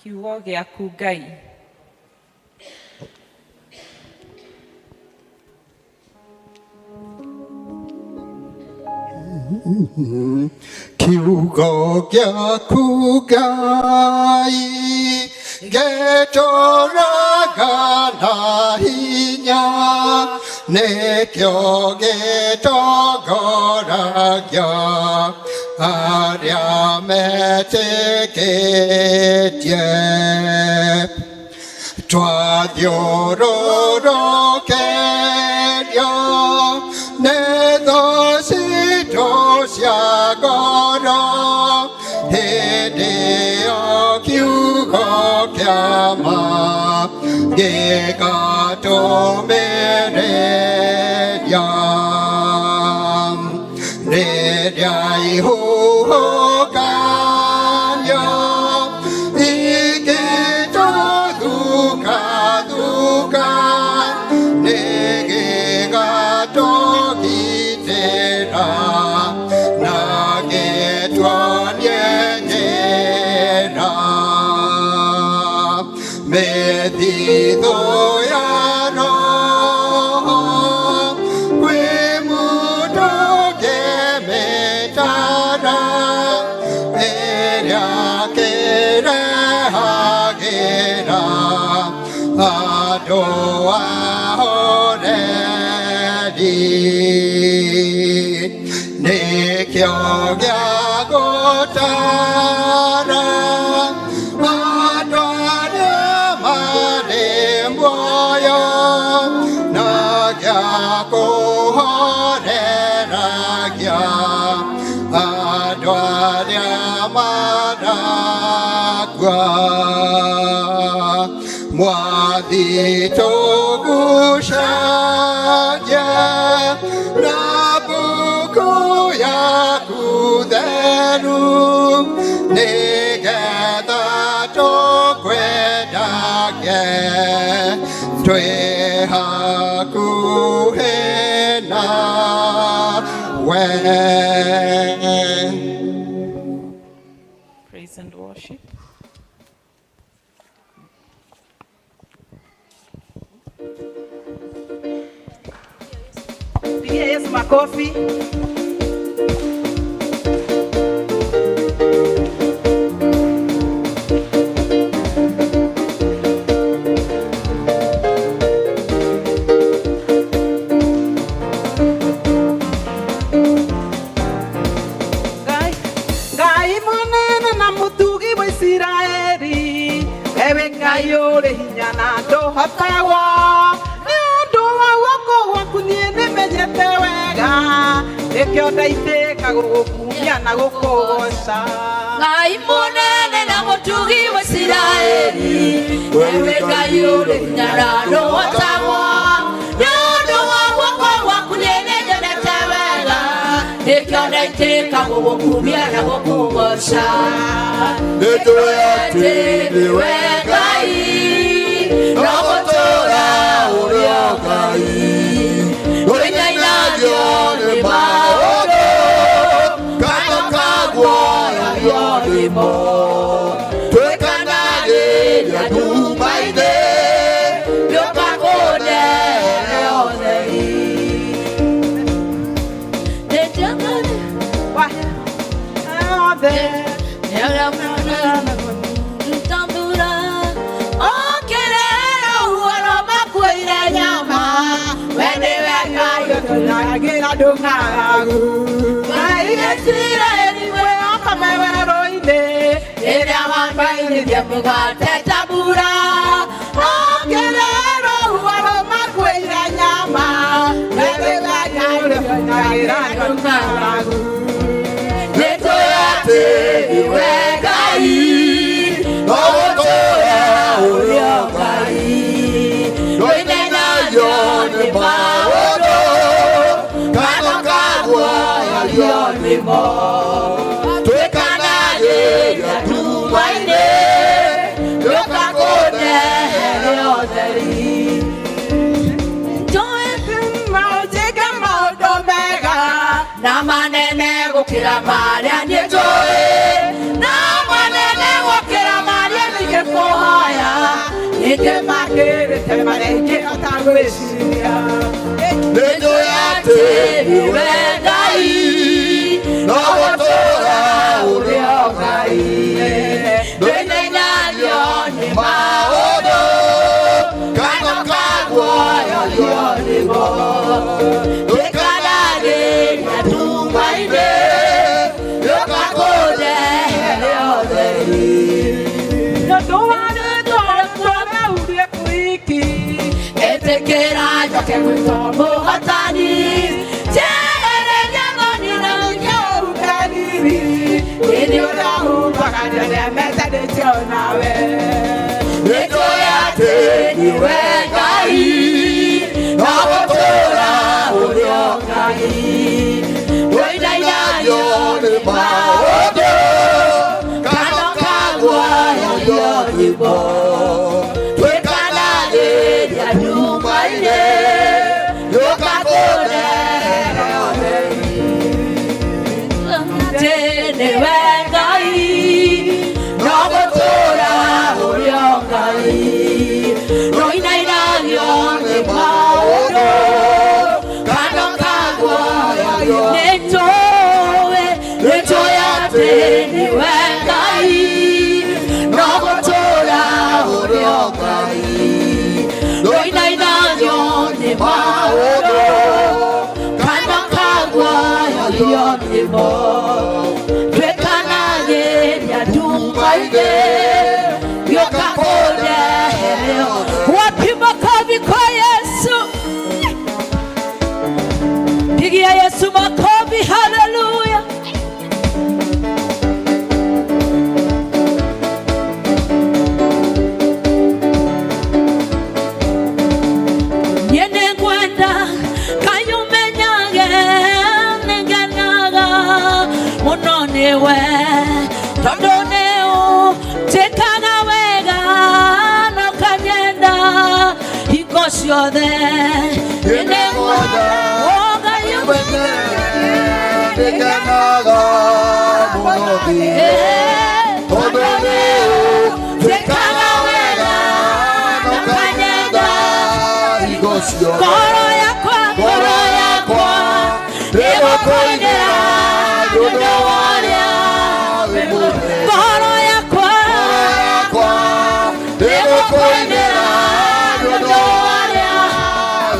Kiugo gĩaku Ngai. Kiugo gĩaku Ngai gĩtũraga na hinya, nĩkĩo gĩtongoragia arĩa metĩkĩtie. Twathiũrũrũkĩrio nĩ thũ citũ cia ngoro, hĩndĩ ĩyo kiugo kĩa ma gĩgatũmĩrĩria. Rĩrĩa ihuhũkanio igĩtũthukathuka, nĩgĩgatũgitĩra na gĩtuonie njĩra. Mĩthithũ ya Roho kwĩ mũndũ ũngĩmĩtara, ĩrĩa kĩrehagĩra andũ ahoreri. Nĩkĩo gĩa gũtara andũ arĩa marĩ muoyo, na gĩa kũhoreragia andũ arĩa marakua. Mwathi tũgucagie na mbuku yaku theru, nĩgetha tũkwendage twĩ hakuhĩ nawe. Praise and worship. Pigia Yesu makofi. Ngai, Ngai mũnene na mũtugi wa Isiraeli, ewe Ngai ũrĩ hinya na ndũhotagwo. Nĩ ũndũ wa guoko gwaku niĩ nĩmenyete wega, nĩkĩo ndaitĩka gũgũkumia na gũkũgooca. Ngai mũnene na mũtugi wa Isiraeli, wewe Ngai ũrĩ hinya na ndũhotagwo. Nĩ ũndũ wa guoko gwaku niĩ nĩnyonete wega, nĩkĩo ndaitĩka gũgũkumia na gũkũgooca. Nĩtũĩ atĩ nĩwe Ngai, no gũtũũra ũrĩ o Ngai. Ndũinainagio nĩ maũndũ, kana ũkaguoyohio nĩmo. Twĩkanagĩria nduma-inĩ, Nĩũkakũnere ũtheri. Wa- othe. Ũtũnyagĩra ndũng'aragu. Ngai Isiraeli wĩhokame werũ-inĩ, Rĩrĩa wambairithia mũgate ta mbura, Ongererwo ruoro makuĩire nyama, we nĩwe Ngai ũtũnyagĩra ndũng'aragu. Nĩtũĩ atĩ nĩwe Ngai, no gũtũũra ũrĩ o Ngai. Ndũinainagio nĩ maũndũ, kana ũkaguoyohio nĩmo. Twĩkanagĩria nduma-inĩ, nĩũkakũnere ũtheri. Maũnjĩke maũndũ mega, Na manene gũkĩra marĩa niĩ njũĩ, na manene gũkĩra marĩa ningĩkũhoya. Gwĩciria. Nĩnjũĩ atĩ nĩwe Ngai, no gũtũũra ũrĩ o Ngai. Ndũinainagio nĩ Maũndũ kana ũkaguoyohio nĩmo. Ndũikaragĩria nduma-inĩ, yũka kũrehere ũtheri. Nĩ ũndũ wa rĩtwa rĩakwa rĩu rĩaku iki. Ĩtĩkĩra njoke gwĩtwo mũhotani, njehereria thoni na Ũrĩa ũngeniri, nĩ ũrĩa umaga nĩũremetanĩtio nawe. Nĩnjũĩ atĩ nĩwe Ngai, no gũtũũra ũrĩ o Ngai. Ndũinainagio nĩ maũndũ kana ũkaguoyohio nĩmo. Twĩkanagĩria nduma-inĩ, yũka kũrehere ũtheri. Atĩ nĩwe Ngai, no gũtũũra ũrĩ o Ngai. Ndũinainagio nĩ maũndũ kana ũkaguoyohio. Nĩnjũĩ, nĩnjũĩ atĩ nĩwe Ngai, no gũtũũra ũrĩ o Ngai. Ndũinainagio nĩ maũndũ kana ũkaguoyohio nĩmo. Twĩkanagĩria nduma-inĩ, gĩũka kũrehere Wapi makofi kwa Yesu? Pigia Yesu makofi, haleluya. Niĩ nĩngwenda Ngai ũmenyage nĩngenaga mũno nĩwe tondũ nĩ ũnjĩkaga wega na ũkanyenda hingo ciothe. Niĩ nĩngwenda, oh, Ngai Nĩngenaga mũno nĩwe, tondũ nĩ ũnjĩkaga wega na ũkanyenda hingo ciothe. Ngoro yakwa, ngoro yakwa nĩgũkũinĩra nĩ ũndũ wa ũrĩa wĩ mũnene. Ngoro yakwa Yakwa nĩgũkũinĩra nĩ ũndũ wa ũrĩa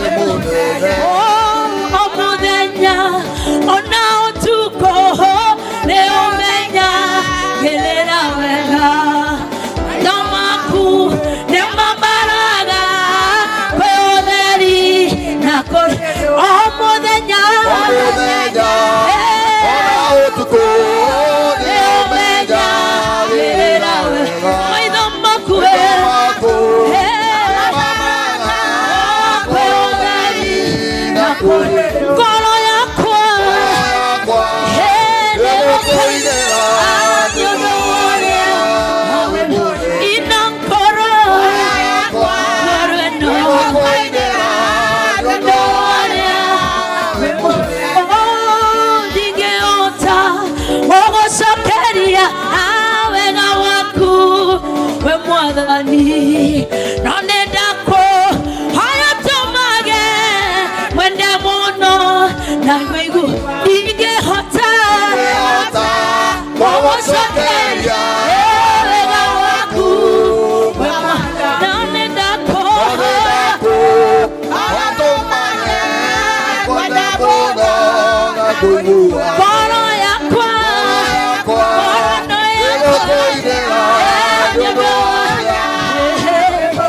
wĩ mũnene. O mũthenya ona ũtukũ nĩ ũmenyagĩrĩra wega. Maitho maku nĩ mambaraga kwĩ ũtheri na kũrĩ o mũthenya. O mũthenya ona ũtukũ nĩ ũmenyagĩrĩra wega. Maitho maku Maku kwĩ ũtheri na kũrĩ ngoro yakwa yakwa nĩgũkũinĩra nĩ ũndũ wa ũrĩa wĩ mũnene. Ina ngoro Yakwa ngoro ĩno nĩgũkũinĩra nĩ ũndũ wa ũrĩa wĩ mũnene. Ndingĩhota gũgũcokeria wega waku we Mwathani, no nĩ ndakũhoya tũmage mwende mũno na ngũigua ndingĩhota Ndingĩhota gũgũcokeria wega waku we Mwathani, no nĩ ndakũhoya ngoro yakwa ngoro ĩno yakwa.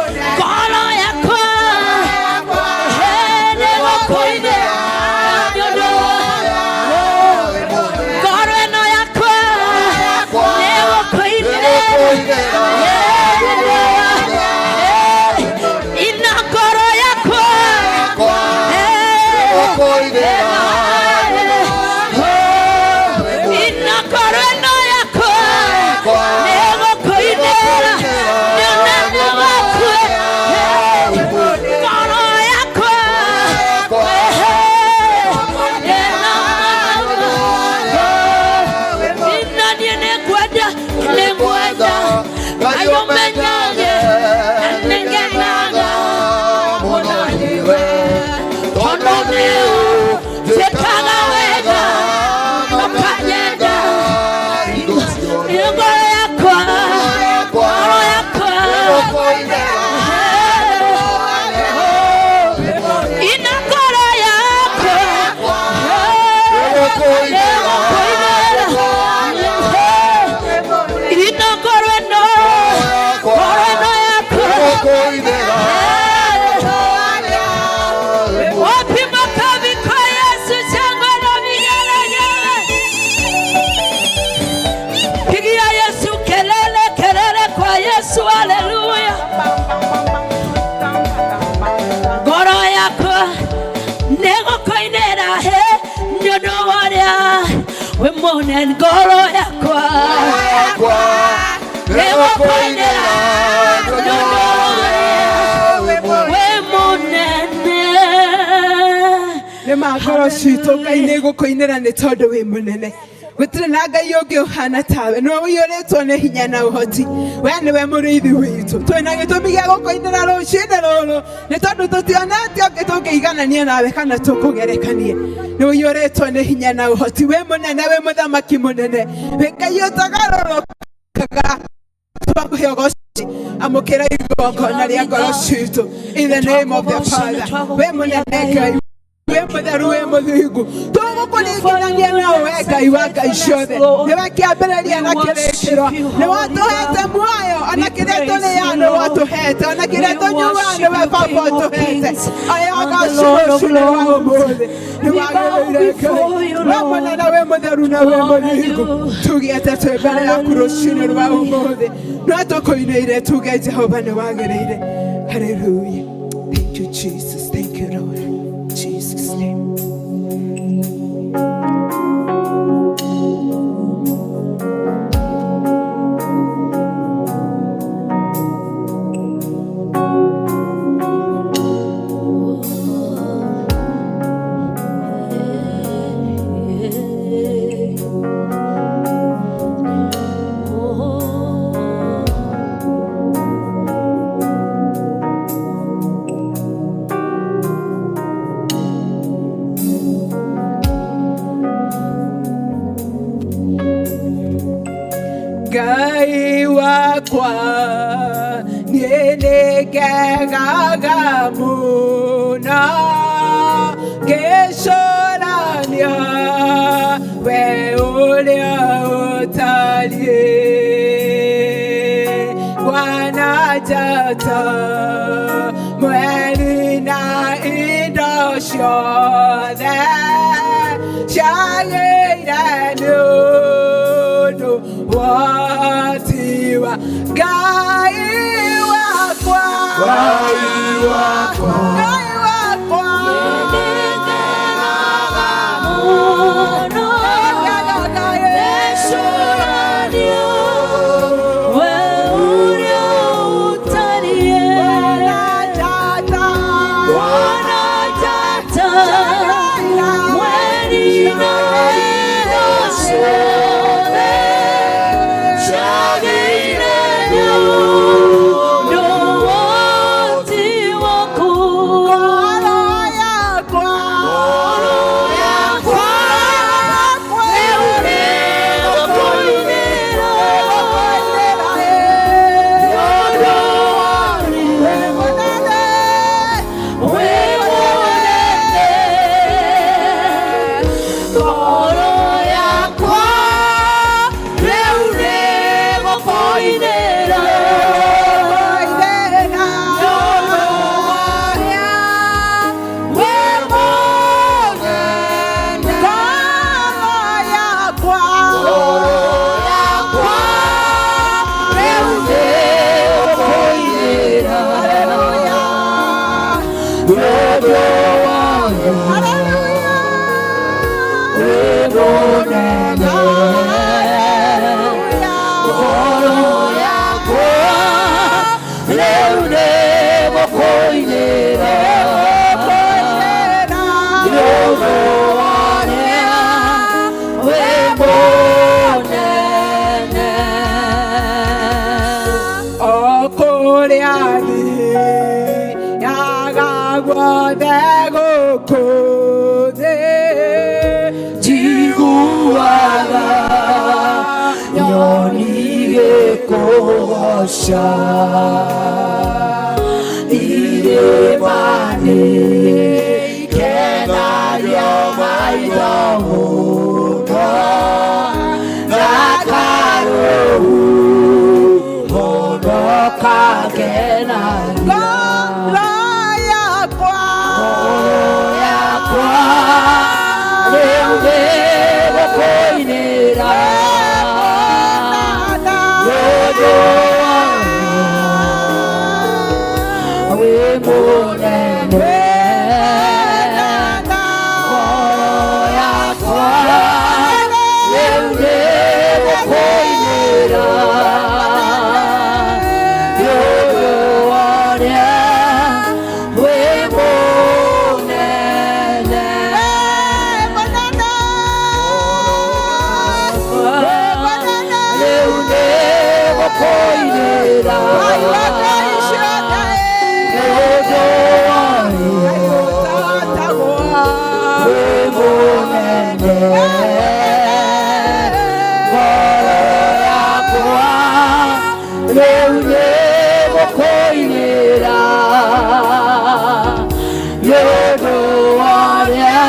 Yesu, haleluya. Ngoro yakwa nĩgũkũinĩra he nĩ ũndũ wa ũrĩa wĩ mũnene. Ngoro yakwa nĩgũkũinĩra nĩ ũndũ wa ũrĩa wĩ mũnene. Nĩ ma ngoro citũ Ngai nĩ gũkũinĩra nĩ tondũ wĩ mũnene. Gũtirĩ na Ngai ũngĩ ũhana tawe. Nĩwe ũiyũrĩtwo nĩ hinya na ũhoti. We nĩwe mũrĩithi witũ. Twĩna gĩtũmi gĩa gũkũinĩra rũcinĩ rũrũ nĩ tondũ tũtionete ũngĩ tũngĩiganania nawe kana tũkũgerekanie. Nĩ ũiyũrĩtwo nĩ hinya na ũhoti. Wĩ mũnene, wĩ mũthamaki mũnene, wĩ Ngai ũtagarũrũkaga. Twakũhe ũgoci, amũkĩra igongona rĩa ngoro citũ. In the name of the Father. Wĩ mũnene Ngai, wĩ mũtheru, wĩ mũthingu, tũgũkũringithania nawe we Ngai wa ngai ciothe. Nĩwe kĩambĩrĩria na kĩrĩkĩro. Nĩ watũhete muoyo, ona kĩrĩa tũrĩaga nĩ watũhete, ona kĩrĩa tũnyuaga nĩwe Baba ũtũhete. Aya ũgoci rũcinĩ rwa ũmũthĩ nĩ wagĩrĩire Ngai. Wĩ mũnene, wĩ mũtheru na wĩ mũthingu. Tugĩte twĩ mbere yaku rũcinĩ rwa ũmũthĩ no tũkũinĩire tuge Jehova nĩ wagĩrĩire. Hallelujah. Thank you, Jesus. Thank you, Lord. Jesus' name. Ngai wakwa niĩ nĩngegaga mũno ngĩcũrania we ũrĩa ũtariĩ. Bwana njata, mweri na indo ciothe ciagĩire nĩ ũndũ wotiwa. Ngai wakwa, Ngai wakwa, Ngai wakwa, Mũno ngĩcũrania we ũrĩa ũtariĩ. Njata, Bwana njata, mweri na indo ciothe ciagĩire nĩ ũndũ woti waku. Ngoro yakwa, Ngoro yakwa rĩu nĩgũkũinĩra nĩ ũndũ wa wĩ mũnene, wĩ mũnene. Ngoro yakwa rĩu nĩgũkũinĩra kũinĩra, nĩ ũndũ wa wĩ mũnene. Ngoro yakwa, Ngoro yakwa rĩu nĩgũkũinĩra nĩ ũndũ wa wĩ mũnene. Ngoro yakwa rĩu nĩgũkũinĩra nĩ ũndũ wa wĩ mũnene. O kũrĩa thiaga guothe gũkũ thĩ, njiguaga nyoni igĩkũgoca irĩma-inĩ ikenagia maitho mũno na karũhuho no kakenagia. Ngoro yakwa, Ngoro yakwa rĩu nĩgũkũinĩra nĩ ũndũ wa Mũnene, ngoro yakwa rĩu nĩgũkũinĩra nĩ ũndũ wa ũrĩa wĩ mũnene. Rĩu nĩgũkũinĩra nĩ ũndũ wa ũrĩa wĩ mũnene, ngoro yakwa rĩu nĩgũkũinĩra nĩ ũndũ wa ũrĩa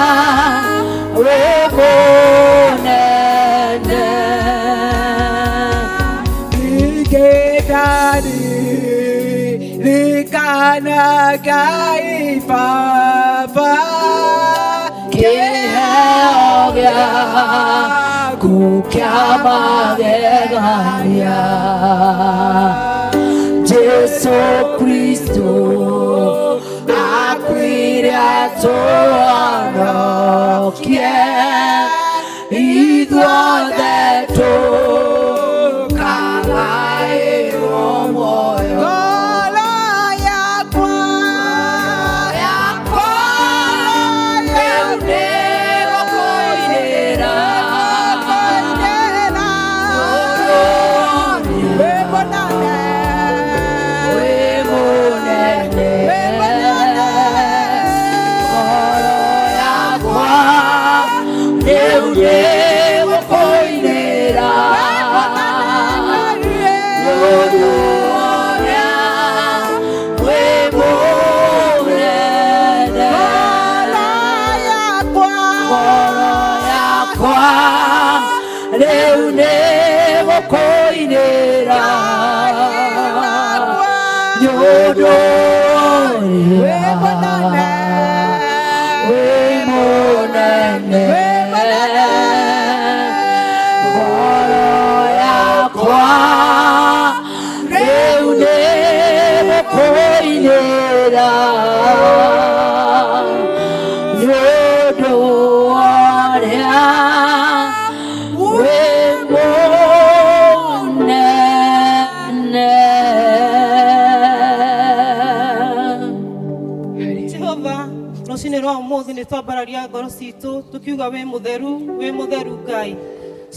wĩ mũnene. Ririkana Ngai Baba Kĩheo gĩaku kĩa magegania, Jesu Kristo akuire atũhonokie ithuothe tũkagaĩrwo muoyo. Ngoro yakwa Yakwa rĩu nĩgũkũinĩra wĩ mũnene, wĩ mũnene, ngoro yakwa rĩu nĩgũkũinĩra nĩ ũndũ wa ũrĩa wĩ mũnene. Ngoro yakwa rĩu nĩgũkũinĩra nĩ ũndũ wa ũrĩa wĩ mũnene, ngoro yakwa rĩu nĩgũkũinĩra nĩ ũndũ wa ũrĩa wĩ mũnene. Jehova, rũcinĩ rwa ũmũthĩ nĩ twambararia ngoro citũ tũkiuga wĩ mũtheru, wĩ mũtheru Ngai.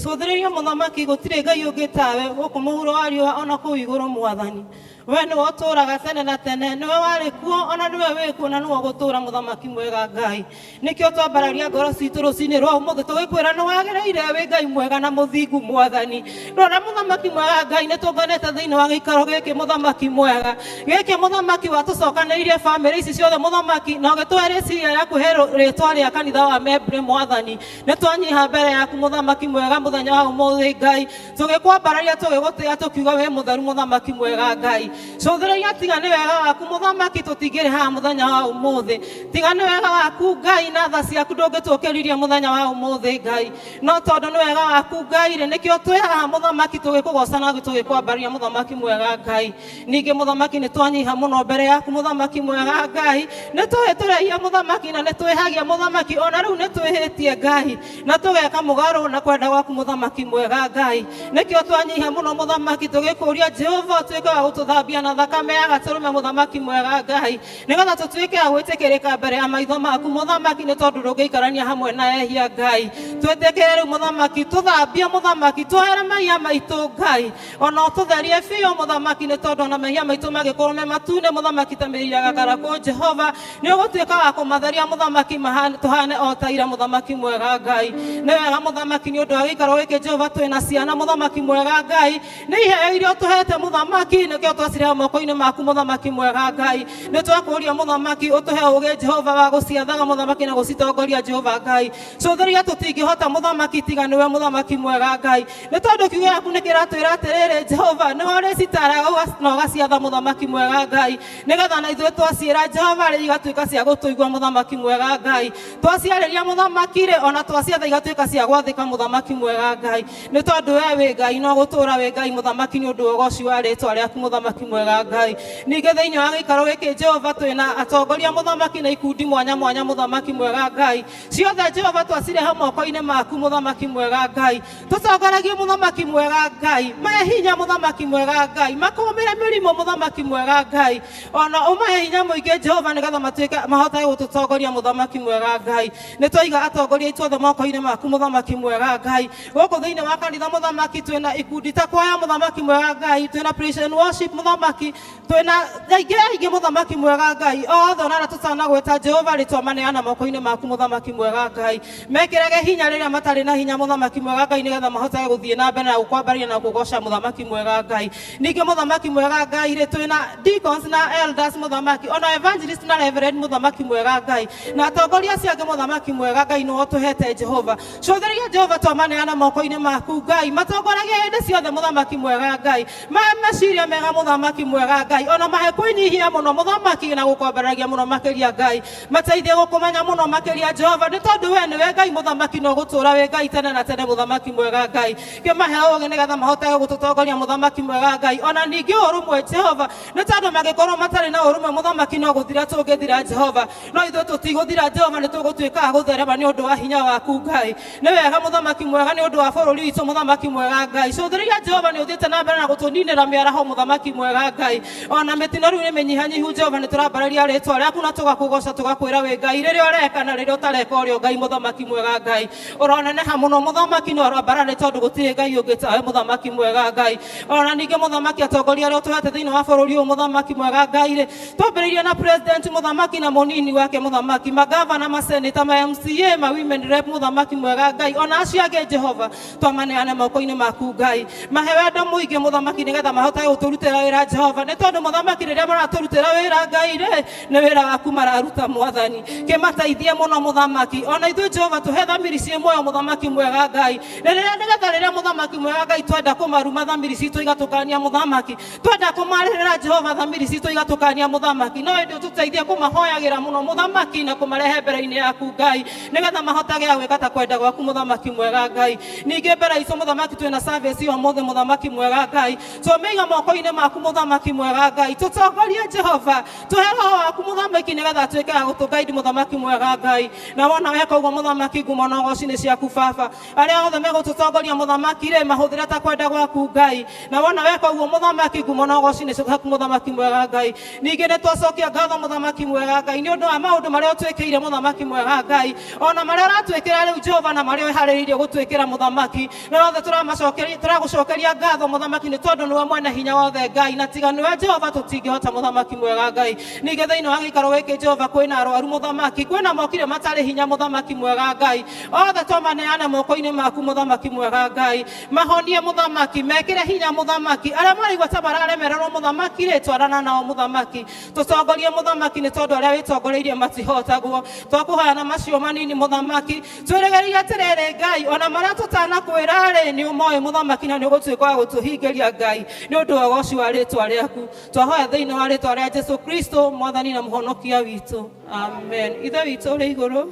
Cũthĩrĩria mũthamaki, gũtirĩ Ngai ũngĩ tawe gũkũ mũhuro wa riũa ona kũu igũrũ. Mwathani, we nĩwe ũtũũraga tene na tene, nĩwe warĩ kuo, ona nĩwe wĩ kuo, na nĩwe ũgũtũũra, mũthamaki mwega Ngai. Nĩkĩo twambararia ngoro citũ rũcinĩ rwa ũmũthĩ tũgĩkwĩra nĩ wagĩrĩire, wĩ Ngai mwega na mũthingu. Mwathani, rora, mũthamaki mwega Ngai, nĩ tũnganĩte thĩinĩ wa gĩikaro gĩkĩ, mũthamaki mwega, gĩkĩ mũthamaki watũcokanĩirie bamĩrĩ ici ciothe, mũthamaki, na ũgĩtũhe rĩciria rĩa kũhe rĩtwa rĩa kanitha wa Membre. Mwathani, nĩ twanyiha mbere yaku, mũthamaki mwega, mũthenya wa ũmũthĩ Ngai, tũgĩkwambararia, tũgĩgũtĩĩa, tũkiuga wĩ mũtheru, mũthamaki mwega Ngai. Cũthĩrĩria, tiga nĩ wega waku, mũthamaki, tũtingĩrĩ haha mũthenya wa ũmũthĩ. Tiga nĩ wega waku Ngai na tha ciaku, ndũngĩtũkĩririe mũthenya wa ũmũthĩ Ngai. No tondũ nĩ wega waku Ngai rĩ, nĩkĩo twĩ haha, mũthamaki, tũgĩkũgoca na tũgĩkwambararia, mũthamaki mwega Ngai. Ningĩ, mũthamaki, nĩ twanyiha mũno mbere yaku, mũthamaki mwega Ngai. Nĩ tũĩ tũrehia, mũthamaki, na nĩ twĩhagia, mũthamaki, ona rĩu nĩ twĩhĩtie Ngai na tũgeka mũgarũ na kwenda gwaku, mũthamaki mwega Ngai. Nĩkĩo twanyiha mũno, mũthamaki, tũgĩkũria Jehova ũtuĩke wa gũtũthambia na thakame ya gatũrũme, mũthamaki mwega Ngai, nĩgetha tũtuĩke a gwĩtĩkĩrĩka mbere ya maitho maku, mũthamaki, nĩ tondũ ndũngĩikarania hamwe na ehia Ngai. Twĩtĩkĩre rĩu, mũthamaki, tũthambie, mũthamaki, tuohere mehia maitũ Ngai, ona ũtũtherie biũ, mũthamaki, nĩ tondũ ona mehia maitũ mangĩkorwo me matune, mũthamaki, ta mĩri ya gakarakũ, Jehova nĩ ũgũtuĩka wa kũmatheria, mũthamaki, tũhane o ta ira, mũthamaki mwega Ngai. Nĩ wega, mũthamaki, nĩ ũndũ wa gĩikaro gĩkĩ, Jehova, twĩna ciana, mũthamaki mwega Ngai, nĩ iheo iria ũtũhete, mũthamaki, nĩkĩo twacirehe moko-inĩ maku, mũthamaki mwega Ngai. Nĩ twakũria, mũthamaki, ũtũhe ũgĩ, Jehova, wa gũciathaga, mũthamaki, na gũcitongoria, Jehova Ngai. Cũthĩrĩria, tũtingĩhota, mũthamaki, tiga nĩwe, mũthamaki mwega Ngai, nĩ tondũ kiugo gĩaku nĩ kĩratwĩra atĩrĩrĩ, Jehova, nĩwe ũrĩcitaraga na ũgaciatha, mũthamaki mwega Ngai, nĩgetha na ithuĩ twaciĩra, Jehova rĩ, igatuĩka cia gũtũigua, mũthamaki mwega Ngai. Twaciarĩria, mũthamaki rĩ, ona twaciatha, igatuĩka cia gwathĩka, mũthamaki mwega Ngai, nĩ tondũ we wĩ Ngai no gũtũũra wĩ Ngai, mũthamaki, nĩ ũndũ wa ũgoci wa rĩtwa rĩaku, mũthamaki. Mwega Ngai. Ningĩ thĩinĩ wa gĩikaro gĩkĩ Jehova twĩna atongoria mũthamaki na ikundi mwanya mwanya mũthamaki mwega Ngai. Ciothe Jehova twacirehe moko-inĩ maku mũthamaki mwega Ngai. Tũtongoragie mũthamaki mwega Ngai, mahe hinya mũthamaki mwega Ngai, makũmĩre mĩrimũ mũthamaki mwega Ngai, ona ũmahe hinya mũingĩ Jehova nĩgetha matuĩke mahotage gũtũtongoria mũthamaki mwega Ngai. Nĩ twaiga atongoria aitũ othe moko-inĩ maku mũthamaki mwega Ngai. Gũkũ thĩinĩ wa kanitha mũthamaki twĩna ikundi ta kwaya mũthamaki mwega Ngai, twĩna praise and worship mũthamaki, twĩna aingĩ aingĩ mũthamaki mwega Ngai. Othe ona arĩa tũtanagweta Jehova rĩtwa maneana moko-inĩ maku mũthamaki mwega Ngai. Mekĩrage hinya rĩrĩa matarĩ na hinya mũthamaki mwega Ngai nĩgetha mahotage gũthiĩ na mbere na gũkwambaria na kũgoca mũthamaki mwega Ngai. Ningĩ mũthamaki mwega Ngai rĩ twĩna deacons na elders mũthamaki, ona evangelist na reverend mũthamaki mwega Ngai, na atongoria acio angĩ mũthamaki mwega Ngai nĩwe ũtũhete Jehova. Cũthĩrĩria Jehova twamaneana moko-inĩ maku Ngai, matongoragie hĩndĩ ciothe mũthamaki mwega Ngai, mahe meciria mega mũthamaki mwega Ngai, ona mahe kwĩnyihia mũno mũthamaki na gũkwambararia mũno makĩria Ngai, mateithie gũkũmenya mũno makĩria Jehova, nĩ tondũ we nĩwe Ngai mũthamaki na ũgũtũũra wĩ Ngai tene na tene mũthamaki mwega Ngai. Kĩmahe ũũgĩ nĩgetha mahotage gũtũtongoria mũthamaki mwega Ngai, ona ningĩ ũrũmwe Jehova, nĩ tondũ mangĩkorwo matarĩ na ũrũmwe mũthamaki no gũthira tũngĩthira Jehova, no ithuĩ tũtigũthira Jehova, nĩ tũgũtuĩka a gũtherema nĩ ũndũ wa hinya waku Ngai. Nĩ wega mũthamaki mwega nĩ ũndũ wa bũrũri witũ mũthamaki mwega Ngai. Cũthĩrĩria Jehova nĩ ũthiĩte na mbere na gũtũninĩra mĩaraho mũthamaki mwega Ngai, ona mĩtino rĩu nĩ mĩnyihanyihu Jehova, nĩ tũrambararia rĩtwa rĩaku na tũgakũgoca tũgakwĩra wĩ Ngai rĩrĩa ũreka na rĩrĩa ũtareka ũrĩa Ngai mũthamaki mwega Ngai. Ũroneneha mũno mũthamaki na ũrambara nĩ tondũ gũtirĩ Ngai ũngĩ tawe mũthamaki mwega Ngai. Ona ningĩ mũthamaki atongoria arĩa ũtũhete thĩinĩ wa bũrũri ũyũ mũthamaki mwega Ngai rĩ, twambĩrĩirie na president mũthamaki na mũnini wake mũthamaki, magavana, maseneta, ma MCA, ma women rep mũthamaki mwega Ngai, ona acio angĩ Jehova twamaneana moko-inĩ maku Ngai. Mahe wendo mũingĩ mũthamaki nĩgetha mahotage gũtũrutĩra wĩra Jehova, nĩ tondũ mũthamaki rĩrĩa maratũrutĩra wĩra Ngai rĩ, nĩ wĩra waku mararuta mwathani. Kĩmateithie mũno mũthamaki, ona ithuĩ Jehova tũhe thamiri ciĩ muoyo mũthamaki mwega Ngai, rĩrĩa nĩgetha rĩrĩa mũthamaki mwega Ngai twenda kũmaruma thamiri citũ igatũkania mũthamaki, twenda kũmarĩrĩra Jehova thamiri citũ igatũkania mũthamaki, no ĩndĩ ũtũteithie kũmahoyagĩra mũno mũthamaki na kũmarehe mbere-inĩ yaku Ngai, nĩgetha mahotage gwĩka ta kwenda gwaku mũthamaki mwega Ngai. Ningĩ mbere itũ mũthamaki twĩna service ya ũmũthĩ mũthamaki mwega Ngai, twamĩiga moko-inĩ maku mũthamaki mwega Ngai, tũtongorie Jehova, tũhe roho waku mũthamaki nĩgetha atuĩke wa gũtũgaidi mũthamaki mwega Ngai. Na wona weka ũguo mũthamaki, ngumo na ũgoci nĩ ciaku Baba. Arĩa othe megũtũtongoria mũthamaki rĩ, mahũthĩre ta kwenda gwaku Ngai. Na wona weka ũguo mũthamaki, ngumo na ũgoci nĩ ciaku mũthamaki mwega Ngai. Ningĩ nĩ twacokia ngatho mũthamaki mwega Ngai nĩ ũndũ wa maũndũ marĩa ũtwĩkĩire mũthamaki mwega Ngai, ona marĩa ũratwĩkĩra rĩu Jehova na marĩa wĩharĩrĩirie gũtwĩkĩra mũthamaki, na othe tũragũcokeria ngatho mũthamaki nĩ tondũ nĩwe mwene hinya wothe Ngai, na tiga nĩwe Jehova tũtingĩhota mũthamaki mwega Ngai. Ningĩ thĩinĩ wa gĩikaro gĩkĩ Jehova kwĩna arwaru mũthamaki, kwĩna mokire matarĩ hinya mũthamaki mwega Ngai, othe twamaneana moko-inĩ maku mũthamaki mwega Ngai. Mahonie mũthamaki, mekĩre hinya mũthamaki, arĩa maraigua ta mararemererwo mũthamaki rĩ, twarana nao mũthamaki, tũtongorie mũthamaki nĩ tondũ arĩa wĩtongoreirie matihotagwo. Twakũhoya na macio manini mũthamaki, twĩrĩgĩrĩire atĩrĩrĩ Ngai, ona marĩa tũtanakwĩra rĩ, nĩ ũmoĩ mũthamaki na nĩ ũgũtuĩka wa gũtũhingĩria Ngai nĩ ũndũ wa ũgoci wa rĩtwa rĩaku. Twahoya thĩinĩ wa rĩtwa rĩa Jesu Kristo mwathani na mũhonokia witũ, amen. Ithe witũ ũrĩ igũrũ,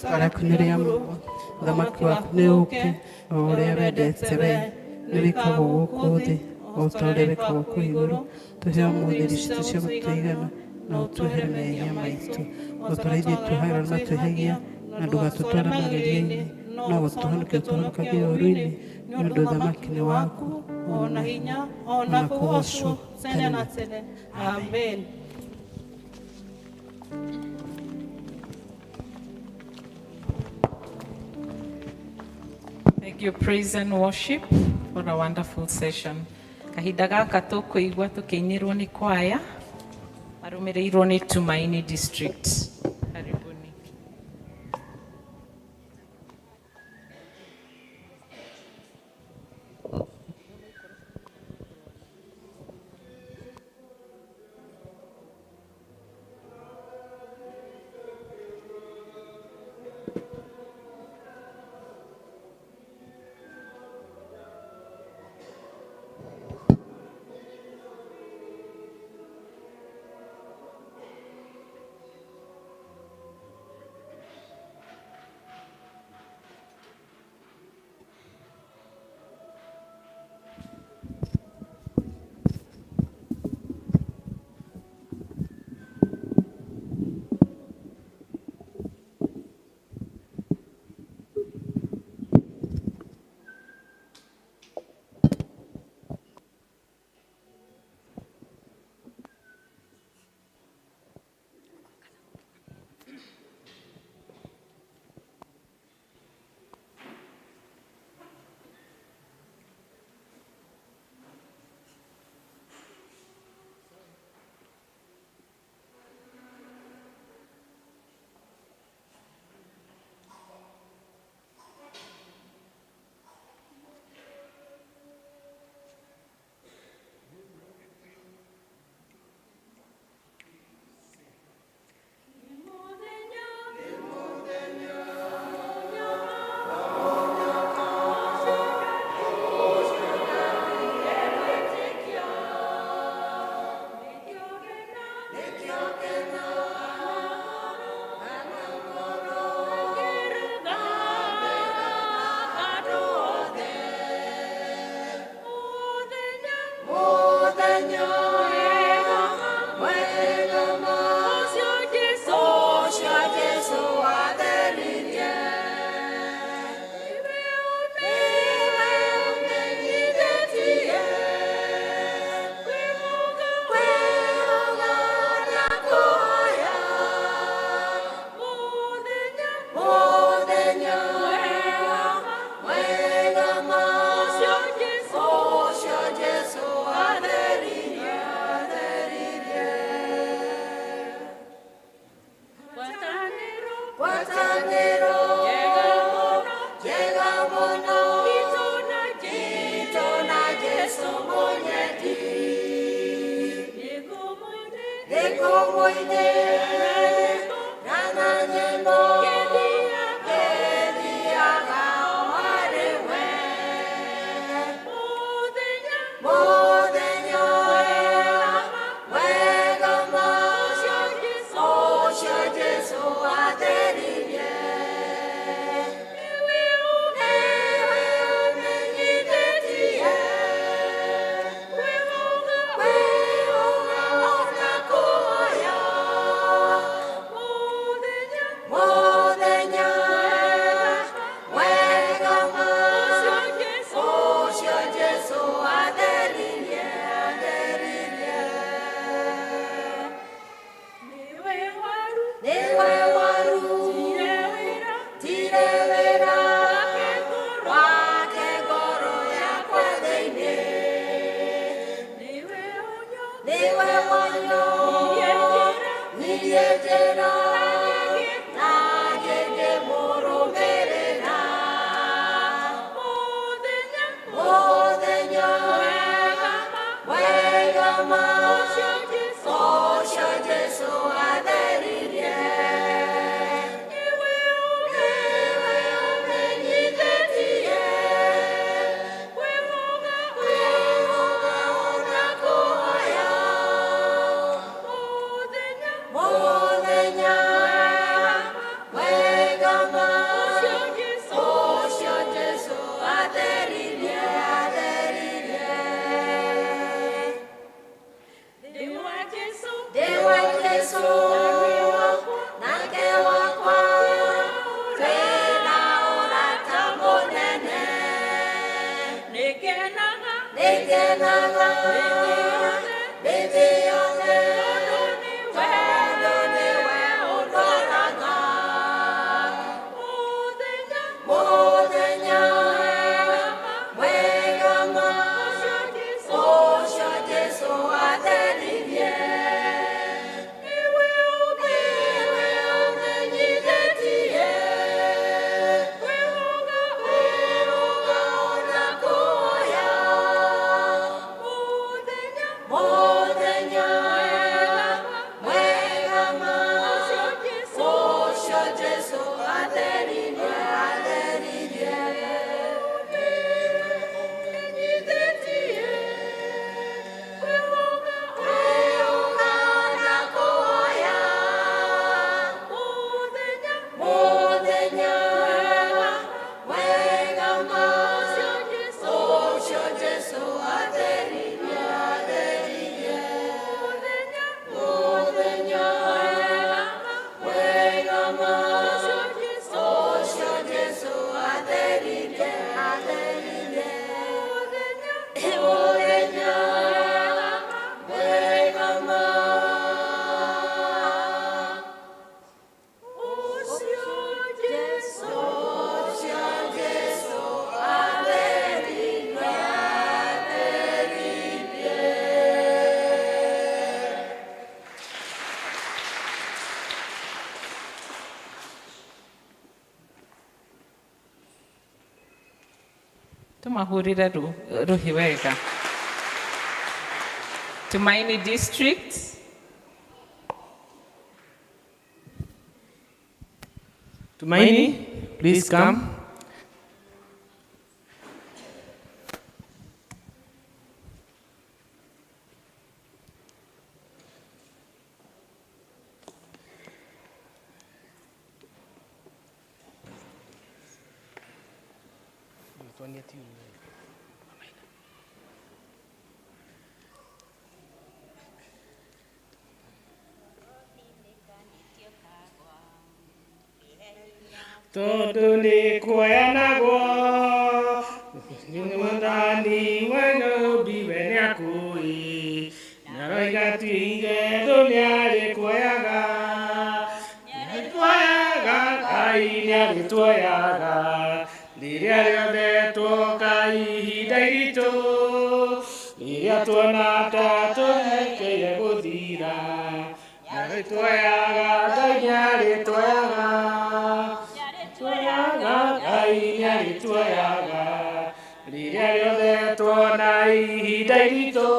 Rĩĩtwa rĩaku nĩ rĩamũrwo, ũthamaki waku nĩ ũũke, o ũrĩa wendete wee nĩ wĩkagwo gũkũ thĩ o ta ũrĩa wĩkagwo kũu igũrũ. Tũhe ũmũthĩ irio citũ cia gũtũigana, na ũtuohere mehia maitũ o ta ũrĩa ithuĩ tuohagĩra arĩa matwĩhagia, na ndũgatũtware magerio-inĩ, no gũtũhonokia ũtũhonokagie ũũru-inĩ, nĩ ũndũ ũthamaki nĩ waku, ona hinya, ona kũgocwo tene na tene, amen. Thank you, praise and worship, for a wonderful session. Kahinda gaka tũkũigua tũkĩinĩrwo nĩ kwaya marũmĩrĩirwo nĩ Tumaini District. Karibuni. Tumahurire ruhi wega. Tumaini District. Tumaini, please come. Tondu nĩ kuoyanagwo Mwathani we nyũmbi we nĩakũĩ Naroiga ti itherũ nĩarĩkuoyaga Nĩarĩtuoyaga Ngai nĩarĩtuoyaga Rĩrĩa rĩothe tuoka ihinda iritũ Rĩrĩa tuona ta tũrekeire gũthira Nĩarĩtuoyaga Ngai nĩarĩtuoyaga Ngai nĩarĩtuoyaga Rĩrĩa rĩothe tuona ihinda iritũ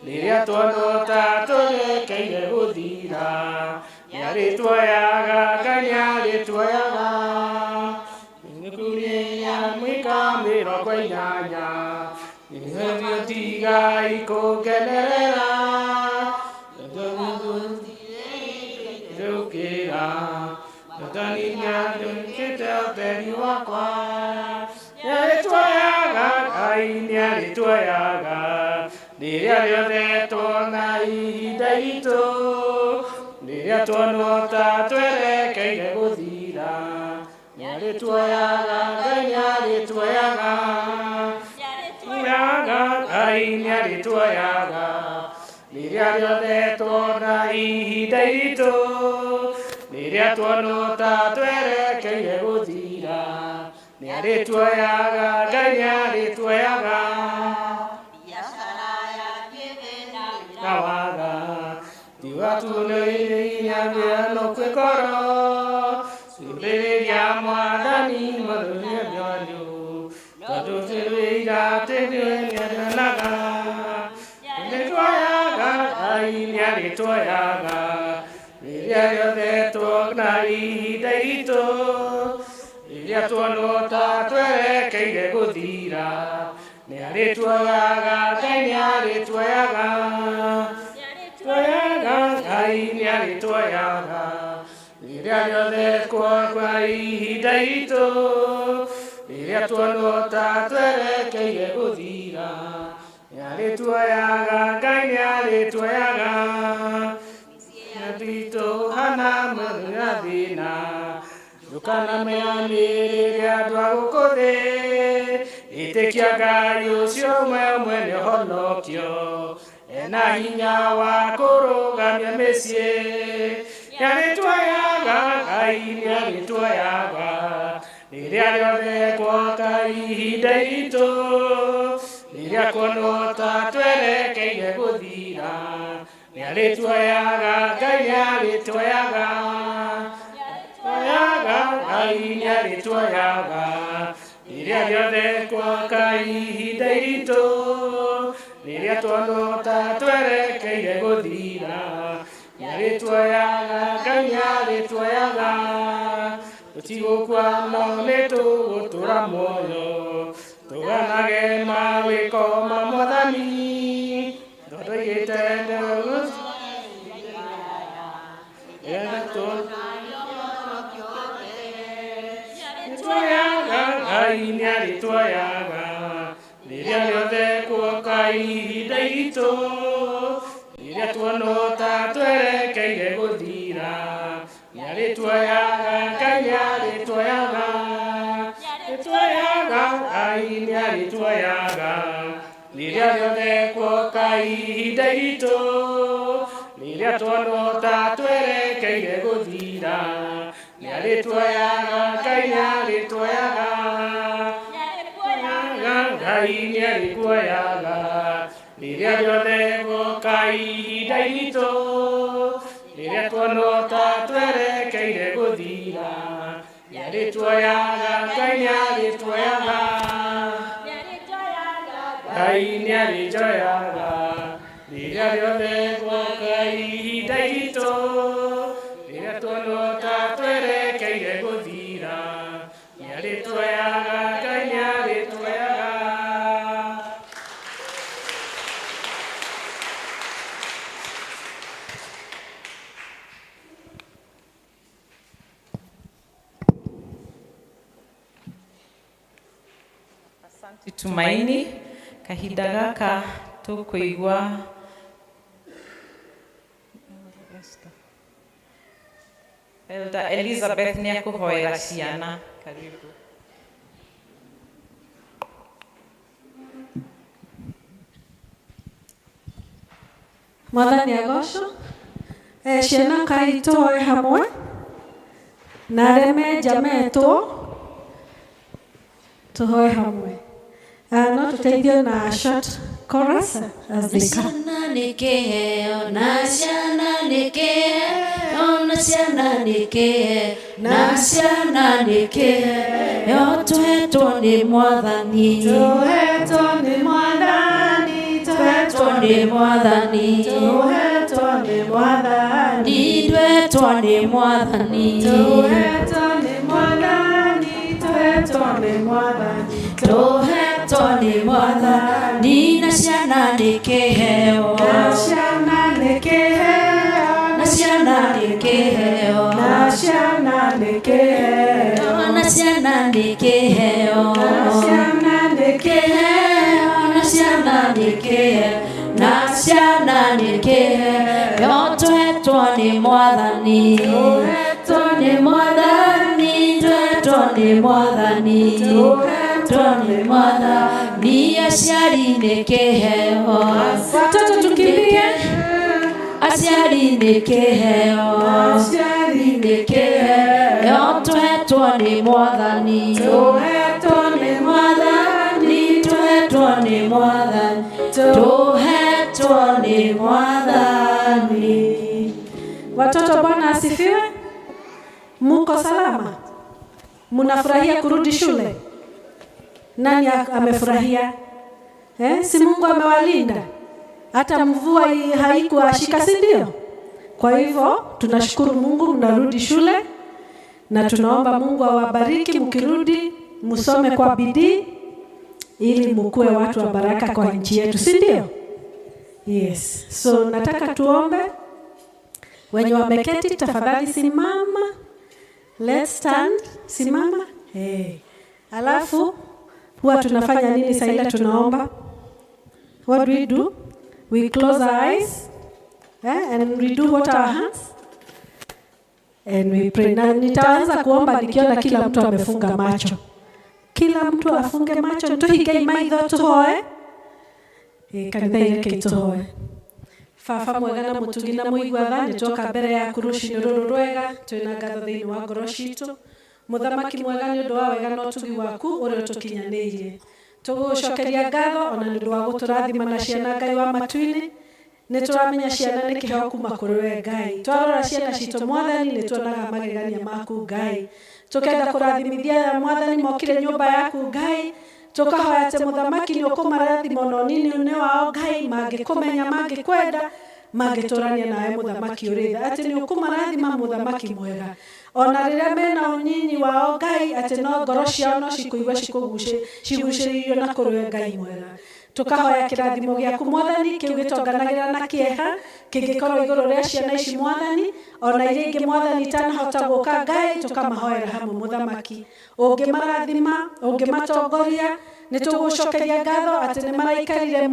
Rĩrĩa Rĩrĩa tuonwo ta tũrekeire gũthira, nĩarĩtuoyaga, Ngai nĩarĩtuoyaga. Nĩkuria mĩaka 80, nĩgerio tigai kũngenerera. Ndũkĩra, Mwathani nĩatuĩkĩte ũtheri wakwa. Nĩarĩtuoyaga, Ngai nĩarĩtuoyaga. Rĩrĩa rĩothe tuona ihinda iritũ, rĩrĩa tuonwo ta twerekeire gũthira, nĩarĩtuoyaga, Ngai nĩarĩtuoyaga. Tuoyaga, Ngai nĩarĩtuoyaga. Rĩrĩa rĩothe tuona ihinda iritũ, rĩrĩa tuonwo ta twerekeire gũthira, nĩarĩtuoyaga, Ngai nĩarĩtuoyaga. Na waga tiwatunoinyambiano kwĩkoro cimbĩrĩria mwathani mwathani byanyu tondũ twĩra atĩ nĩwe nĩarĩonaga nĩarĩtuoyaga, Ngai nĩarĩtuoyaga. Rĩrĩa rĩothe tuona ihinda iritũ, rĩrĩa tuonwo ta twerekeire gũthira, nĩarĩtuoyaga, Ngai nĩarĩtuoyaga. Tuoyaga, Ngai nĩarĩtuoyaga. Rĩrĩa rĩothe kuona ihinda iritũ, rĩrĩa tuonwo ta twerekeire gũthira, nĩarĩtuoyaga, Ngai nĩarĩtuoyaga. Nditũ hana mũthenya thĩna, ndũkanameanĩrĩre andũ a gũkũ thĩ. Ĩtĩkia Ngai ũcio ũmwe mwene ũhonokio, ena hinya wa kũrũgamia mĩciĩ. Nĩarĩtuoyaga, Ngai nĩarĩtuoyaga. Rĩrĩa rĩothe kuoka ihinda iritũ, rĩrĩa kuonwo ta twerekeire gũthira, nĩarĩtuoyaga, Ngai nĩarĩtuoyaga. Tuoyaga, Ngai nĩarĩtuoyaga. Rĩrĩa rĩothe kuoka ihinda iritũ, rĩrĩa tuonwo ta twerekeire gũthira, nĩarĩtuoyaga, Ngai nĩarĩtuoyaga. Tũtigũkua no nĩtũgũtũra muoyo, tũganage mawĩko ma Mwathani. Tondũ aigĩte ndũgũ nĩtuoyaga, Ngai nĩarĩtuoyaga. Rĩrĩa rĩothe kuoka ihinda iritũ, rĩrĩa tuonwo ta twerekeire gũthira, nĩarĩtuoyaga, Ngai nĩarĩtuoyaga. Nĩtuoyaga, Ngai nĩarĩtuoyaga. Rĩrĩa rĩothe kuoka ihinda iritũ, rĩrĩa tuonwo ta twerekeire gũthira, nĩarĩtuoyaga, Ngai nĩarĩtuoyaga. Ngai nĩarĩkuoyaga. Rĩrĩa rĩothe guoka ihinda iritũ, rĩrĩa tuonwo ta twerekeire gũthira, nĩarĩtuoyaga, Ngai nĩarĩtuoyaga. Ngai nĩarĩnjoyaga. Rĩrĩa rĩothe guoka ihinda iritũ, rĩrĩa tuonwo ta twerekeire gũthira, nĩarĩtuoyaga, Ngai nĩarĩtuoyaga. Asante Tumaini. Kahinda gaka tũkũigua Elder Elizabeth nĩ akũhoera ciana. Karibu. Mwathani agocwo. Ciana kai tũhoe hamwe na arĩa me nja metwo tũhoe hamwe. No tũteithio na short chorus as they come. Ciana nĩ kĩheo, na ciana nĩ kĩheo, na ciana nĩ kĩheo, na ciana nĩ kĩheo, tũhetwo nĩ Mwathani. Tũhetwo nĩ Mwathani, tũhetwo nĩ Nĩ Mwathani. Tũhetwo nĩ Mwathani. Nitwetwo nĩ Mwathani. Tũhetwo nĩ Mwathani. Tũhetwo nĩ Mwathani. Tũhetwo nĩ Mwathani. Na ciana nĩ kĩheo. Na ciana nĩ kĩheo. Na ciana nĩ kĩheo. Na ciana nĩ kĩheo. Na ciana nĩ kĩheo. Na ciana nĩ Kĩheo. Na ciana nĩ kĩheo. Na ciana nĩ kĩheo. Tũhetwo nĩ Mwathani. Tũhetwo Nĩ Mwathani. Tũhetwo nĩ Mwathani. Tũhetwo nĩ Mwathani. Aciari nĩ kĩheo. Watoto tukimbie. Aciari nĩ kĩheo. Aciari Nĩ kĩheo. Tũhetwo nĩ Mwathani. Tũhetwo nĩ Mwathani. Tũhetwo nĩ Mwathani. Tũhetwo nĩ Mwathani. Watoto, Bwana asifiwe. Muko salama? Munafurahia kurudi shule? Nani amefurahia? Si Mungu amewalinda? Hata mvua haikuwashika, si ndio? Kwa hivyo tunashukuru Mungu mnarudi shule, na tunaomba Mungu awabariki mkirudi, msome kwa bidii ili mkuwe watu wa baraka kwa nchi yetu, si ndio? Yes. So nataka tuombe. Wenye wameketi tafadhali simama. Let's stand. Simama. Hey. Alafu huwa tunafanya nini saa ile tunaomba? What do we do? We close our eyes, and we do what our hands and we pray. Na nitaanza kuomba nikiona kila mtu amefunga macho. Kila mtu afunge macho. Tuhige maitho tuhoe. Kanitha ireke ituhoe. Baba mwega na mutugi na muigua tha, nĩ twoka mbere yaku rũcinĩ rũrũ rwega, twĩna ngatho thĩinĩ wa ngoro citũ. Mũthamaki mwega, nĩ ũndũ wa wega na ũtugi waku ũrĩa ũtũkinyanĩirie. Tũgũcokeria ngatho ona nĩ ũndũ wa gũtũrathima na ciana, Ngai wa matu-inĩ. Nĩ tũramenya ciana nĩ kĩheo kuma kũrĩ we, Ngai. Twarora ciana citũ, Mwathani, nĩ tuonaga magegania maku, Ngai. Tũkenda kũrathimithia aya, Mwathani, mokire nyũmba yaku, Ngai. Tũkahoya atĩ mũthamaki nĩ ũkũmarathima ona ũnini-inĩ wao, Ngai, mangĩkũmenya, mangĩkwenda, mangĩtũrania nawe, mũthamaki ũrĩ tha, atĩ nĩ ũkũmarathima, mũthamaki mwega, ona rĩrĩa mena ũnyinyi wao, Ngai, atĩ no ngoro ciao no cikũigua cigucĩrĩirio na kũrĩ we, Ngai mwega. Tũkahoya kĩrathimo gĩaku, Mwathani, kĩu gĩtonganagĩra na kĩeha kĩngĩkorwo igũrũ rĩa ciana ici, Mwathani, ona iria ingĩ, Mwathani, itanahota gũka, Ngai, tũkamahoera hamwe, mũthamaki, ũngĩmarathima, ũngĩmatongoria. Nĩ tũgũcokeria ngatho atĩ nĩ maraikarire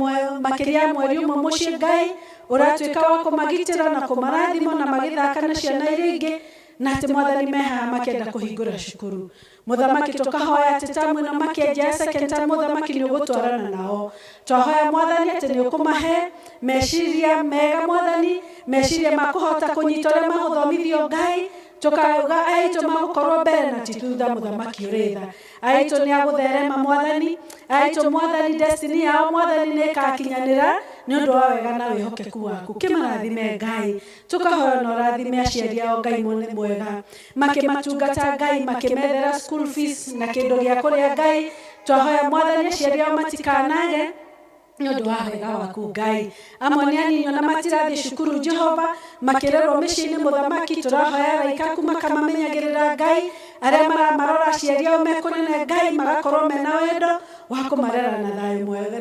makĩria ya mweri ũmwe mũciĩ, Ngai, ũratuĩka wa kũmagitĩra na kũmarathima na magĩthaka na ciana iria ingĩ, na atĩ Mwathani me haha makĩenda kũhingũra cukuru. Mũthamaki, tũkahoya atĩ tamu ĩno makĩanjia ya second term, mũthamaki, nĩ ũgũtwarana nao. Twahoya, Mwathani, atĩ nĩ ũkũmahe meciria mega, Mwathani, meciria ma kũhota kũnyita ũrĩa magũthomithio, Ngai. Tũkauga aitũ magũkorwo mbere na ti thutha, mũthamaki ũrĩ tha. Aitũ nĩ agũtherema, Mwathani. Aitũ, Mwathani, destiny yao, Mwathani, nĩ ĩgakinyanĩra nĩ ũndũ wa wega na wĩhokeku waku. Kĩmarathime, Ngai. Tũkahoya na ũrathime aciari ao, Ngai mwega, makĩmatungata, Ngai, makĩmethera school fees na kĩndũ gĩa kũrĩa, Ngai. Twahoya, Mwathani, aciari ao matikanage nĩ ũndũ wa wega waku, Ngai. Amwe nĩ anini ona matirathiĩ cukuru, Jehova, makĩrerwo mĩciĩ-inĩ, mũthamaki. Tũrahoya araika aku makamamenyagĩrĩra, Ngai, arĩa maramarora aciari ao me kũnene, Ngai, magakorwo mena wendo wa kũmarera na thayũ mwega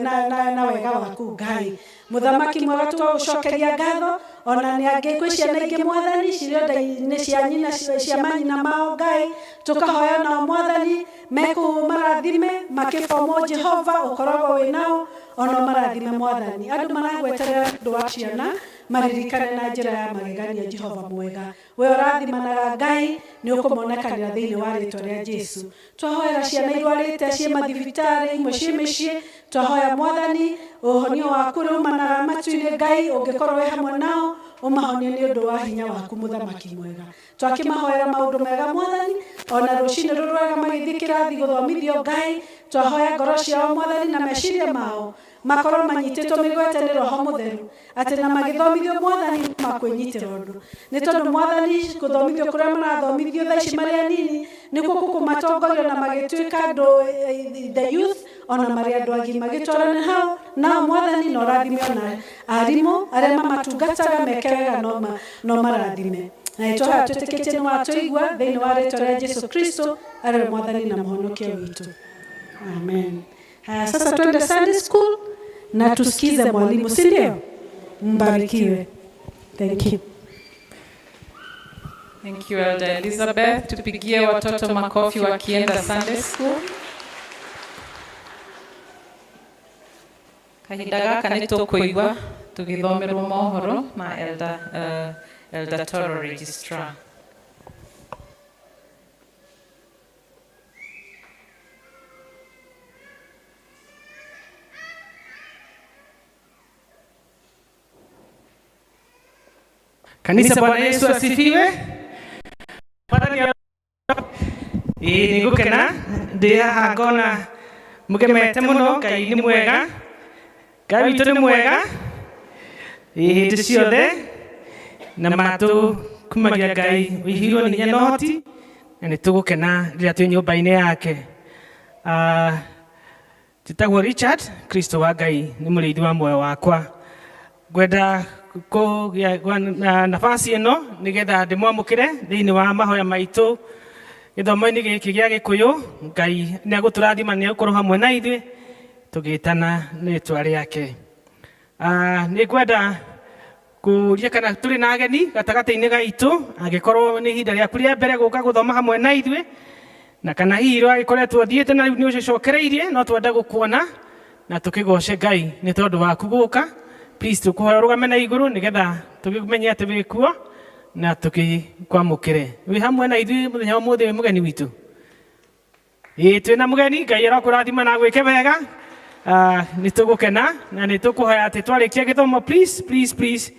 na wega waku, Ngai. Mũthamaki mwega, tũgũcokeria ngatho ona nĩ angĩ kwĩ ciana ingĩ, Mwathani, cirĩ nda-inĩ cia nyina, cia manyina mao, Ngai. Tũkahoya nao, Mwathani, mekũu marathime makĩbomwo, Jehova, ũkoragwo wĩ nao, ona marathime, Mwathani. Andũ maragweterera ũndũ wa ciana maririkane na njĩra ya magegania, Jehova mwega. We ũrathimanaga, Ngai, nĩ ũkũmonekanĩra thĩinĩ wa rĩtwa rĩa Jesu. Twahoera ciana irwarĩte ciĩ mathibitarĩ, imwe ciĩ mĩciĩ. Twahoya, Mwathani, ũhonio waku ũrĩa umanaga matu-inĩ, Ngai, ũngĩkorwo wĩ hamwe nao, ũmahonie nĩ ũndũ wa hinya waku, mũthamaki mwega. Twakĩmahoera maũndũ mega, Mwathani, ona rũcinĩ rũrũ rwega magĩthiĩ kĩrathi gũthomithio, Ngai. Twahoya ngoro ciao, Mwathani, na meciria mao makorwo manyitĩtwo mĩgwate nĩ Roho Mũtheru, atĩ na magĩthomithio, Mwathani, makwĩnyitĩra ũndũ, nĩ tondũ, Mwathani, gũthomithio kũrĩa marathomithio thaa ici marĩ anini nĩkuo gũkũmatongoria na magĩtuĩka andũ, the youth, ona marĩ andũ agima. Gĩtwarane hau nao, Mwathani, na ũrathime ona Arimũ arĩa mamatungataga meke wega no marathime. Na nĩtwahoya twĩtĩkĩtie nĩ watũigua thĩinĩ wa rĩtwa rĩa Jesu Kristo arĩ mwathani na mũhonokia witũ. Amen. Haya, sasa twende Sunday school na tusikize mwalimu, si ndio? Mbarikiwe. Thank you. Thank you, Elder Elizabeth. Tupigie watoto makofi wakienda Sunday school. Kahinda gaka nĩ tũkũigua tũgĩthomerwo mohoro na Elder Toro Registrar. Kanisa, Bwana Yesu asifiwe. Ĩĩ nĩ ngũkena ndĩ haha ngona mũgemete mũno. Ngai nĩ mwega, Ngai witũ nĩ mwega ĩĩ hĩndĩ ciothe, na matũkumagia Ngai ũihũirwo nĩ hinya na ũhoti, na nĩ tũgũkena rĩrĩa twĩ nyũmba-inĩ yake. Njĩtagwo Richard. Kristo wa Ngai nĩ mũrĩithi wa muoyo wakwa. Ngwenda kũgĩa na nafasi ĩno nĩgetha ndĩmwamũkĩre thĩinĩ wa mahoya maitũ gĩthomo-inĩ gĩkĩ gĩa Gĩkũyũ. Ngai nĩ egũtũrathima, nĩ egũkorwo hamwe na ithuĩ tũgĩtana rĩtwa rĩake. Nĩ ngwenda kũria kana tũrĩ na ageni gatagatĩ-inĩ gaitũ, angĩkorwo nĩ ihinda rĩaku rĩa mbere gũka gũthoma hamwe na ithuĩ, na kana hihi rwagĩkoretwo ũthiĩte na rĩu nĩ ũcokereirie, no twenda gũkuona na tũkĩgoce Ngai nĩ tondũ waku gũka. Please, tũkũhoya ũrũgame na igũrũ nĩgetha tũkĩmenye atĩ wĩ kuo na tũkĩkwamũkĩre wĩ hamwe na ithuĩ mũthenya wa ũmũthĩ wĩ mũgeni witũ. Ĩĩ, twĩna mũgeni. Ngai arokũrathima na gwĩke wega. Nĩ tũgũkena na nĩ tũkũhoya atĩ twarĩkia gĩthomo, please, please, please,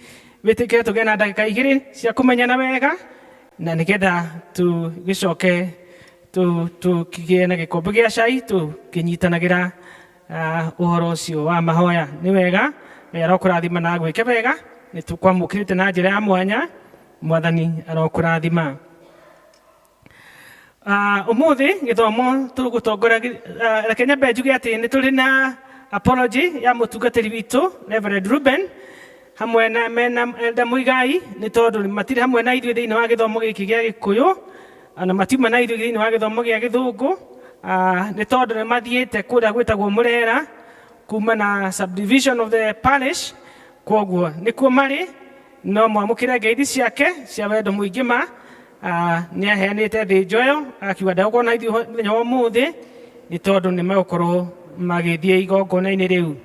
wĩtĩkĩre tũgĩe na ndagĩka 2 cia kũmenyana wega, na nĩgetha tũgĩcoke tũkĩgĩe na gĩkombe gĩa cai tũkĩnyitanagĩra ũhoro ũcio wa mahoya. Nĩ wega. Ngai arokũrathima na gwĩke wega. Nĩ tũkwamũkĩrĩte na njĩra ya mwanya. Mwathani arokũrathima. Ũmũthĩ gĩthomo tũgũtongoria, reke nyambe njuge atĩ nĩ tũrĩ na apology ya mũtungatĩri witũ Reverend Ruben hamwe na mena Elder Muigai, nĩ tondũ matirĩ hamwe na ithuĩ thĩinĩ wa gĩthomo gĩkĩ gĩa Gĩkũyũ, na matiuma na ithuĩ thĩinĩ wa gĩthomo gĩa Gĩthũngũ, nĩ tondũ nĩ mathiĩte kũrĩa gwĩtagwo Mũrera kuma na subdivision of the parish, kwoguo nĩkuo marĩ. No mwamũkĩre ngeithi ciake cia wendo mũingĩ ma nĩ aheanĩte thĩnjo ĩyo, akiuga ndegũkorwo na ithuĩ mũthenya wa ũmũthĩ nĩ tondũ nĩ megũkorwo magĩthiĩ igongona-inĩ rĩu.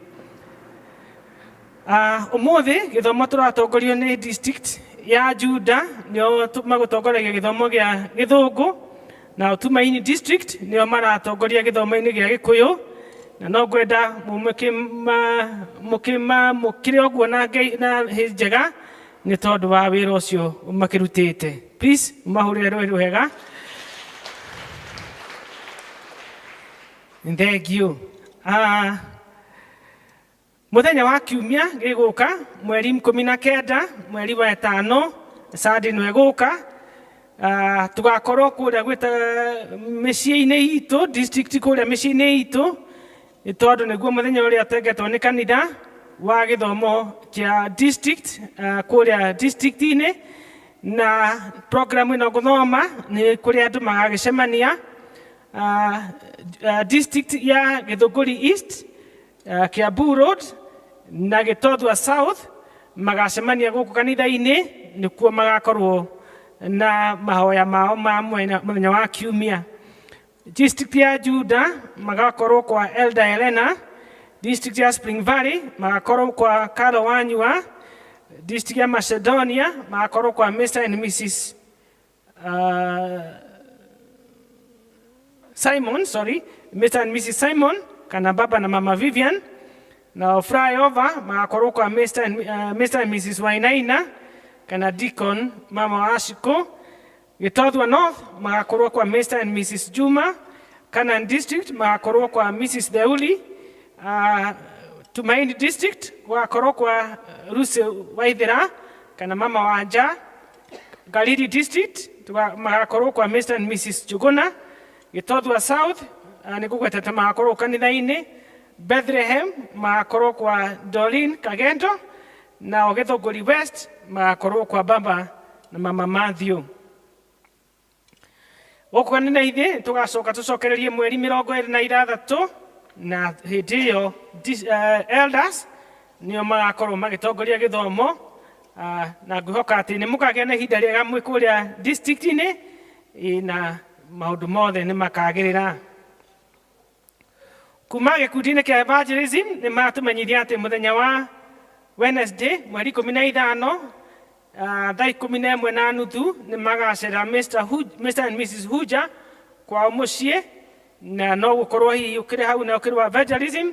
Ũmũthĩ gĩthomo tũratongorio nĩ district ya Juda, nĩo magũtongoragia gĩthomo gĩa Gĩthũngũ, na Tumaini district nĩo maratongoria gĩthomo-inĩ gĩa Gĩkũyũ, na no ngwenda mũkĩmamũkĩre ũguo na na hĩ njega nĩ tondũ wa wĩra ũcio makĩrutĩte. Please, mahũrĩre rũĩ rwega. Thank you. Mũthenya wa kiumia gĩgũka, mweri 19 mweri wa ĩtano, Sunday ĩno ĩgũka, tũgakorwo kũrĩa gwĩta mĩciĩ-inĩ itũ, district kũrĩa mĩciĩ-inĩ itũ, nĩ tondũ nĩguo mũthenya ũrĩa twengetwo nĩ kanitha wa gĩthomo kĩa district, kũrĩa district-inĩ. Na program ĩno ngũthoma nĩ kũrĩa andũ magagĩcemania, district ya Gĩthũngũri East, Kiambu Road na Gĩtothua South, magacemania gũkũ kanitha-inĩ, nĩkuo magakorwo na mahoya mao ma mũthenya wa kiumia. District ya Juda magakorwo kwa Elder Elena, district ya Spring Valley magakorwo kwa Carlo Wanyua, district ya Macedonia magakorwo kwa Mr and Mrs Simon, sorry, Mr and Mrs Simon, kana baba na mama Vivian, na flyover magakorwo kwa Mr and Mrs Wainaina, kana Deacon mama wa Ashiko. Gĩtothua North magakorwo kwa Mr and Mrs Juma, Canaan District magakorwo kwa Mrs Theuli, Tumaini District gũgakorwo kwa Lucy Waithera kana mama Wanja, Galili District magakorwo kwa Mr and Mrs Njuguna, Gĩtothua South nĩ ngũgwetete magakorwo kanitha-inĩ, Bethlehem magakorwo kwa Doreen Kagendo, Nao Githũngũri West magakorwo kwa baba na mama Matthew. Gũkũ kanitha-inĩ tũgacoka tũcokererie mweri 26, na hĩndĩ ĩyo elders nĩo magakorwo magĩtongoria gĩthomo. Na ngwĩhoka atĩ nĩ mũkagĩa na ihinda rĩega mwĩ kũrĩa district-inĩ, na maũndũ mothe nĩ makagĩrĩra. Kuma gĩkundi-inĩ kĩa evangelism nĩ matũmenyithia atĩ mũthenya wa Wednesday mweri 15, thaa 11:30 nĩ magacera Mr and Mrs Huja kwao mũciĩ, na no gũkorwo hihi ũkĩrĩ hau na ũkĩrĩ wa evangelism.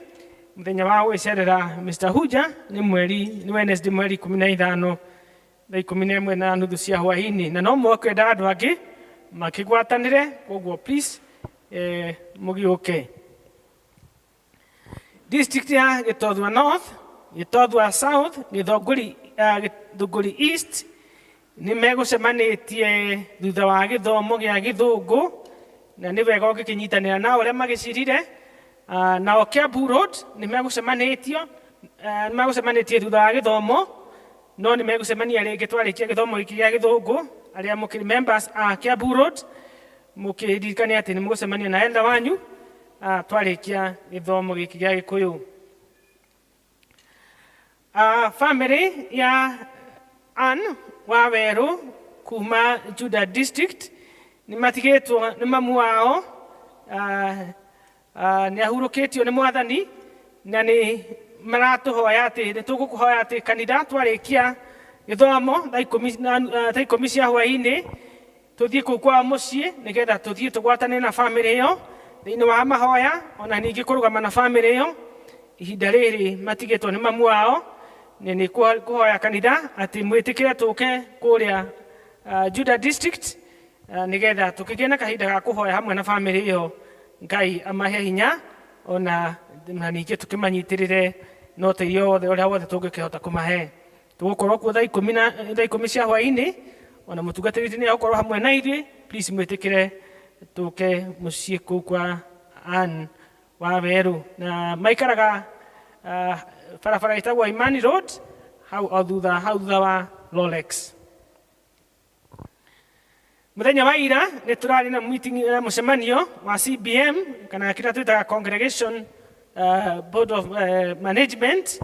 Mũthenya wa gwĩcerera Mr Huja nĩ mweri nĩ Wednesday mweri 15 thaa 11:30 cia hwaĩ-inĩ, na no mũkwenda andũ angĩ makĩgwatanĩre, koguo please mũgĩũke. District ya Gĩtothua North, Gĩtothua South, Gĩthũngũri East nĩ megũcemanĩtie thutha wa gĩthomo gĩa Gĩthũngũ, na nĩ wega ũngĩkĩnyitanĩra nao ũrĩa magĩcirire. Nao Kiambu Road nĩ megũcemanĩtie thutha wa gĩthomo, no nĩ megũcemania rĩngĩ twarĩkia gĩthomo gĩkĩ gĩa Gĩthũngũ. Arĩa mũkĩrĩ members a Kiambu Road mũkĩririkane atĩ nĩ mũgũcemania na elder wanyu twarĩkia gĩthomo gĩkĩ gĩa Gĩkũyũ. Family ya Ann wa Werũ kuma Juda District nĩ matigĩtwo nĩ mamu wao, nĩ ahurũkĩtio nĩ Mwathani, na nĩ maratũhoya atĩ nĩ tũgũkũhoya atĩ kanitha twarĩkia gĩthomo thaa 10 cia hwaĩ-inĩ tũthiĩ kũu kwa mũciĩ nĩgetha tũthiĩ tũgwatane na family ĩyo thĩinĩ wa mahoya, ona ningĩ kũrũgama na family ĩyo ihinda rĩrĩ matigĩtwo nĩ mamu wao. Nĩ kũhoya kanitha atĩ mwĩtĩkĩre tũke kũrĩa Juda District, nĩgetha tũkĩgĩe na kahinda ga kũhoya hamwe na family ĩyo, Ngai amahe hinya, ona na ningĩ tũkĩmanyitĩrĩre na ũteithio wothe ũrĩa wothe tũngĩkĩhota kũmahe. Tũgũkorwo kuo thaa 10 cia hwaĩ-inĩ, ona mũtungatĩri witũ nĩ egũkorwo hamwe na ithuĩ. Please mwĩtĩkĩre tũke mũciĩ kũu kwa Ann wa Werũ, na maikaraga barabara ĩtagwo Imani Road, hau o thutha, hau thutha wa Rolex. Mũthenya wa ira nĩ tũrarĩ na meeting, mũcemanio wa CBM kana kĩrĩa twĩtaga Congregation Board of Management,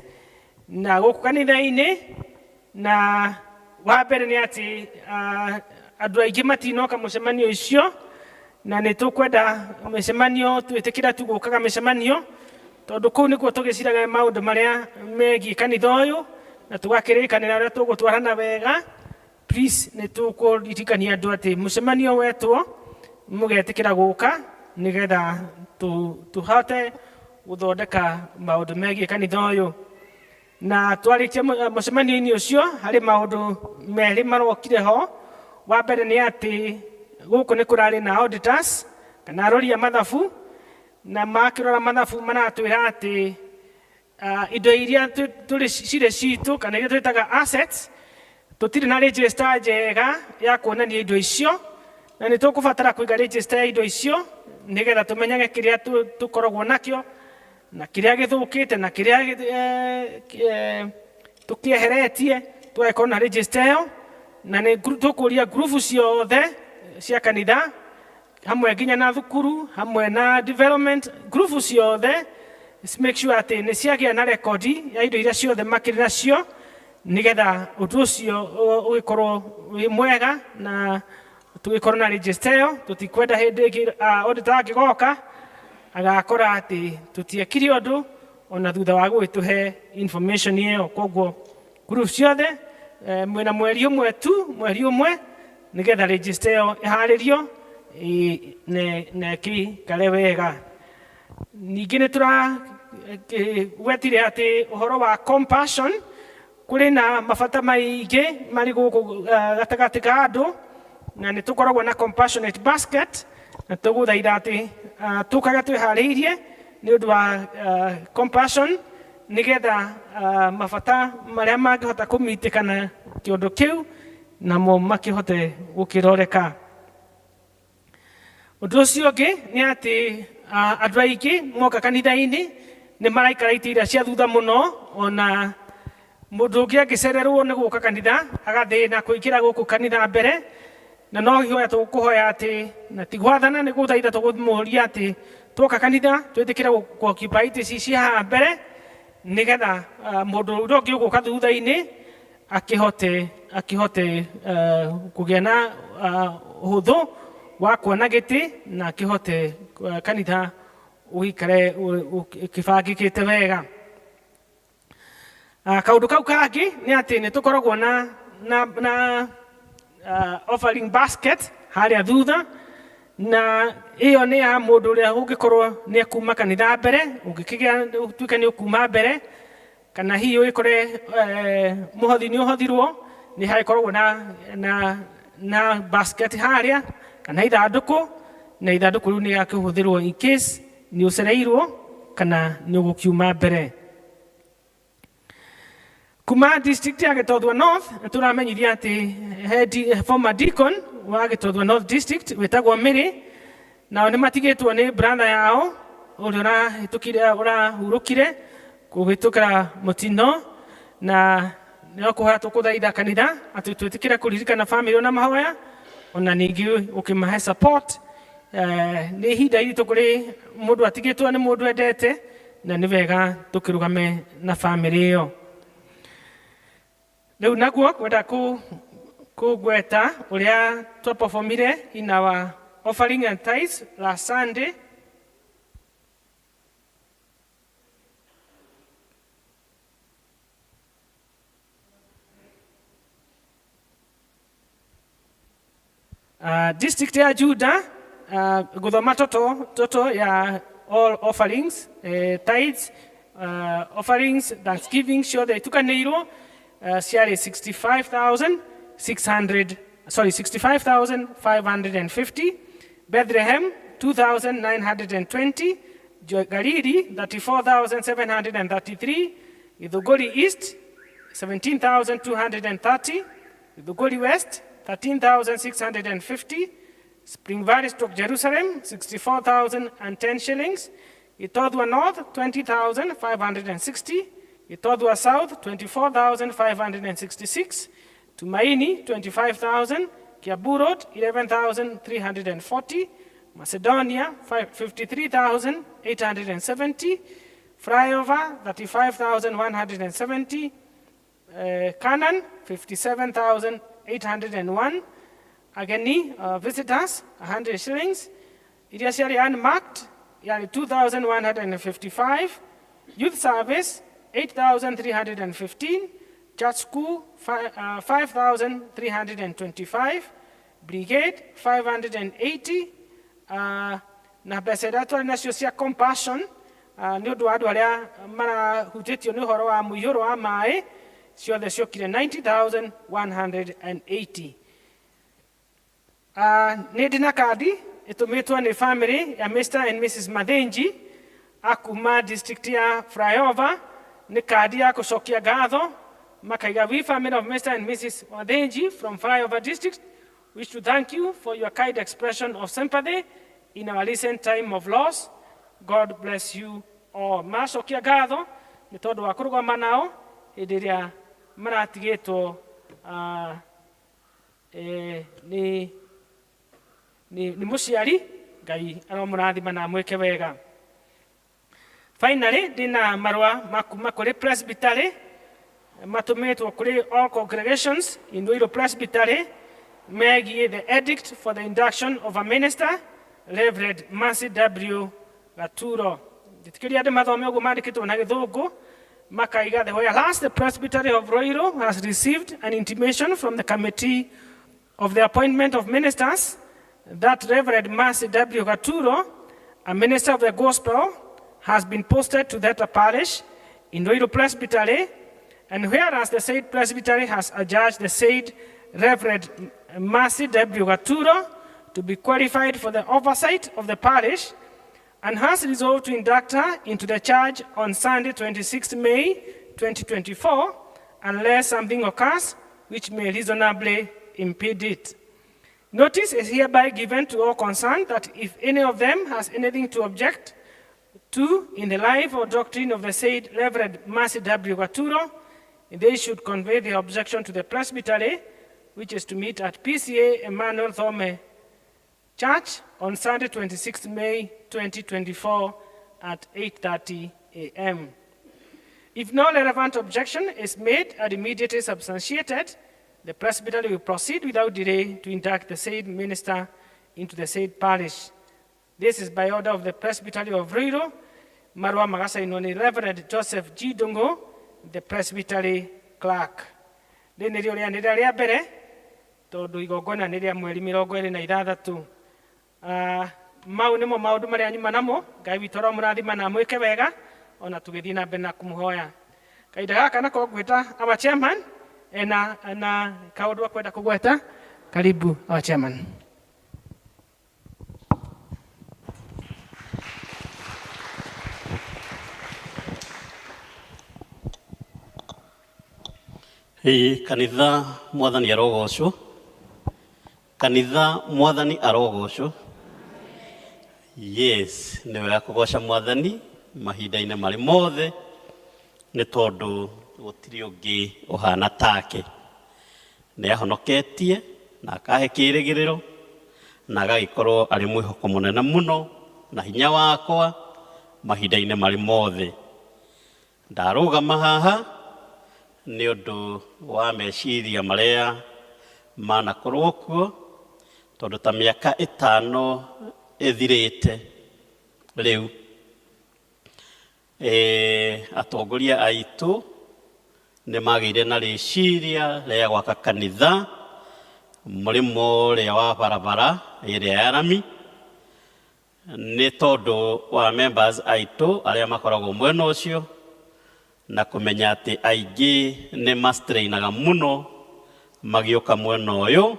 na gũkũ kanitha-inĩ. Na wa mbere nĩ atĩ andũ aingĩ matinoka mũcemanio icio, na nĩ tũkwenda mĩcemanio twĩtĩkĩra tu gũkaga mĩcemanio, tondũ kũu nĩkuo tũgĩciraga maũndũ marĩa megiĩ kanitha ũyũ na tũgakĩrĩkanĩra ũrĩa tũgũtwarana wega. Please nĩ tũkũririkania andũ atĩ mũcemanio wetwo mũgetĩkĩra gũka nĩgetha tũhote gũthondeka maũndũ megiĩ kanitha ũyũ. Na twarĩkia mũcemanio-inĩ ũcio, harĩ maũndũ merĩ marokire ho. Wa mbere nĩ atĩ gũkũ nĩ kũrarĩ na auditors kana arori a mathabu, na makĩrora mathabu maratwĩra atĩ indo iria tũrĩ cirĩ citũ kana iria twĩtaga assets, tũtirĩ na register njega ya kuonania indo icio, na nĩ tũkũbatara kũiga register ya indo icio nĩgetha tũmenyage kĩrĩa tũkoragwo nakĩo na kĩrĩa gĩthũkĩte na kĩrĩa tũkĩeheretie, tũgagĩkorwo na register ĩyo. Na nĩ tũkũria ngurubu ciothe cia kanitha, hamwe nginya na thukuru, hamwe na development ngurubu ciothe, make sure atĩ nĩ ciagĩa na rekondi ya indo iria ciothe makĩrĩ nacio, nĩgetha ũndũ ũcio ũgĩkorwo wĩ mwega na tũgĩkorwo na register ĩyo. Tũtikwenda hĩndĩ ĩngĩ auditor angĩgoka agakora atĩ tũtiekire ũndũ ona thutha wa gũgĩtũhe information ĩyo. Koguo group ciothe, mwĩna mweri ũmwe tu, mweri ũmwe, nĩgetha register ĩyo ĩharĩrio na ĩkĩikare wega. Ningĩ nĩ tũragwetire atĩ ũhoro wa compassion, kũrĩ na mabata maingĩ marĩ gũkũ gatagatĩ ka andũ, na nĩ tũkoragwo na compassionate basket, na tũgũthaitha atĩ tũkage twĩharĩirie nĩ ũndũ wa compassion, nĩgetha mabata marĩa mangĩhota kũmitĩkana kĩũndũ kĩu namo makĩhote gũkĩroreka. Ũndũ ũcio ũngĩ nĩ atĩ andũ aingĩ moka kanitha-inĩ nĩ maraikara itĩ iria cia thutha mũno, ona Mũndũ ũngĩ angĩcererwo nĩ gũka kanitha agathĩna kũingĩra gũkũ kanitha mbere, na no ihoya tũkũhoya atĩ na ti gwathana nĩ gũthaitha tũkũmũria atĩ twoka kanitha twĩtĩkĩre gũ-occupy itĩ ici cia haha mbere nĩgetha mũndũ ũrĩa ũngĩ ũgũka thutha-inĩ akĩhote kũgĩa na ũhũthũ wa kuona gĩtĩ na akĩhote kanitha ũikare ũkĩbangĩkĩte wega. Kaũndũ kau kangĩ nĩ atĩ nĩ tũkoragwo na offering basket harĩa thutha, na ĩyo nĩ ya mũndũ ũrĩa ũngĩkorwo nĩ ekuma kanitha mbere, ũngĩkĩgĩa ũtuĩke nĩ ũkuma mbere, kana hihi ũgĩkore mũhothi nĩ ũhothirwo, nĩ hagĩkoragwo na basket harĩa kana ithandũkũ, na ithandũkũ rĩu nĩ rĩakĩhũthĩrwo in case nĩ ũcereirwo kana nĩ ũgũkiuma mbere. Kuma district ya Gĩtothua North nĩ tũramenyithia atĩ former deacon wa Gĩtothua North district wĩtagwo Mary, nao nĩ matigĩtwo nĩ brother yao ũrĩa ũrahĩtũkire ũrahurũkire kũhĩtũkĩra mũtino, na nĩ kũhoya tũkũthaitha kanitha atĩ twĩtĩkĩre kũririkana family ona mahoya, ona ningĩ ũkĩmahe support. Nĩ ihinda iritũ kũrĩ mũndũ atigĩtwo nĩ mũndũ endete, na nĩ wega tũkĩrũgame na family ĩyo. Rĩu naguo kwenda kũgweta ũrĩa twaperformire in our offering and tithes last Sunday. District ya Juda, guthoma toto ya all offerings, tithes, offerings, thanksgiving ciothe itukanĩirwo, ciarĩ 65,600, sorry, 65,550. Bethlehem 2,920, Galili 34,733, Githunguri East 17,230, Githunguri West 13,650, Spring Valley stroke Jerusalem 64,010 shillings, Gitothua North 20,560, Gitothua South 24,566, Tumaini 25,000, Kiambu Road 11,340, Macedonia 53,870, Flyover 35,170, Canaan 57,801, Ageni visitors 100 shillings, iria ciarĩ unmarked yarĩ 2,155, youth service 8,315, church school 5,325, brigade 580, na mbeca iria twarĩ nacio cia compassion nĩ ũndũ wa andũ arĩa marahutĩtio nĩ ũhoro wa mũiyũro wa maĩ ciothe ciokire 90,180. Nĩ ndĩ na kandi ĩtũmĩtwo nĩ family ya Mr. and Mrs. Mathenji akuma district ya Flyover. Nĩ kandi ya gũcokia ngatho, makaiga, "We family of Mr. and Mrs. Mathenji from Flyover district wish to thank you for your kind expression of sympathy in our recent time of loss. God bless you all." Macokia ngatho nĩ tondũ wa kũrũgama nao hĩndĩ ĩrĩa maratigĩtwo nĩ mũciari. Ngai aromũrathima na amwĩke wega. Finally, ndĩna marũa ma kuma kũrĩ presbytery matũmĩtwo kũrĩ all congregations in Ruiru Presbytery megiĩ the edict for the induction of a minister, Reverend Mercy W. Gaturo. Njĩtĩkĩria andũ mathome ũguo mandĩkĩtwo na gĩthũngũ, makaiga, "The whereas the Presbytery of Ruiru has received an intimation from the committee of the appointment of ministers that Reverend Mercy W. Gaturo, a minister of the gospel, has been posted to that parish in Ruiru Presbytery, and whereas the said Presbytery has adjudged the said Reverend Mercy W. Gaturo to be qualified for the oversight of the parish, and has resolved to induct her into the charge on Sunday, 26 May 2024, unless something occurs which may reasonably impede it. Notice is hereby given to all concerned that if any of them has anything to object to in the life or doctrine of the said Reverend Mercy W. Gaturo, They should convey their objection to the presbytery, which is to meet at PCA Emmanuel Thome Church on Sunday, 26 May 2024 at 8:30 a.m. If no relevant objection is made and immediately substantiated, the presbytery will proceed without delay to induct the said minister into the said parish. This is by order of the Presbytery of Ruiru, marũa magacainwo nĩ Reverend Joseph G. Dungu, the Presbytery clerk. Rĩrĩ nĩrĩo rĩanĩrĩra rĩa mbere tondũ igongona nĩ rĩa mweri 26. Mau nĩmo maũndũ marĩa nyuma namo. Ngai witũ aromũrathima na amwĩke wega ona tũgĩthiĩ na mbere na kũmũhoya. Kahinda gaka nako ngwĩta our chairman ena na kaũndũ akwenda kũgweta. Karibu our chairman. Ĩĩ kanitha mwathani arogocwo, kanitha mwathani arogocwo. Yes, nĩ wega kũgoca mwathani mahinda-inĩ marĩ mothe nĩ tondũ gũtirĩ ũngĩ ũhana take. Nĩ ahonoketie na akahe kĩrĩgĩrĩro na agagĩkorwo arĩ mwĩhoko mũnene mũno na hinya wakwa mahinda-inĩ marĩ mothe. Ndarũgama haha nĩ ũndũ wa meciria marĩa manakorwo kuo tondũ ta mĩaka 5 ĩthirĩte rĩu atongoria aitũ nĩ magĩire na rĩciria rĩa gwaka kanitha mũrĩmo ũrĩa wa barabara ĩrĩa ya rami nĩ tondũ wa members aitũ arĩa makoragwo mwena ũcio na kũmenya atĩ aingĩ nĩ mastrainaga mũno magĩũka mwena ũyũ,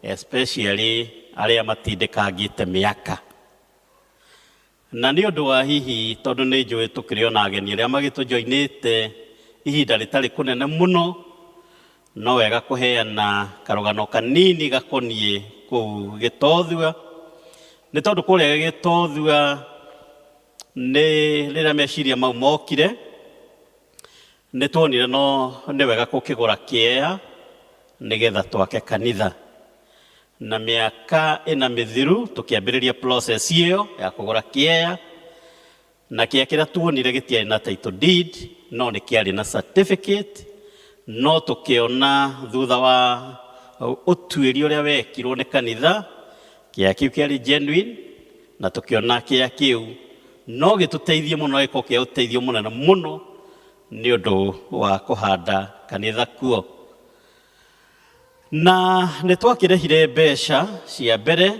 especially arĩa matindĩkangĩte mĩaka. Na nĩ ũndũ wa hihi tondũ nĩ njũĩ tũkĩrĩ ona ageni arĩa magĩtũjoinĩte ihinda rĩtarĩ kũnene mũno, no wega kũheana karũgano kanini gakoniĩ kũu Gĩtothua. Nĩ tondũ kũrĩa Gĩtothua nĩ rĩrĩa meciria mau mokire, nĩ tuonire no nĩ wega gũkĩgũra kĩea nĩgetha twake kanitha. Na mĩaka 4 mĩthiru tũkĩambĩrĩria process ĩyo ya kũgũra kĩea, na kĩea kĩrĩa tuonire gĩtiarĩ na title deed, no nĩ kĩarĩ na certificate, no tũkĩona thutha wa ũtuĩria ũrĩa wekirwo nĩ kanitha, kĩea kĩu kĩarĩ genuine, na tũkĩona kĩea kĩu no gĩtũteithie mũno, gĩkorwo kĩa ũteithio mũnene mũno nĩ ũndũ wa kũhanda kanitha kuo. Na nĩ twakĩrĩhire mbeca cia mbere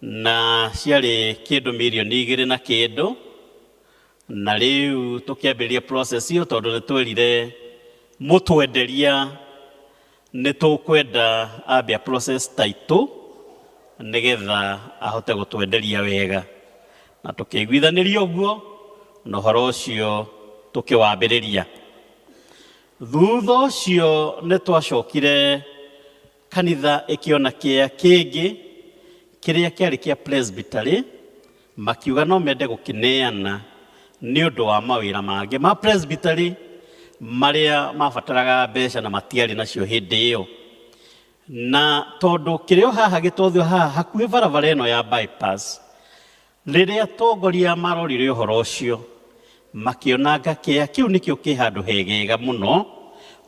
na ciarĩ kĩndũ mirioni 2 na kĩndũ, na rĩu tũkĩambĩrĩria process ĩyo tondũ nĩ twerire mũtwenderia nĩ tũkwenda ambia process taitũ nĩgetha ahote gũtwenderia wega, na tũkĩiguithanĩria ũguo na ũhoro ũcio tũkĩwambĩrĩria. Thutha ũcio nĩ twacokire kanitha ĩkĩona kĩea kĩngĩ kĩrĩa kĩarĩ kĩa presbytery, makiuga no mende gũkĩneana nĩ ũndũ wa mawĩra mangĩ ma presbytery marĩa mabataraga mbeca na matiarĩ nacio hĩndĩ ĩyo. Na tondũ kĩrĩa o haha Gĩtothua haha hakuhĩ barabara ĩno ya bypass, rĩrĩa atongoria marorire ũhoro ũcio makĩona kĩea kĩu nĩkĩo kĩ handũ hegega mũno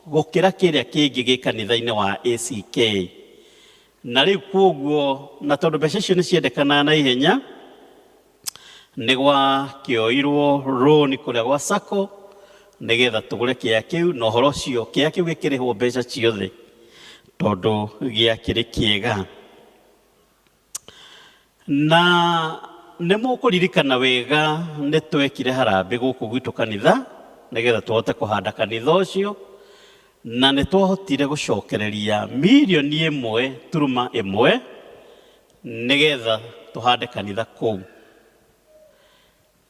gũkĩra kĩrĩa kĩngĩ gĩ kanitha-inĩ wa ACK. Na rĩu kwoguo, na tondũ mbeca icio nĩ ciendekanaga na ihenya, nĩ gwakĩoirwo rũni kũrĩa gwa SACCO nĩgetha tũgũre kĩea kĩu, na ũhoro ũcio kĩea kĩu gĩkĩrĩhwo mbeca ciothe tondũ gĩakĩrĩ kĩega. Na nĩ mũkũririkana wega nĩ twekire harambĩ gũkũ gwitũ kanitha nĩgetha tũhote kũhanda kanitha ũcio, na nĩ twahotire gũcokereria mirioni 1.1 nĩgetha tũhande kanitha kũu.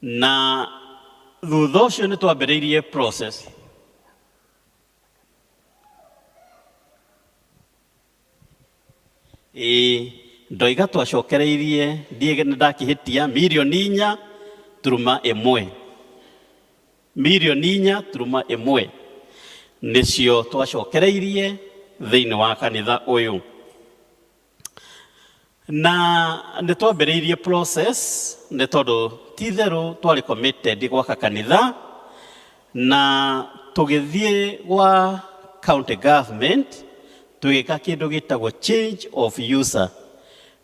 Na thutha ũcio nĩ twambĩrĩirie process. Ĩĩ ndoiga twacokereirie ndiĩ nĩ ndakĩhĩtia mirioni 4.1, mirioni 4.1. Nĩcio twacokereirie thĩinĩ wa kanitha ũyũ. Na nĩ twambĩrĩirie process nĩ tondũ ti itherũ twarĩ committed gwaka kanitha, na tũgĩthiĩ gwa county government tũgĩka kĩndũ gĩtagwo change of user.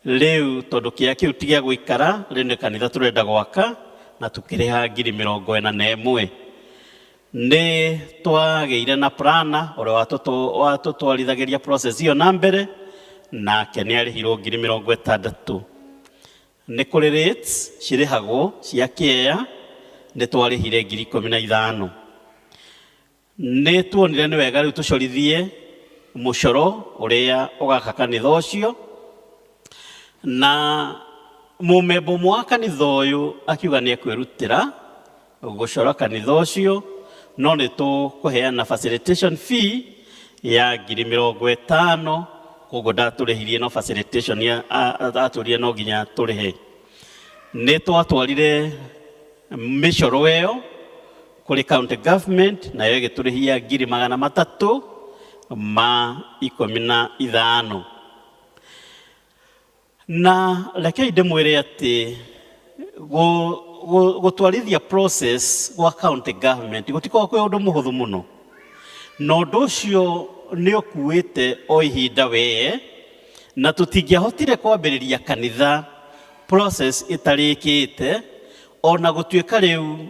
Rĩu tondũ kĩea kĩu ti gĩa gũikara, rĩu nĩ kanitha tũrenda gwaka, na tũkĩrĩha 41,000. Nĩ twagĩire na planner ũrĩa watũtwarithagĩria process ĩyo na mbere, nake nĩ arĩhirwo 60,000. Nĩ kũrĩ rates cirĩhagwo cia kĩea, nĩ twarĩhire 15,000. Nĩ tuonire nĩ wega rĩu tũcorithie mũcoro ũrĩa ũgaka kanitha ũcio, na mũmemba ũmwe wa kanitha ũyũ akiuga nĩ ekwĩrutĩra gũcora kanitha ũcio, no nĩ tũkũheana facilitation fee ya 50,000, koguo ndatũrĩhirie, no facilitation atũrire no nginya tũrĩhe. Nĩ twatwarire mĩcoro ĩyo kũrĩ county government, nayo ĩgĩtũrĩhia 315,000. Na rekei ndĩmwĩre atĩ gũtwarithia process gwa county government gũtikoragwo kwĩ ũndũ mũhũthũ mũno, na ũndũ ũcio nĩ ũkuĩte o ihinda wee, na tũtingĩahotire kwambĩrĩria kanitha process ĩtarĩkĩte, ona gũtuĩka rĩu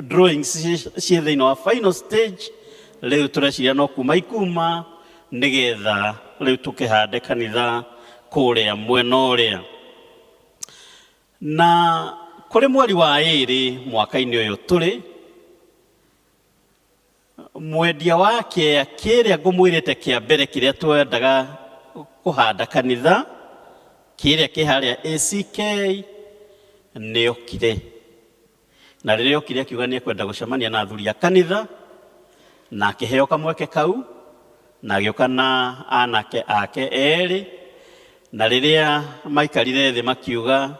drawings ciĩ thĩinĩ wa final stage. Rĩu tũreciria no kuma ikuma nĩgetha rĩu tũkĩhande kanitha kũrĩa mwena ũrĩa. Na kũrĩ mweri wa ĩrĩ mwaka-inĩ ũyũ tũrĩ, mwendia wa kĩea kĩrĩa ngũmwĩrĩte kĩa mbere kĩrĩa twendaga kũhanda kanitha, kĩrĩa kĩ harĩa ACK, nĩ okire. Na rĩrĩa okire akiuga nĩ ekwenda gũcemania na athuri a kanitha, na akĩheo kamweke kau, na agĩũka na anake ake erĩ. Na rĩrĩa maikarire thĩ makiuga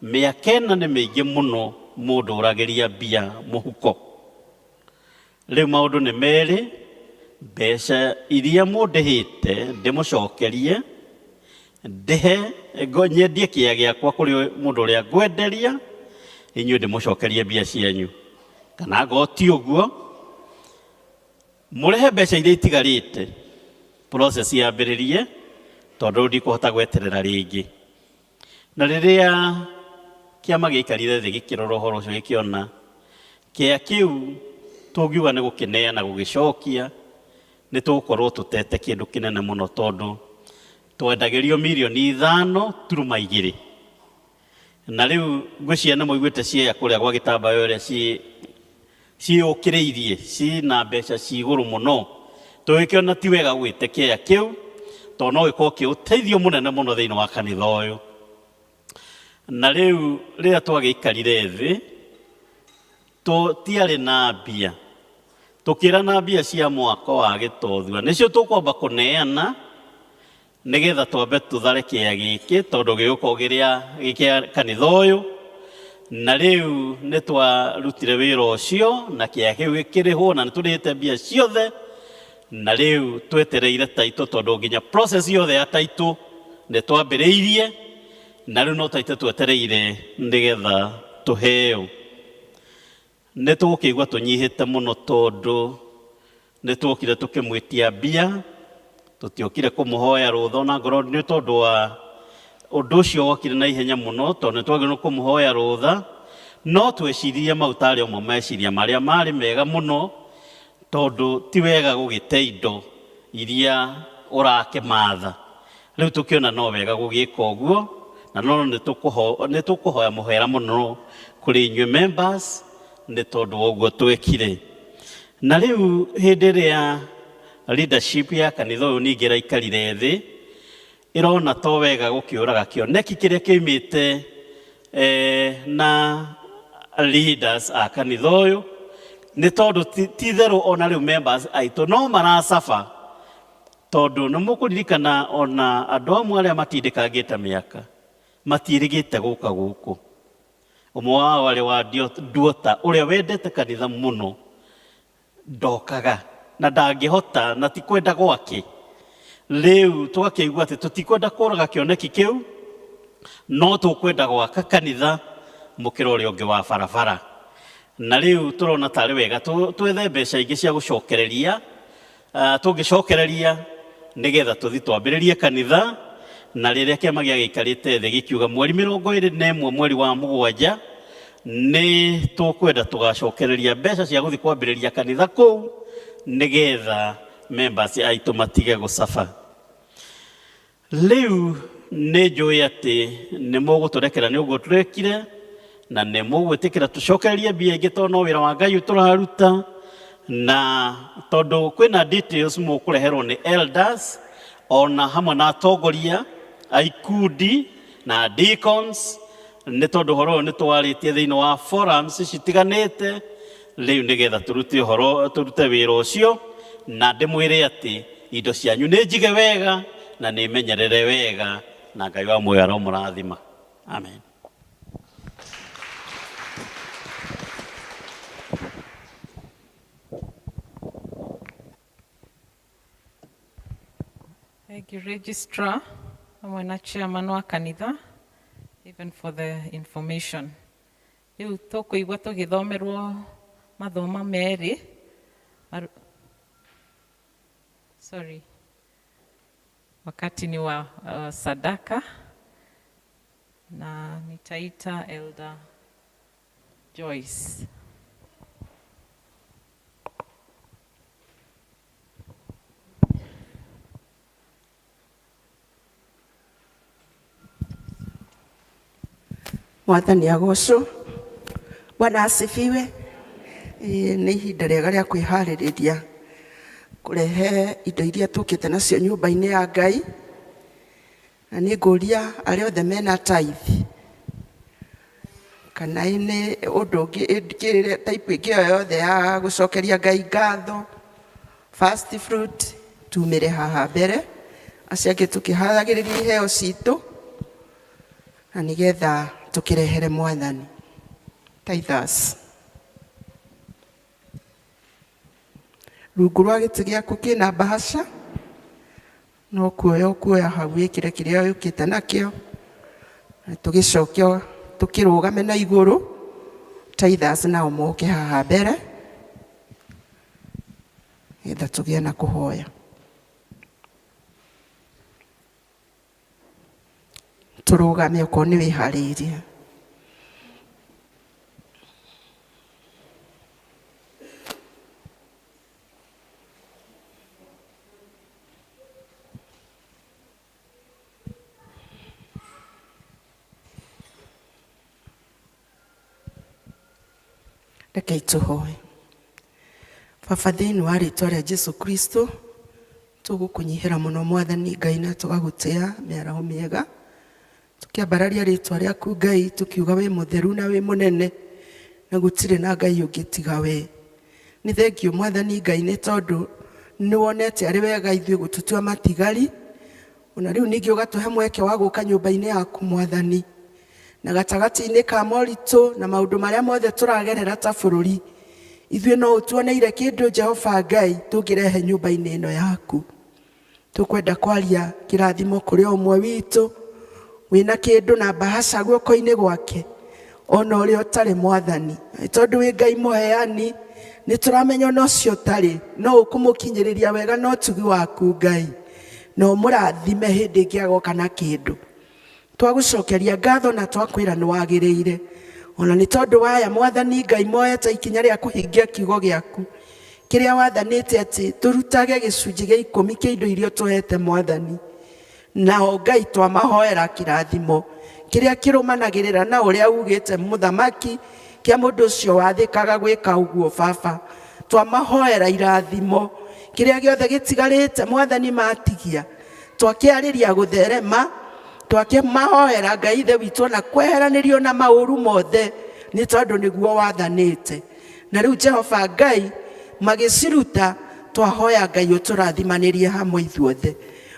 mĩaka ĩna nĩ mĩingĩ mũno mũndũ ũragĩria mbia mũhuko. Rĩu maũndũ nĩ merĩ, mbeca iria mũndĩhĩte ndĩmũcokerie, ndĩhe nyendie kĩea gĩakwa kũrĩ mũndũ ũrĩa ngwenderia, inyuĩ ndĩmũcokerie mbia cianyu. Kana angorwo ti ũguo, mũrĩhe mbeca iria itigarĩte, process yambĩrĩrie, tondũ rĩu ndikũhota gweterera rĩngĩ. Na rĩrĩa kĩama gĩaikarire thĩ gĩkĩrora ũhoro ũcio, gĩkĩona kĩea kĩu tũngiuga nĩ gũkĩneana gũgĩcokia, nĩ tũgũkorwo tũtete kĩndũ kĩnene mũno, tondũ twendagĩrio 5.2 mirioni. Na rĩu ngwĩciria nĩ mũiguĩte ciea kũrĩa gwa gĩtambaya ũrĩa ciĩyũkĩrĩirie, ciĩna mbeca ci igũrũ mũno. Tũgĩkĩona ti wega gwĩte kĩea kĩu, tondũ no gĩkorwo kĩ ũteithio mũnene mũno thĩinĩ wa kanitha ũyũ. Na rĩu rĩrĩa twagĩikarire thĩ, tũtiarĩ na mbia, tũkĩra na mbia cia mwako wa gĩtothua nĩcio tũkwamba kũneana, nĩgetha twambe tũthare kĩea gĩkĩ, tondũ gĩgũkorwo gĩrĩa gĩa kanitha ũyũ. Na rĩu nĩ twarutire wĩra ũcio na kĩea kĩu gĩkĩrĩhwo, na nĩ tũrĩhĩte mbia ciothe, na rĩu twetereire title, tondũ nginya process yothe ya title nĩ twambĩrĩirie, na rĩu no title twetereire nĩgetha tũheo. Nĩ tũgũkĩigua tũnyihĩte mũno, tondũ nĩ tuokire tũkĩmwĩtia mbia, tũtiokire kũmũhoya rũtha ona ngorwo nĩ tondũ wa ũndũ ũcio wokire na ihenya mũno, tondũ nĩ twagĩrĩirwo kũmũhoya rũtha, no tweciririe mau tarĩ o mo meciria marĩa marĩ mega mũno, tondũ ti wega gũgĩte indo iria ũrakĩmatha. Rĩu tũkĩona no wega gũgĩka ũguo, na no nĩ tũkũhoya mũhera mũno kũrĩ inyuĩ members nĩ tondũ wa ũguo twekire. Na rĩu hĩndĩ ĩrĩa leadership ya kanitha ũyũ ningĩ ĩraikarire thĩ, ĩrona to wega gũkĩũraga kĩoneki kĩrĩa kĩoimĩte na leaders a kanitha ũyũ, nĩ tondũ ti itherũ ona rĩu members aitũ no maracaba, tondũ nĩ mũkũririkana ona andũ amwe arĩa matindĩkangĩte mĩaka matiĩrĩgĩte gũka gũkũ. Ũmwe wao arĩ wa Nduota, ũrĩa wendete kanitha mũno, ndokaga. Na ndangĩhota na ti kwenda gwake. Rĩu tũgakĩigua atĩ tũtikwenda kũraga kĩoneki kĩu, no tũkwenda gwaka kanitha mũkĩra ũrĩa ũngĩ wa barabara. Na rĩu tũrona tarĩ wega twethe mbeca ingĩ cia gũcokereria, tũngĩcokereria nĩgetha tũthi twambĩrĩrie kanitha. Na rĩrĩa kĩama gĩagĩikarĩte thĩ gĩkiuga mweri 21 mweri wa 7 nĩ tũkwenda tũgacokereria mbeca cia gũthiĩ kwambĩrĩria kanitha kũu nĩgetha members aitũ matige gũcaba. Rĩu nĩ njũĩ atĩ nĩ mũgũtũrekera nĩ ũguo tũrekire, na nĩ mũgwĩtĩkĩra tũcokererie mbia ingĩ tondũ no wĩra wa Ngai tũraruta, na tondũ kwĩna details mũkũreherwo nĩ elders ona hamwe na atongoria a ikundi na deacons, nĩ tondũ ũhoro ũyũ nĩ twarĩtie thĩinĩ wa forums citiganĩte. Rĩu nĩgetha tũrute ũhoro, tũrute wĩra ũcio, na ndĩmwĩre atĩ indo cianyu nĩ njige wega na nĩ menyerere wega, na Ngai wa muoyo aromũrathima. Amen. Thank you, Registrar, hamwe na chairman wa kanitha, even for the information. Rĩu tũkũigua tũgĩthomerwo mathoma merĩ. Sorry. Wakati ni wa sadaka, na nitaita Elder Joyce. Mwathani agocwo. Bwana asifiwe. Nĩ ihinda rĩega rĩa kwĩharĩrĩria kũrehe indo iria tũkĩte nacio nyũmba-inĩ ya Ngai. Na nĩ ngũria arĩa othe mena tithe kana nĩ ũndũ ũngĩ, type ĩngĩ o yothe ya gũcokeria Ngai ngatho, first fruit tumĩre haha mbere, acio angĩ tũkĩharagĩrĩria iheo citũ na nĩgetha tũkĩrehere Mwathani. Tithers. Rungu rwa gĩtĩ gĩaku kĩna bahasha, no kuoya ũkuoya hau wĩkĩre kĩrĩa ũkĩte nakĩo, na tũgĩcoke tũkĩrũgame na igũrũ. Tithers nao moke haha mbere nĩgetha tũgĩe na kũhoya. Tũrũgame okorwo nĩ wĩharĩirie. Rekei tũhoe. Baba, thĩinĩ wa rĩtwa rĩa Jesu Kristo, tũgũkũnyihĩra mũno Mwathani Ngai na tũgagũtĩa mĩaraho mĩega, tũkĩambararia rĩtwa rĩaku Ngai, tũkiuga wĩ mũtheru na wĩ mũnene na gũtirĩ na Ngai ũngĩ tiga we. Nĩ thengio Mwathani Ngai nĩ tondũ nĩ wonete arĩ wega ithuĩ gũtũtua matigari, ona rĩu ningĩ ũgatũhe mweke wa gũka nyũmba-inĩ yaku Mwathani, na gatagatĩ-inĩ ka moritũ na maũndũ marĩa mothe tũragerera ta bũrũri, ithuĩ no ũtuoneire kĩndũ Jehova Ngai tũngĩrehe nyũmba-inĩ ĩno yaku. Tũkwenda kwaria kĩrathimo kũrĩ o ũmwe witũ wĩna kĩndũ na bahasha guoko-inĩ gwake, ona ũrĩa ũtarĩ Mwathani, tondũ wĩ Ngai mũheani, nĩ tũramenya ona ũcio ũtarĩ no ũkũmũkinyĩrĩria wega na ũtugi waku Ngai, na ũmũrathime hĩndĩ ĩngĩ agoka na kĩndũ. Twagũcokeria ngatho na twakwĩra nĩ wagĩrĩire, ona nĩ tondũ waya Mwathani Ngai moete ikinya rĩa kũhingia kiugo gĩaku kĩrĩa wathanĩte atĩ tũrutage gĩcunjĩ gĩa 10 kĩa indo iria ũtũhete Mwathani. Nao Ngai twamahoera kĩrathimo kĩrĩa kĩrũmanagĩrĩra na ũrĩa ugĩte mũthamaki kĩa mũndũ ũcio wathĩkaga gwĩka ũguo Baba. Twamahoera irathimo kĩrĩa gĩothe gĩtigarĩte Mwathani matigia, twakĩarĩria gũtherema, twakĩmahoera Ngai Ithe witũ ona kweheranĩrio na maũru mothe nĩ tondũ nĩguo wathanĩte. Na rĩu Jehova Ngai magĩciruta, twahoya Ngai ũtũrathimanĩrie hamwe ithuothe.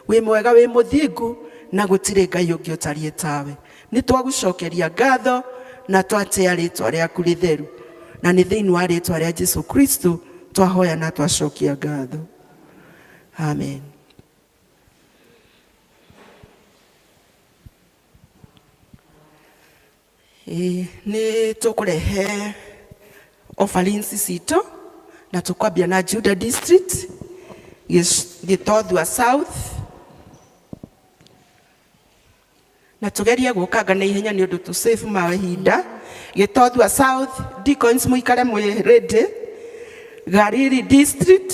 Wĩ mwega, wĩ mũthingu, na gũtirĩ Ngai ũngĩ ũtariĩ tawe. Nĩ twagũcokeria ngatho na twatĩa rĩtwa rĩaku rĩtheru, na nĩ thĩinĩ wa rĩtwa rĩa Jesu Kristo Twahoya na twacokia ngatho. Amen. Nĩ tũkũrehe offerings citũ na tũkwambia na Juda district, Gĩtothua South, na tugerie gũkanga na ihenya nĩ ũndũ tũ save mahinda. Gĩtothua South, deacons mũikare mwĩ ready. Gariri district,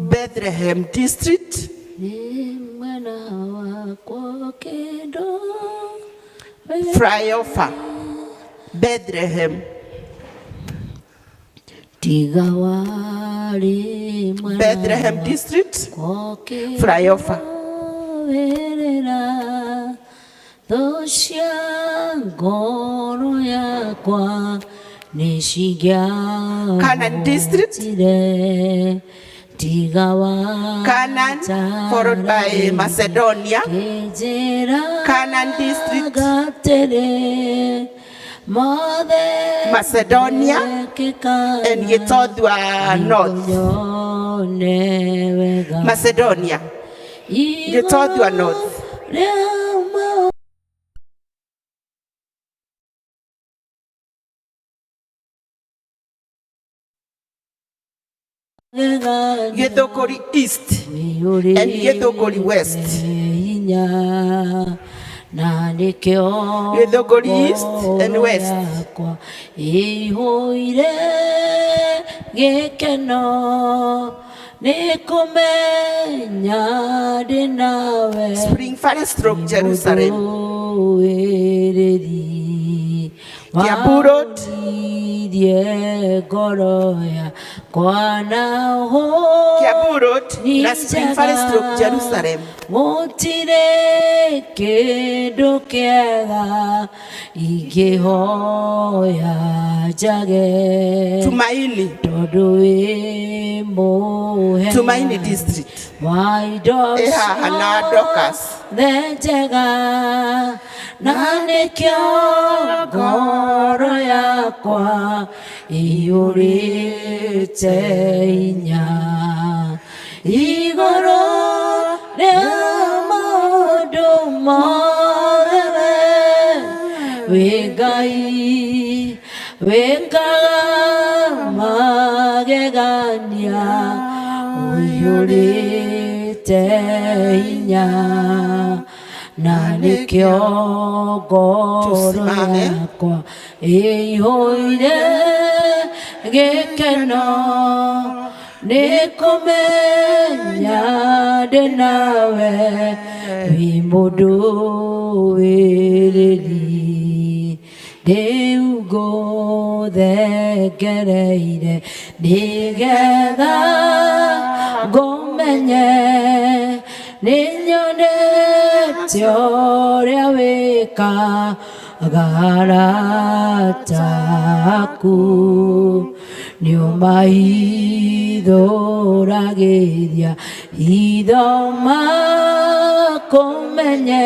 Bethlehem district, Flyover, Bethlehem, Bethlehem district, Flyover. Canaan district, Canaan followed by Macedonia, Canaan district, Macedonia, and Gitothua North. Macedonia, Gitothua North. Githukuri East and Githukuri West. Githukuri East and West. Spring Valley Stroke Jerusalem. Kiambu Road. Kiambu Road na Spring Valley Stroke Jerusalem. Tumaini. Tumaini District. Ehaha na Dorcas. Na nĩkĩo ngoro yakwa iyũrĩte hinya igũrũ rĩa maũndũ mothe wĩ Ngai wĩkaga magegania ũiyũrĩte hinya na nĩkĩo ngoro yakwa ĩihũire gĩkeno nĩ kũmenya ndĩ nawe wĩ mũndũ wĩrĩri rĩu ngũthengereire nĩgetha ngũmenye nĩnyonete ũrĩa wĩkaga arata aku nĩũmahithũragĩria hitho makũmenye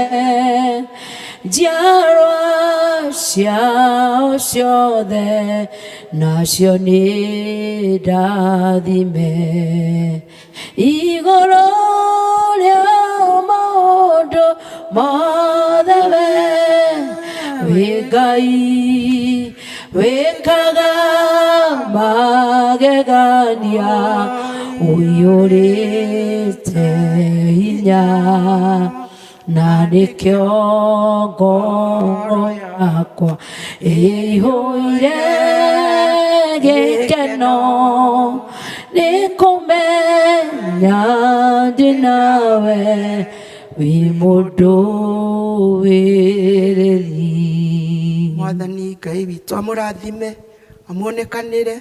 njiarwa ciao ciothe nacio nĩ ndathime igũrũ rĩa maũndũ mothe we wĩ Ngai wĩkaga magegania ũiyũrĩte hinya na nĩkĩo ngoro yakwa ĩihũire gĩkeno nĩ kũmenya ndĩ nawe wĩ mũndũ wĩrĩri. Mwathani Ngai witũ amũrathime amuonekanĩre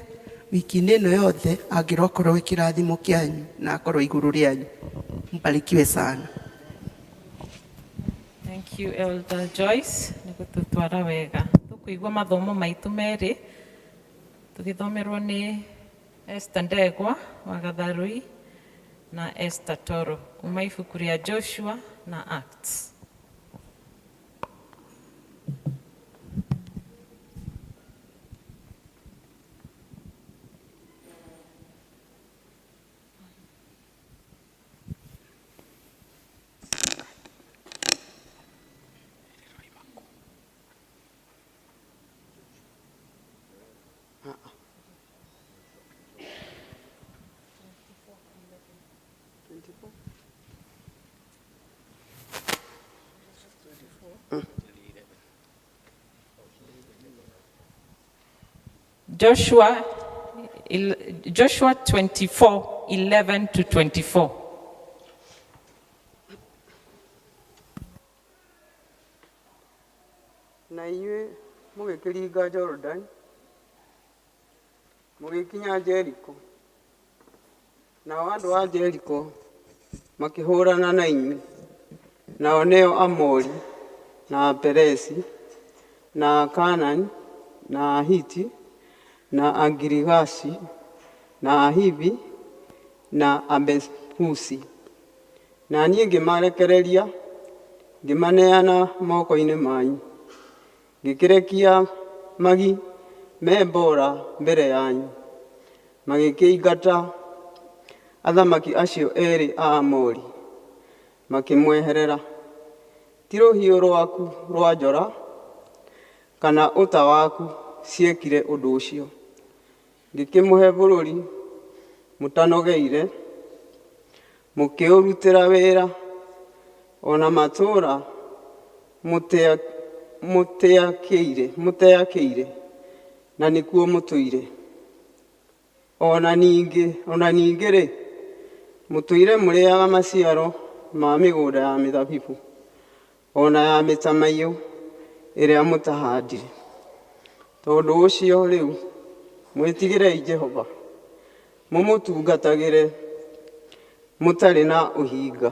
wiki-inĩ ĩno yothe angĩrokorwo wĩ kĩrathimo kĩanyu na akorwo igũrũ rĩanyu. Mbarikiwe sana. Thank you Elder Joyce nĩ gũtũtwara wega. Tũkũigua mathomo maitũ merĩ tũgĩthomerwo nĩ Esther Ndegwa wa Gatharũi na Esther Toro kuma ibuku rĩa Joshua na Acts. Joshua, Joshua 24, 11 to 24. Na inyuĩ mũgĩkĩringa Jorodani, mũgĩkinya Jeriko. Nao andũ a Jeriko makĩhũrana na inyuĩ, nao nĩo Aamori, na Aperezi, na Akaanani, na Ahiti, na Agirigashi, na Ahivi, na Abebusi. Na niĩ ngĩmarekereria, ngĩmaneana moko-inĩ manyu. Ngĩkĩrekia magi me mboora mbere yanyu, magĩkĩingata athamaki acio eerĩ a Aamori, makĩmweherera. Ti rũhiũ rwaku rwa njora kana ũta waku ciekire ũndũ ũcio. Ngĩkĩmũhe bũrũri mũtanogeire, mũkĩũrutĩra wĩra, o na matũũra mũteakĩire, na nĩkuo mũtũire. O na ningĩ-rĩ, mũtũire mũrĩĩaga maciaro ma mĩgũnda ya mĩthabibũ, o na ya mĩtamaiyũ ĩrĩa mũtahaandire. Tondũ ũcio rĩu mwĩtigĩrei Jehova, mũmũtungatagĩre mũtarĩ na ũhinga,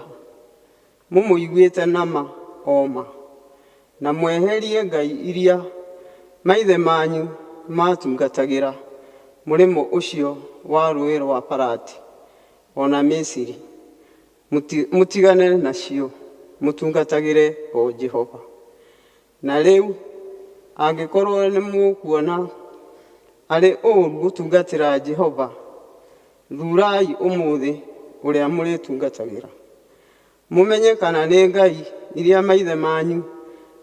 mũmũiguĩte na ma o ma, na mweherie ngai iria maithe manyu maatungatagĩra mũrĩmo ũcio wa Rũũĩ rwa Farati, o na Misiri, mũtigane nacio, mũtungatagĩre o Jehova. Na rĩu angĩkorwo nĩmũkuona arĩ ũũru gũtungatĩra Jehova, thuurai ũmũthĩ ũrĩa mũrĩtungatagĩra, mũmenye kana nĩ ngai iria maithe manyu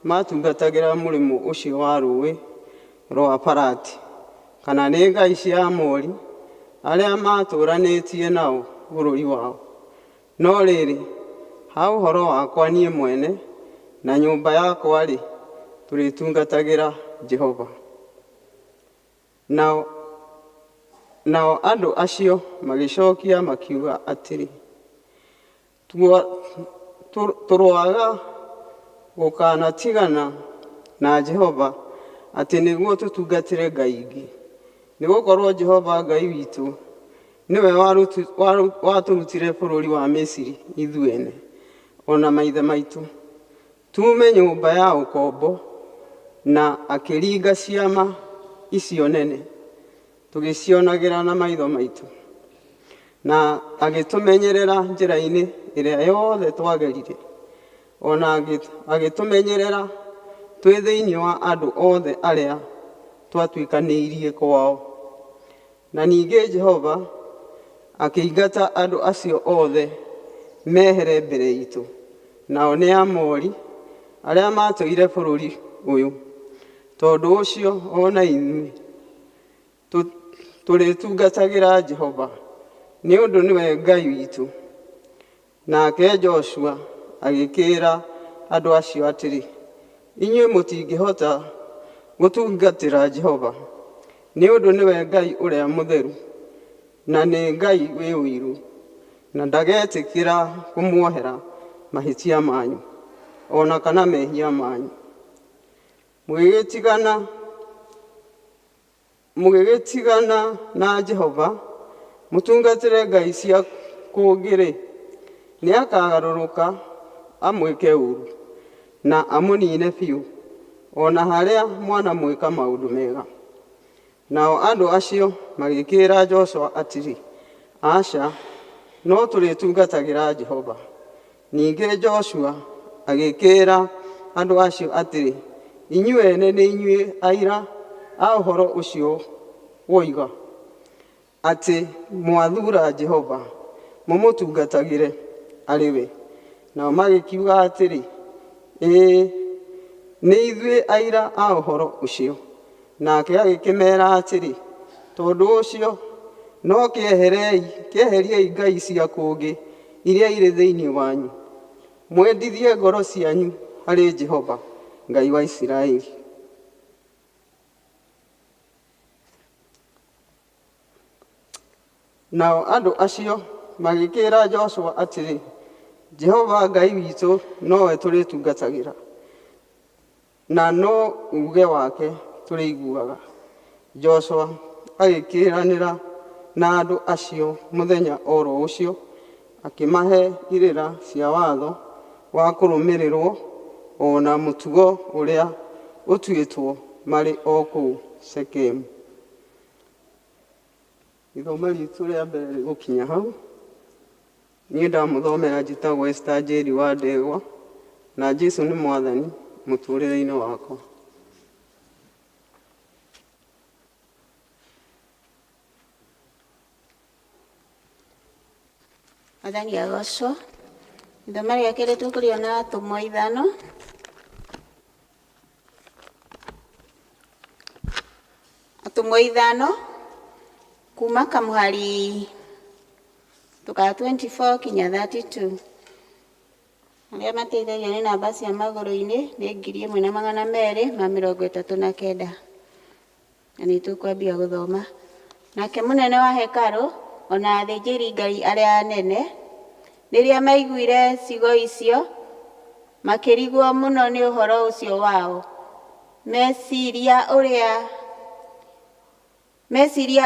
maatungatagĩra mũrĩmo ũcio wa Rũũĩ rwa Farati, kana nĩ ngai cia Aamori arĩa maatũũranĩtie nao bũrũri wao. No rĩrĩ, ha ũhoro wakwa niĩ mwene na nyũmba yakwa-rĩ, tũrĩtungatagĩra Jehova. Nao andũ acio magĩcookia makiuga atĩrĩ, Tũroaga gũkanatigana na Jehova atĩ nĩguo tũtungatĩre ngai ingĩ, nĩgũkorwo Jehova Ngai witũ nĩwe watũrutire bũrũri wa Misiri ithuene, o na maithe maitũ, tuume nyũmba ya ũkombo, na akĩringa ciama icio nene tũgĩcionagĩra na maitho maitũ, na agĩtũmenyerera njĩra-inĩ ĩrĩa yothe twagerire, o na agĩtũmenyerera twĩ thĩinĩ wa andũ othe arĩa twatuĩkanĩirie kwao. Na ningĩ Jehova akĩingata andũ acio othe mehere mbere iitũ, nao nĩ Aamori arĩa maatũire bũrũri ũyũ. Tondũ ũcio o na ithuĩ tũrĩtungatagĩra Jehova, nĩ ũndũ nĩwe Ngai witũ. Nake Joshua agĩkĩĩra andũ acio atĩrĩ, Inyuĩ mũtingĩhota gũtungatĩra Jehova, nĩ ũndũ nĩwe Ngai ũrĩa mũtheru, na nĩ Ngai wĩ ũiru, na ndagetĩkĩra kũmuohera mahĩtia manyu, o na kana mehia manyu. Mũgĩgĩtigana na Jehova, mũtungatĩre ngai cia kũngĩ-rĩ, nĩakagarũrũka amwĩke ũũru, na amũniine biũ, o na harĩa mwanamwĩka maũndũ mega. Nao andũ acio magĩkĩĩra Joshua atĩrĩ, Aca, no tũrĩtungatagĩra Jehova. Ningĩ Joshua agĩkĩĩra andũ acio atĩrĩ, Inyuĩ ene nĩ inyuĩ aira a ũhoro ũcio woiga, atĩ mwathuura Jehova mũmũtungatagĩre arĩ we. Nao magĩkiuga atĩrĩ, Ĩĩ, nĩ ithuĩ aira a ũhoro ũcio. Nake agĩkĩmeera atĩrĩ, Tondũ ũcio no kĩeheriei ngai cia kũngĩ iria irĩ thĩinĩ wanyu, mwendithie ngoro cianyu harĩ Jehova Ngai wa Isiraeli. Nao andũ acio magĩkĩĩra Joshua atĩrĩ, Jehova Ngai witũ nowe tũrĩtungatagĩra, na no uuge wake tũrĩiguaga. Joshua agĩkĩĩranĩra na andũ acio mũthenya oro ũcio, akĩmahe irĩra cia watho wa kũrũmĩrĩrwo o na mũtugo ũrĩa ũtuĩtwo marĩ o kũu Shekemu. Ithomo ritũ rĩa mbere rĩgũkinya hau. Niĩ ndamũthomera njĩtagwo Esther Njeri wa Ndegwa, na Jesũ nĩ mwathani mũtũrĩre-inĩ wakwa. Mwathani agocwo. Ithoma rĩa kerĩ tũkũrĩona atũmwo ithano. Atũmwo ithano kuma kamuhari tuka 24 kinya 32. Arĩa mateithagia nĩ namba cia magũrũ-inĩ nĩ 1239. Na nĩ tũkwambia gũthoma. Nake mũnene wa hekarũ ona athĩnjĩri Ngai arĩa anene rĩrĩa maiguire ciugo icio makĩrigwo mũno nĩ ũhoro ũcio wao, meciria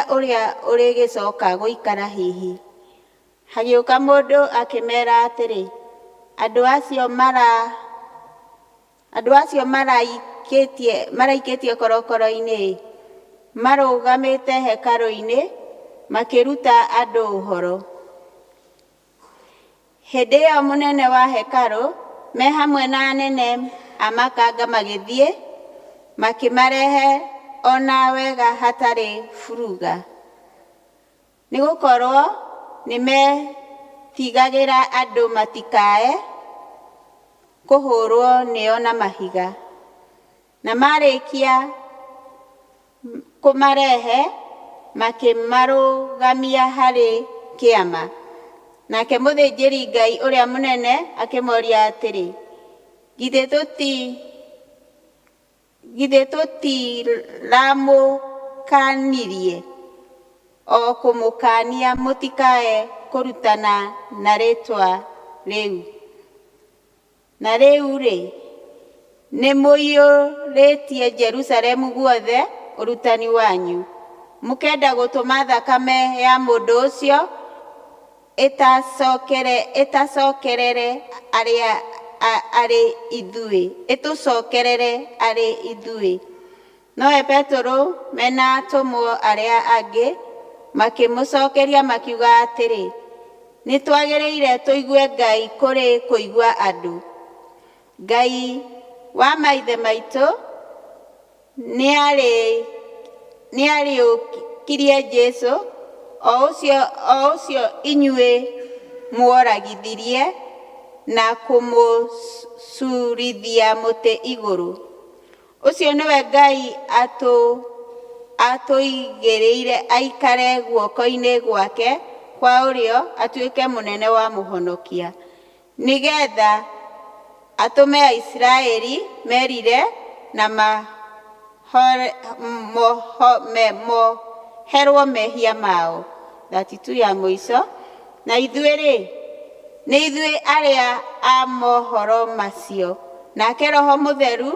ũrĩa ũrĩgĩcoka gũikara hihi. Hagĩũka mũndũ akĩmeera atĩrĩ, andũ acio maraikĩtie korokoro-inĩ marũgamĩte hekarũ-inĩ makĩruta andũ ũhoro. Hĩndĩ ĩyo mũnene wa hekarũ me hamwe na anene a makanga magĩthiĩ makĩmarehe ona wega hatarĩ buruga, nĩgũkorwo nĩmetigagĩra andũ matikae kũhũrwo nĩo na mahiga. Na marĩkia kũmarehe makĩmarũgamia harĩ kĩama. Nake mũthĩnjĩri Ngai ũrĩa mũnene akĩmoria atĩrĩ, githĩ tũtiramũkanirie o kũmũkania mũtikae kũrutana na rĩĩtwa rĩu? Na rĩu-rĩ, nĩmũiyũrĩtie Jerusalemu guothe ũrutani wanyu, mũkenda gũtũma thakame ya mũndũ ũcio ĩtacokerere arĩ ithuĩ. Nowe Petero mena atũmwo arĩa angĩ makĩmũcokeria makiuga atĩrĩ, nĩtwagĩrĩire tũigue Ngai kũrĩ kũigua andũ. Ngai wa maithe maitũ nĩariũkirie Jesũ, o ũcio inyuĩ mworagithirie na kũmũcurithia mũtĩ igũrũ. Ũcio nĩwe Ngai atũigĩrĩire aikare guoko-inĩ gwake kwa ũrĩo atuĩke mũnene wa mũhonokia, nĩgeetha atũme Aisiraeli merire na moherwo mehia mao. 32 ya mũico. Na ithuĩ-rĩ, nĩ ithuĩ arĩa a mohoro macio, nake Roho Mũtheru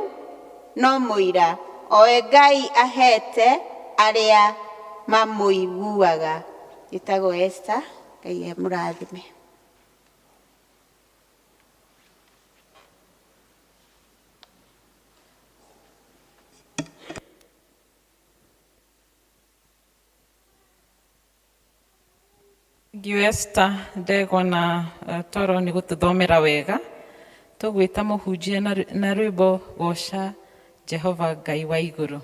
no mũira, owe Ngai ahete arĩa mamũiguaga. Njĩtagwo Esther, Ngai amũrathime. Thank you Esther Ndegwa na Toro nĩ gũtũthomera wega. Tũgwĩta mũhunjia na rwĩmbo goca Jehova Ngai wa igũrũ.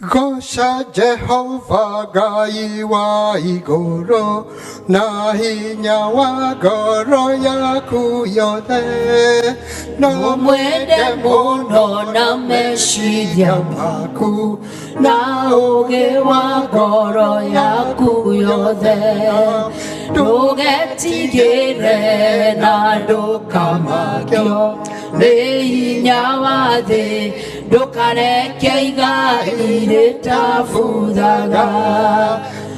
Goca Jehova Ngai wa igũrũ na hinya wa ngoro yaku yothe no Ũmwende mũno na meciria maku na ũũgĩ wa ngoro yaku yothe ndũgetigĩre na ndũkamakio nĩ hinya wa thĩ ndũkareke igai rĩtabuthaga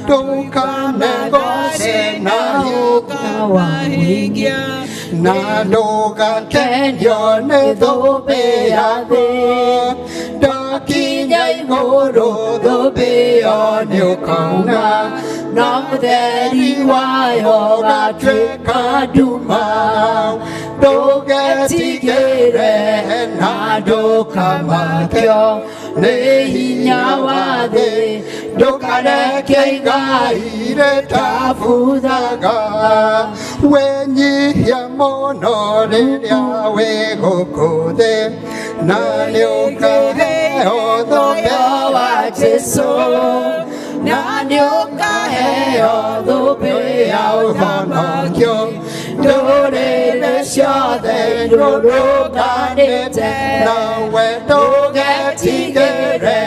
ndũkanegoce na ũkawahingia na ndũgakenio nĩ thũmbĩ ya thĩ ndakinya igũrũ thũmbĩ ĩyo nĩũkauma na ũtheri wayo ũgatuĩka nduma ndũgetigĩre na ndũkamakio nĩ hinya wa thĩ ndũkareke igai rĩtabuthaga wĩnyihia mũno rĩrĩa wĩ gũkũ thĩ na nĩũkaheo thũmbĩ wa Jesũ na nĩũkaheo thũmbĩ ya ũhonokio ndũrĩrĩ ciothe irũrũnganĩte nawe ndũgetigĩre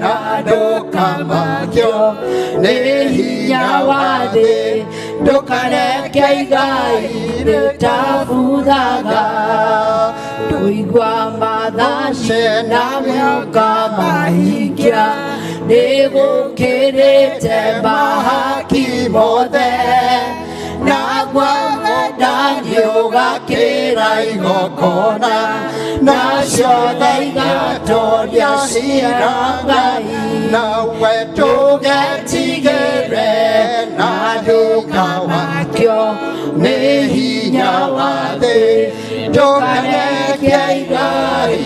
na ndũkamakio nĩ hinya wa thĩ ndũkareke igai rĩtabuthaga kũigua maathani na mũkamahingia nĩ gũkĩrĩte mahaki mothe naguo wendani ũgakĩra igongona na ciothe igatoria ciira Ngai nawe ndũgetigĩre na ndũkamakio nĩ hinya wa thĩ ndũkareke igai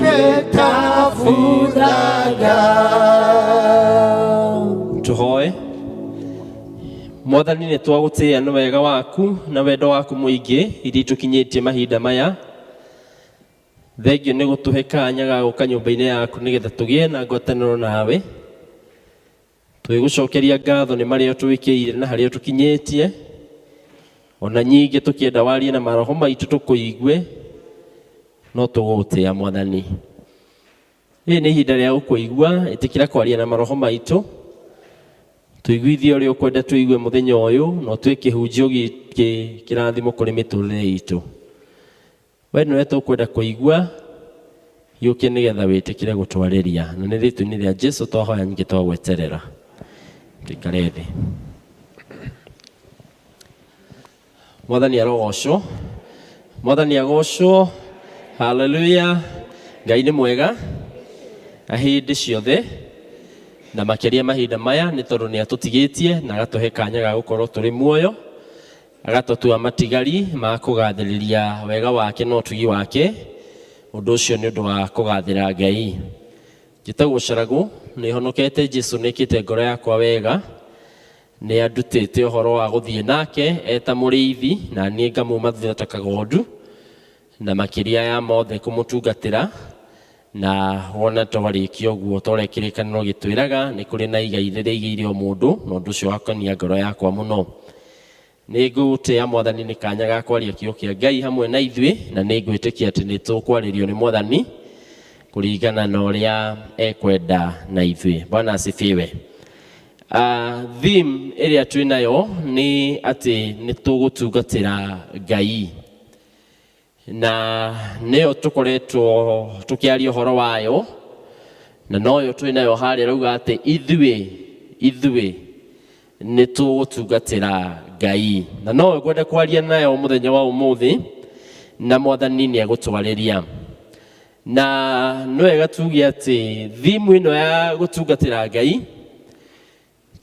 rĩtabuthaga Tuhoe. Mwathani nĩ twagũtĩĩa nĩ wega waku na wendo waku mũingĩ iria itũkinyĩtie mahinda maya. Thengio nĩ gũtũhe kanya ga gũka nyũmba-inĩ yaku nĩgetha tũgĩe na ngwatanĩro nawe. Twĩgũcokeria ngatho nĩ marĩa ũtwĩkĩire na harĩa ũtũkinyĩtie. Ona nyingĩ tũkĩenda warie na maroho maitũ tũkũigue, no tũgũgũtĩĩa Mwathani. Rĩrĩ nĩ ihinda rĩa gũkũigua, ĩtĩkĩra kwaria na maroho maitũ. Tũiguithie ũrĩa ũkwenda tũigue mũthenya ũyũ na ũtue kĩhunjio gĩkĩ kĩrathimo kũrĩ mĩtũrĩre itũ. We nĩwe tũkwenda kũigua, gĩũke nĩgetha wĩtĩkĩre gũtwarĩria. Na nĩ rĩtwa-inĩ rĩa Jesu twahoya nyingĩ twagweterera. Tũikare thĩ. Mwathani arogocwo. Mwathani agocwo. Haleluya. Ngai nĩ mwega na hĩndĩ ciothe na makĩria mahinda maya nĩ tondũ nĩ atũtigĩtie na agatũhe kanya ga gũkorwo tũrĩ muoyo agatũtua matigari ma kũgathĩrĩria wega wake na ũtugi wake. Ũndũ ũcio nĩ ũndũ wa kũgathĩra Ngai. Njĩtagwo Caragu, nĩ honokete Jesu nĩkĩte ngoro yakwa wega nĩ andutĩte ũhoro wa gũthiĩ nake eta mũrĩithi na niĩ ngamuma thutha ta kagondu na makĩria ya mothe kũmũtungatĩra na wona twarĩkia ũguo ta ũrĩa kĩrĩkanĩro gĩtwĩraga nĩ kũrĩ na igai rĩrĩa igĩire o mũndũ na ũndũ ũcio wakenia ngoro yakwa mũno. Nĩ ngũtĩĩa Mwathani nĩ kanya ga kwaria kiugo kĩa Ngai hamwe na ithuĩ na nĩ ngwĩtĩkia atĩ nĩ tũkwarĩrio nĩ Mwathani kũringana na ũrĩa ekwenda na ithuĩ. Bwana asifiwe. Theme ĩrĩa twĩ nayo nĩ atĩ nĩ tũgũtungatĩra Ngai na nĩyo tũkoretwo tũkĩaria ũhoro wayo na noyo twĩ nayo harĩa rauga atĩ ithuĩ nĩ tũgũtungatĩra Ngai na noyo ngwenda kwaria nayo mũthenya wa ũmũthĩ na Mwathani nĩ egũtwarĩria. Na nĩ wega tuge atĩ theme ĩno ya gũtungatĩra Ngai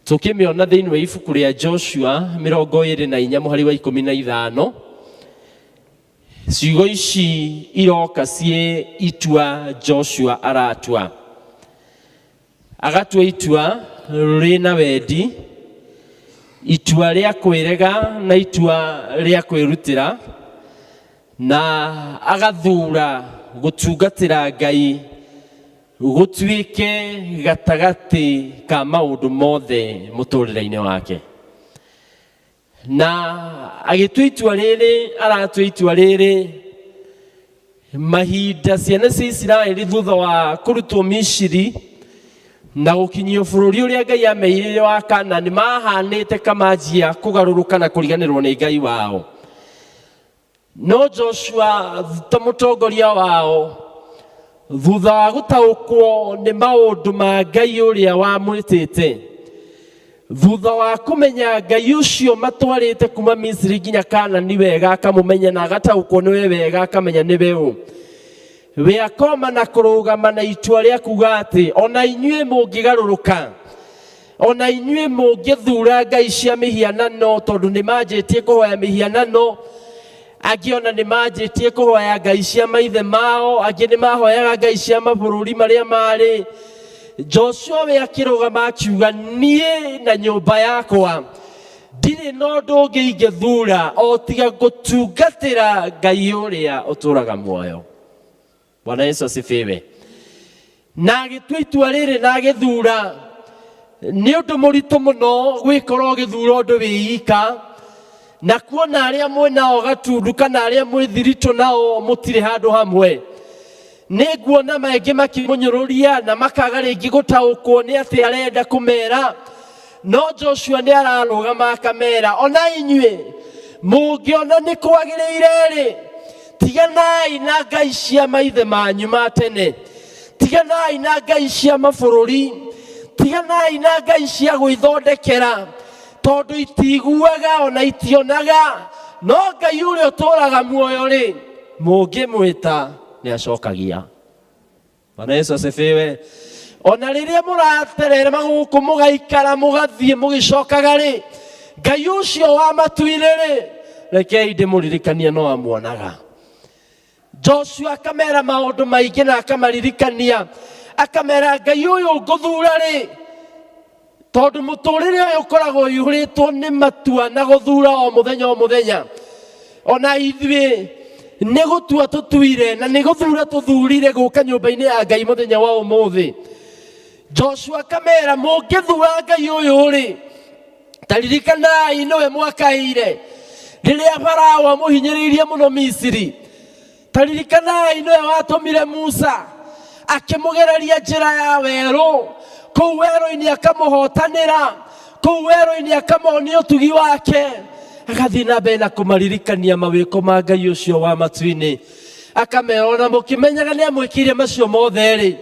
tũkĩmĩona thĩinĩ wa ibuku rĩa Joshua 24 mũhari wa 15 ciugo ici iroka ciĩ itua Joshua aratua agatua itua rĩna wendi itua rĩa kwĩrega na itua rĩa kwĩrutĩra na agathura gũtungatĩra Ngai Gũtuĩke gatagatĩ ka maũndũ mothe mũtũrĩre-inĩ wake. Na agĩtua itua rĩrĩ, aratua itua rĩrĩ mahinda ciana cia Isiraeli thutha wa kũrutwo Misiri na gũkinyio bũrũri ũrĩa Ngai ameirĩire wa Kanani mahanĩte kamanjia kũgarũrũka na kũriganĩrwo nĩ Ngai wao. No Joshua ta mũtongoria wao thutha wa gũtaũkwo nĩ maũndũ ma Ngai ũrĩa wamwĩtĩte, thutha wa kũmenya Ngai ũcio matwarĩte kuma Misiri nginya Kanani wega, akamũmenya na agataũkwo nĩwe wega, akamenya nĩwe ũ, we akoma na kũrũgama na itua rĩa kuga atĩ ona inyuĩ mũngĩgarũrũka, ona inyuĩ mũngĩthura ngai cia mĩhianano, tondũ nĩ manjĩtie kũhoya mĩhianano, angĩ ona nĩ manjĩtie kũhoya ngai cia maithe mao, angĩ nĩ mahoyaga ngai cia mabũrũri marĩa marĩ. Joshua we akĩrũgama akiuga, niĩ na nyũmba yakwa ndirĩ na ũndũ ũngĩ ingĩthura o tiga gũtungatĩra Ngai ũrĩa ũtũũraga muoyo. Bwana Yesu asifiwe. Na agĩtua itua rĩrĩ na agĩthura. Nĩ ũndũ mũritũ mũno gwĩkora ũgĩthura ũndũ wĩ ika, na kuona arĩa mwĩ nao gatundu kana arĩa mwĩ thiritũ nao mũtirĩ handũ hamwe. Nĩ nguona maingĩ makĩmũnyũrũria na makaga rĩngĩ gũtaũkwo nĩ atĩ arenda kũmera, no Joshua nĩ ararũgama akamera, ona inyuĩ mũngĩona nĩ kwagĩrĩire-rĩ, tiganai na ngai cia maithe manyu ma tene, tiganai na ngai cia mabũrũri, tiganai na ngai cia gwĩthondekera, tondũ itiguaga ona itionaga, no Ngai ũrĩa ũtũũraga muoyo-rĩ, mũngĩmwĩta nĩ acokagia. Bwana Yesu asifiwe. Ona rĩrĩa mũratererema gũkũ mũgaikara mũgathiĩ mũgĩcokaga rĩ, Ngai ũcio wa matu-inĩ rĩ, rekei ndĩmũririkanie no amuonaga. Joshua akamera maũndũ maingĩ na akamaririkania, akamera Ngai ũyũ ngũthura rĩ, tondũ mũtũrĩre ũyũ ũkoragwo ũihũrĩtwo nĩ matua na gũthura o mũthenya o mũthenya. Ona ithuĩ nĩ gũtua tũtuire na nĩ gũthura tũthurire gũka nyũmba-inĩ ya Ngai mũthenya wa ũmũthĩ. Joshua akamera, mũngĩthura Ngai ũyũ rĩ, ta ririkanai nĩwe mwakaĩire rĩrĩa Farao amũhinyĩrĩirie mũno Misiri. Ta ririkanai nĩwe watũmire Musa akĩmũgereria njĩra ya werũ, kũu werũ-inĩ akamũhotanĩra, kũu werũ-inĩ akamonia ũtugi wake. Agathiĩ na mbere na kũmaririkania mawĩko ma Ngai ũcio wa matu-inĩ, akamera ona mũkĩmenyaga nĩ amwĩkĩire macio mothe rĩ,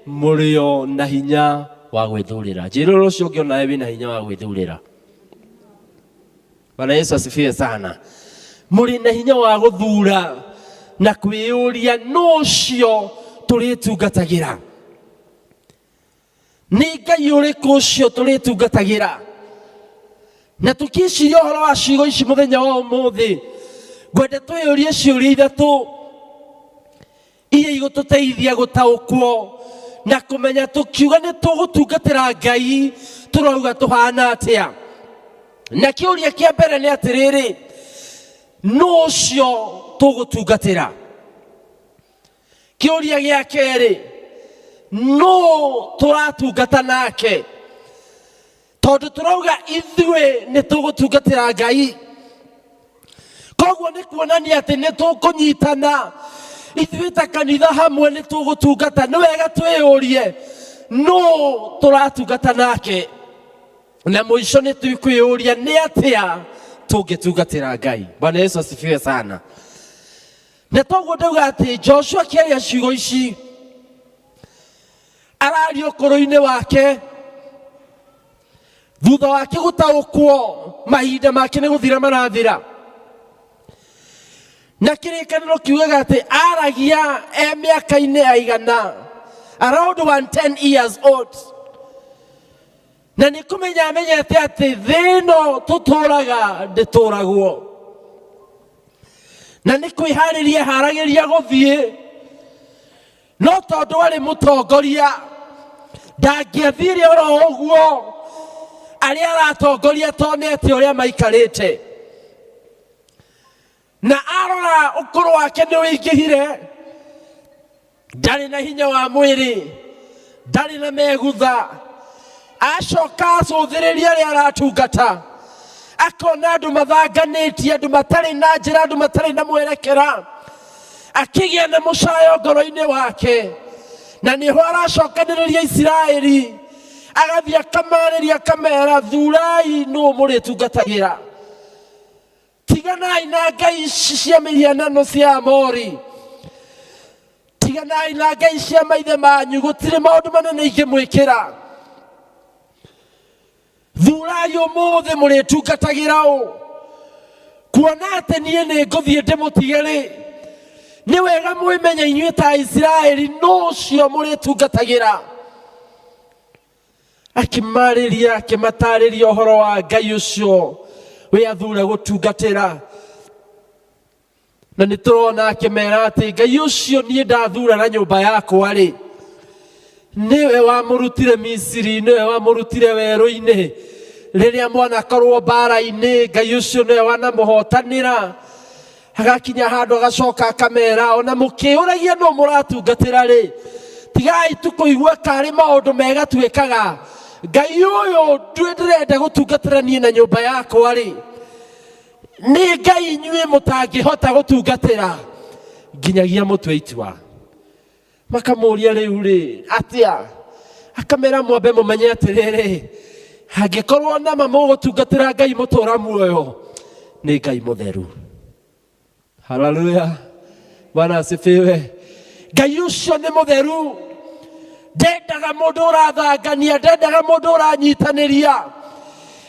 mũrĩ o na hinya wa gwĩthurĩra. Njĩra ũrĩa ũcio ũngĩ onawe wĩna hinya wa gwĩthurĩra. Bwana Yesu asifiwe sana. Mũrĩ na hinya wa gũthura na kwĩyũria nũ ũcio tũrĩtungatagĩra, nĩ Ngai ũrĩkũ ũcio tũrĩtungatagĩra. Na tũkĩciria ũhoro wa ciugo ici mũthenya wa ũmũthĩ, ngwenda twĩyũrie ciũria ithatũ iria igũtũteithia gũtaũkwo na kũmenya tũkiuga nĩ tũgũtungatĩra Ngai tũrauga tũhana atĩa. Na kĩũria kĩa mbere nĩ atĩrĩrĩ, nũ ũcio tũgũtungatĩra? Kĩũria gĩa kerĩ, nũ tũratungata nake? Tondũ tũrauga ithuĩ nĩ tũgũtungatĩra Ngai, koguo nĩ kuonania atĩ nĩ tũkũnyitana ithuĩ ta kanitha hamwe nĩ tũgũtungata. Nĩ wega twĩyũrie nũ tũratungata nake, na mũico nĩ tũkwĩyũria nĩ atĩa tũngĩtungatĩra Ngai. Bwana Yesu asifiwe sana. Na toguo ndauga atĩ Joshua akĩaria ciugo ici araria ũkũrũ-inĩ wake, thutha wake gũtaũkwo mahinda make nĩ gũthira marathira, na kĩrĩkanĩro kiugaga atĩ aragia e mĩaka-inĩ ya igana, around 110 years old, na nĩ kũmenya amenyete atĩ thĩ ĩno tũtũraga ndĩtũragwo, na nĩ kwĩharĩria haragĩria gũthiĩ, no tondũ arĩ mũtongoria ndangĩathire oro ũguo arĩa aratongoria tonete ũrĩa maikarĩte, na arora ũkũrũ wake nĩ ũingĩhire, ndarĩ na hinya wa mwĩrĩ. Ndarĩ na megutha. Acoka acũthĩrĩria arĩa aratungata, akona andũ mathanganĩtie, andũ matarĩ na njĩra, andũ matarĩ na mwerekera, akĩgĩa na mũcayo ngoro-inĩ wake, na nĩho aracokanĩrĩria Isiraeli, agathiĩ akamarĩria, akamera, thurai nũ mũrĩtungatagĩra, tiganai na ngai ici cia mĩhianano cia Amori, tiganai na ngai cia maithe manyu, gũtirĩ maũndũ manene ingĩmwĩkĩra. Thurai ũmũthĩ mũrĩtungatagĩra ũ, kuona atĩ niĩ nĩ ngũthiĩ ndĩmũtige rĩ, nĩ wega mwĩmenye inyuĩ ta Isiraeli nũ ũcio mũrĩtungatagĩra. Akĩmarĩria, akĩmatarĩria ũhoro wa Ngai ũcio we athura gũtungatĩra, na nĩ tũrona akĩmera atĩ Ngai ũcio niĩ ndathura na nyũmba yakwa rĩ, nĩwe wamũrutire Misiri, nĩwe wamũrutire werũ-inĩ rĩrĩa mwanakorwo mbara-inĩ, Ngai ũcio nĩwe wanamũhotanĩra. Agakinya handũ agacoka akamera, ona mũkĩũragia nũ mũratungatĩra rĩ, tigai tu kũigua karĩ maũndũ mega twĩkaga, Ngai ũyũ ndĩrenda gũtungatĩra niĩ na nyũmba yakwa rĩ, nĩ Ngai inyuĩ mũtangĩhota gũtungatĩra nginyagia mũtue itua. Makamũria, rĩu rĩ atĩa? Akamera, mwambe mũmenye atĩrĩrĩ, angĩkorwo nama mũgũtungatĩra Ngai mũtũra muoyo, nĩ Ngai mũtheru. Haleluya, Bwana asifiwe. Ngai ũcio nĩ mũtheru, ndendaga mũndũ ũrathangania, ndendaga mũndũ ũranyitanĩria,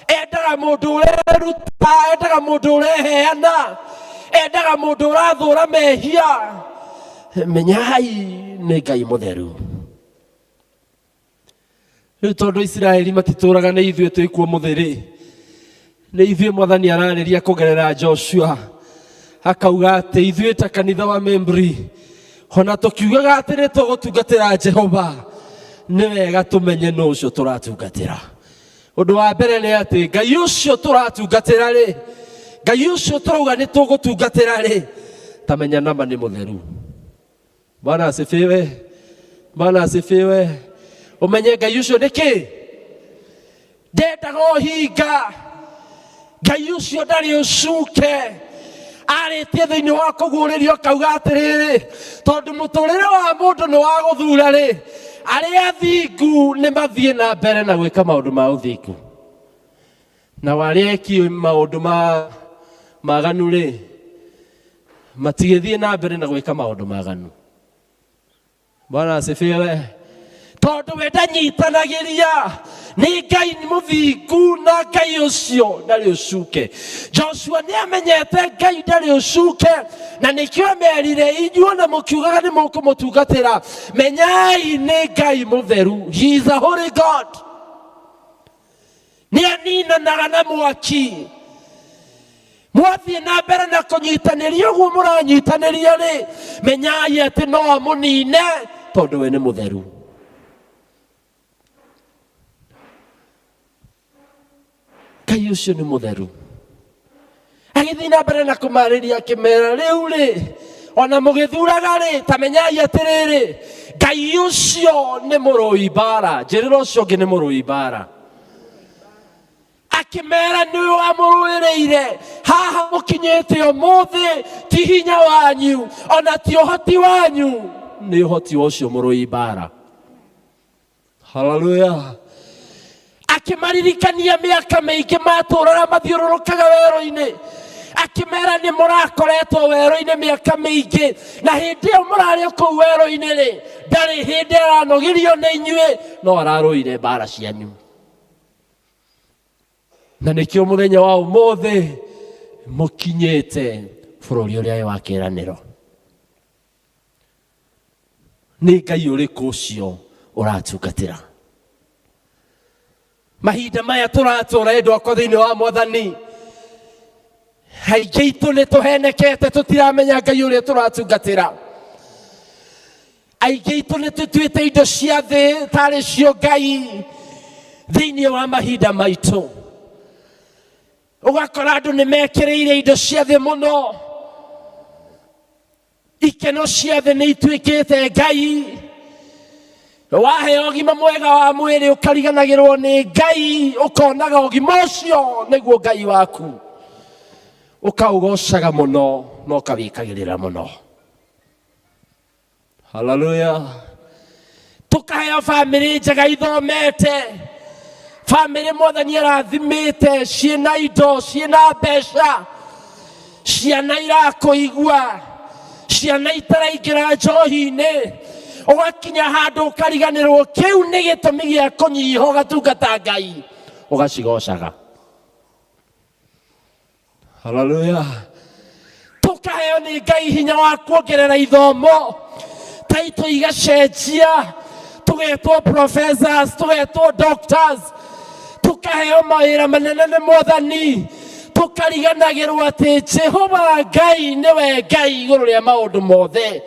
endaga mũndũ ũreruta, endaga mũndũ ũreheana, endaga mũndũ ũrathũra mehia. Menyai nĩ Ngai mũtheru. Rĩu tondũ Isiraeli matitũraga nĩ ithuĩ twĩ kuo mũthĩ-rĩ, nĩ ithuĩ Mwathani ararĩria kũgerera Joshua, akauga atĩ ithuĩ ta kanitha wa Membri, ona tũkiugaga atĩ nĩ tũgũtungatĩra Jehova, nĩ wega tũmenye nũ ũcio tũratungatĩra. Ũndũ wa mbere nĩ atĩ Ngai ũcio tũratungatĩra rĩ, Ngai ũcio tũrauga nĩ tũgũtungatĩra rĩ, tamenya nama nĩ mũtheru. Bwana asifiwe. Bwana asifiwe. Ũmenye Ngai ũcio nĩ kĩ? Ndendaga ũhinga. Ngai ũcio ndarĩ ũcuke. Arĩtie thĩinĩ wa kũguũrĩrio akauga atĩrĩrĩ, tondũ mũtũrĩre wa mũndũ nĩ wa gũthura rĩ, arĩa athingu nĩ mathiĩ na mbere na gwĩka maũndũ ma ũthingu, nao arĩa eki maũndũ ma maganu rĩ, matigĩthiĩ na mbere na gwĩka maũndũ maganu. Bwana asifiwe. Tondũ we ndanyitanagĩria, nĩ Ngai mũthingu na Ngai ũcio ndarĩ ũcuke. Joshua nĩ amenyete Ngai ndarĩ ũcuke, na nĩkĩo amerire, inyuĩ ona mũkiugaga nĩ mũkũmũtungatĩra, menyai nĩ Ngai mũtheru. He is a holy God. Nĩ aninanaga na mwaki. Mwathiĩ na mbere na kũnyitanĩria ũguo mũranyitanĩria rĩ, menyai atĩ no amũnine tondũ we nĩ mũtheru. Ngai ũcio nĩ mũtheru. Agĩthiĩ na mbere na kũmarĩria akĩmera, rĩu rĩ, ona mũgĩthuraga rĩ, ta menyai atĩrĩrĩ, Ngai ũcio nĩ mũrũi mbara. Njĩrĩra ũcio ũngĩ nĩ mũrũi mbara. Akĩmera, nĩ ũyũ wamũrũĩrĩire haha mũkinyĩte ũmũthĩ, ti hinya wanyu ona ti ũhoti wanyu, nĩ ũhoti wa ũcio mũrũi mbara. Haleluya. Akĩmaririkania mĩaka mĩingĩ matũraga mathiũrũrũkaga werũ-inĩ, akĩmera nĩ mũrakoretwo werũ-inĩ mĩaka mĩingĩ, na hĩndĩ ĩyo mũrarĩ o kũu werũ-inĩ rĩ, ndarĩ hĩndĩ aranogirio nĩ inyuĩ, no ararũire mbara cianyu. Na nĩkĩo mũthenya wa ũmũthĩ mũkinyĩte bũrũri ũrĩa wa kĩĩranĩro. Nĩ Ngai ũrĩkũ ũcio ũratungatĩra? Mahinda maya tũratũra, endwa akwa thĩinĩ wa Mwathani, aingĩ itũ nĩ tũhenekete, tũtiramenya Ngai ũrĩa tũratungatĩra. Aingĩ itũ nĩ tũtuĩte indo cia thĩ tarĩ cio Ngai thĩinĩ wa mahinda maitũ. Ũgakora andũ nĩ mekĩrĩire indo cia thĩ mũno, ikeno cia thĩ nĩ ituĩkĩte Ngai. Waheo ũgima mwega wa mwĩrĩ ũkariganagĩrwo nĩ Ngai, ũkonaga ũgima ũcio nĩguo Ngai waku, ũkaũgocaga mũno na ũkawĩkagĩrĩra mũno. Haleluya. Tukaheo bamĩrĩ njega ithomete, bamĩrĩ mwathani arathimĩte, ciĩna indo, ciĩna mbeca, ciana irakũigua, ciana itaraingĩra njohi-inĩ, ũgakinya handũ ũkariganĩrwo kĩu nĩ gĩtũmi gĩa kũnyiha ũgatungata Ngai, ũgacigocaga. Haleluya. Tukaheo nĩ Ngai hinya wa kuongerera ithomo, taito igacenjia, tugetwo professors, tugetwo doctors, tukaheo mawĩra manene nĩ mwathani, tukariganagĩrwo atĩ Jehova Ngai nĩwe Ngai igũrũ rĩa maũndũ mothe,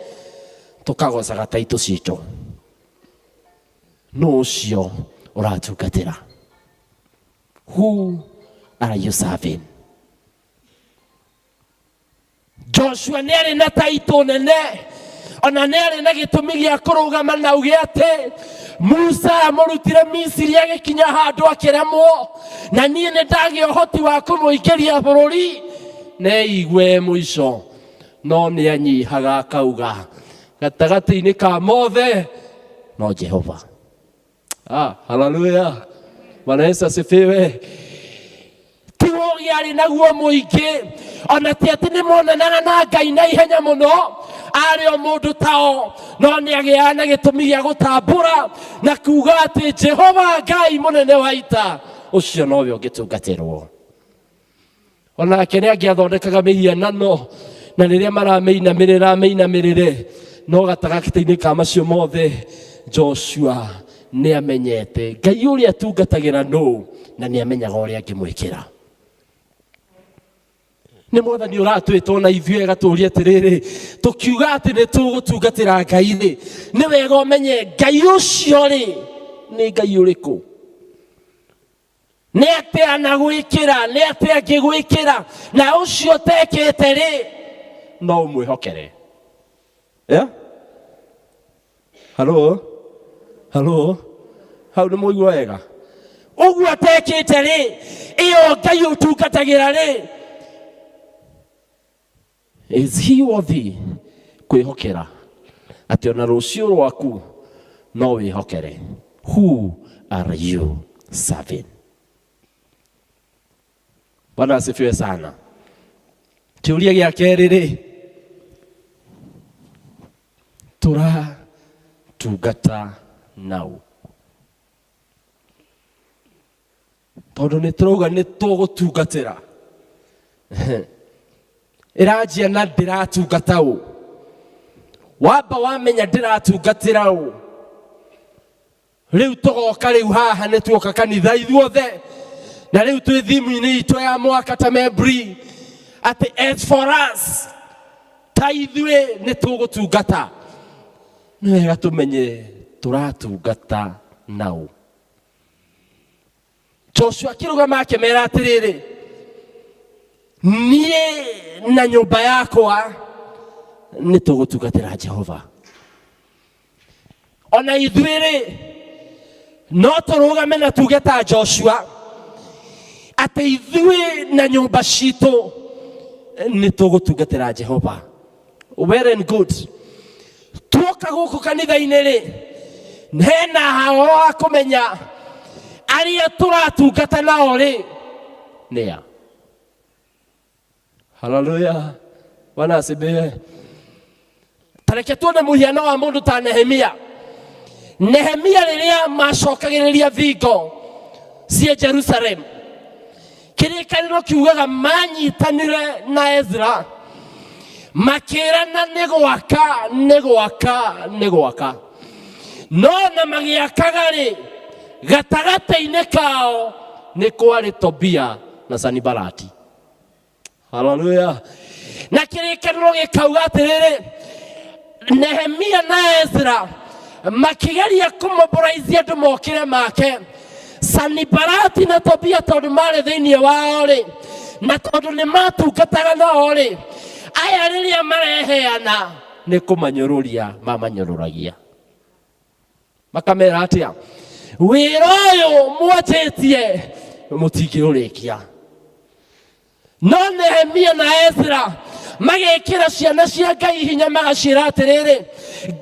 tukagocaga taito citũ. Nũ ũcio ũratungatĩra? Who are you serving? Joshua nĩ arĩ na taitũ nene, ona nĩ arĩ na gĩtũmi gĩa kũrũgama na auge atĩ Musa amũrutire Misiri agĩkinya handũ akĩremwo, na niĩ nĩ ndagĩa ũhoti wa kũmũingĩria bũrũri neigue mũico. No nĩ anyihaga akauga gatagatĩ-inĩ ka mothe no Jehova. Haleluya. Bwana Yesu asifiwe. Ti ũũgĩ arĩ naguo mũingĩ, ona ti atĩ nĩ monanaga na Ngai na ihenya mũno, arĩ o mũndũ tao, no nĩ agĩaga na gĩtũmi gĩa gũtambũra na kuga atĩ Jehova Ngai mũnene wa ita, ũcio nowe ũngĩtungatĩrwo. Onake nĩ angĩathondekaga mĩhianano, na rĩrĩa maramĩinamĩrĩra amĩinamĩrĩre, no gatagatĩ-inĩ ka macio mothe Joshua nĩ amenyete Ngai ũrĩa atungatagĩra nũ, na nĩ amenyaga ũrĩa angĩmwĩkĩra. Nĩ mwathani ũratwĩta ona ithuĩ agatũria atĩrĩrĩ, tũkiuga atĩ nĩ tũgũtungatĩra Ngai rĩ, nĩ wega ũmenye Ngai ũcio rĩ nĩ Ngai ũrĩkũ, nĩ atĩa anagwĩkĩra, nĩ atĩa angĩgwĩkĩra, na ũcio ũtekĩte rĩ no ũmwĩhokere. Yeah? Halo? Halo? Hau nĩ mũigua wega? Ũguo atekĩte rĩ, ĩyo Ngai ũtungatagĩra rĩ, is he worthy kwĩhokera atĩ ona rũciũ rwaku no wĩhokere? Who are you serving? Bwana asifiwe sana. Kĩũria gĩa kerĩ rĩ, tũratungata nau? Tondũ nĩ tũrauga nĩ tũgũtungatĩra, ĩranjia na ndĩratungata ũ. Wamba wamenya ndĩratungatĩra ũ, rĩu tũgoka rĩu haha nĩ tuoka kanitha ithuothe, na rĩu twĩ thimu-inĩ itũ ya mwaka ta membri atĩ as for us, ta ithuĩ nĩ tũgũtungata. Nĩ wega tũmenye tũratungata nau. Joshua akĩrũgama akĩmera atĩrĩrĩ, niĩ na nyũmba yakwa nĩ tũgũtungatĩra Jehova. Ona ithuĩ rĩ, no tũrũgame na tuge ta Joshua atĩ ithuĩ na nyũmba citũ nĩ tũgũtungatĩra Jehova. Well and good. Tuoka gũkũ kanitha-inĩ rĩ, hena hao wa kũmenya arĩa tũratungata nao rĩ nĩa. Haleluya. Bwana asifiwe. Tareke tuone mũhiano wa mũndũ ta Nehemia. Nehemia rĩrĩa macokagĩrĩria thingo cia Jerusalem, kĩrĩkanĩro kiugaga manyitanire na Ezra makĩrana nĩ gwaka, nĩ gwaka, nĩ gwaka. No na magĩakaga rĩ, gatagatĩ-inĩ kao nĩ kwarĩ Tobia na Sanibalati. Haleluya. Na kĩrĩkanĩro gĩkauga atĩrĩrĩ, Nehemia na Ezra makĩgeria kũmoboraizia andũ mokĩre make, Sanibalati na Tobia tondũ marĩ thĩinĩ wao rĩ, na tondũ nĩ matungataga nao rĩ, aya rĩrĩa mareheana nĩ kũmanyũrũria mamanyũrũragia. Makamera atĩa? Wĩra ũyũ mwanjĩtie mũtingĩũrĩkia. No Nehemia na Ezra magekĩra ciana cia Ngai hinya, magaciĩra atĩrĩrĩ,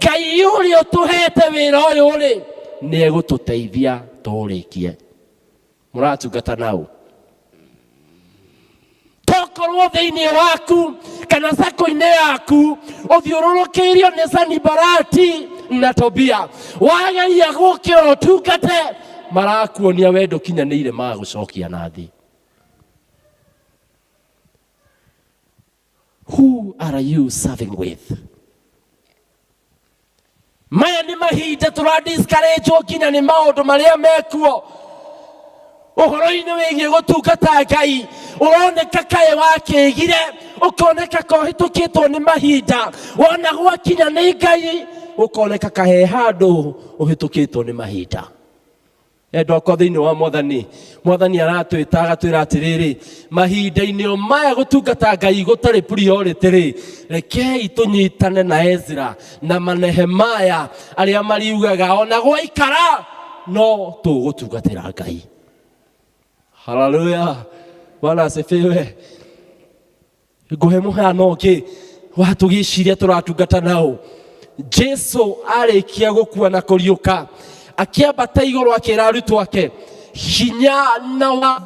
Ngai ũrĩa ũtũhete wĩra ũyũ rĩ, nĩ egũtũteithia tũũrĩkie. Mũratungata nao tokorwo thĩinĩ waku kana sako-inĩ yaku ũthiũrũrũkĩirio nĩ Sanibalati na Tobia, wageria gũkĩra ũtungate, marakuonia wendo kinyanĩire, magagũcokia na thĩ. Who are you serving with? Maya nĩ mahinda tũra discourage nginya nĩ maũndũ marĩa mekuo ũhoro-inĩ wĩgiĩ gũtungata Ngai. Ũroneka kaĩ wakĩgire, ũkoneka kohĩtũkĩtwo nĩ mahinda, wona gwakinya nĩ Ngai ũkoneka kahe handũ ũhĩtũkĩtwo nĩ mahinda. Endwa akwa thĩinĩ wa Mwathani, Mwathani aratwĩta agatwĩra atĩrĩrĩ, mahinda-inĩ o maya gũtungata Ngai gũtarĩ priority rĩ, rekei tũnyitane na Ezra na Manehemaya arĩa mariugaga ona gwaikara no tũgũtungatĩra Ngai. Haleluya, Bwana asifiwe. Ngũhe mũhano ũngĩ wa tũgĩciria tũratungata nao. Jesu arĩkia gũkua na kũriũka, akĩambata igũrũ, akĩra arutwo ake, hinya na wa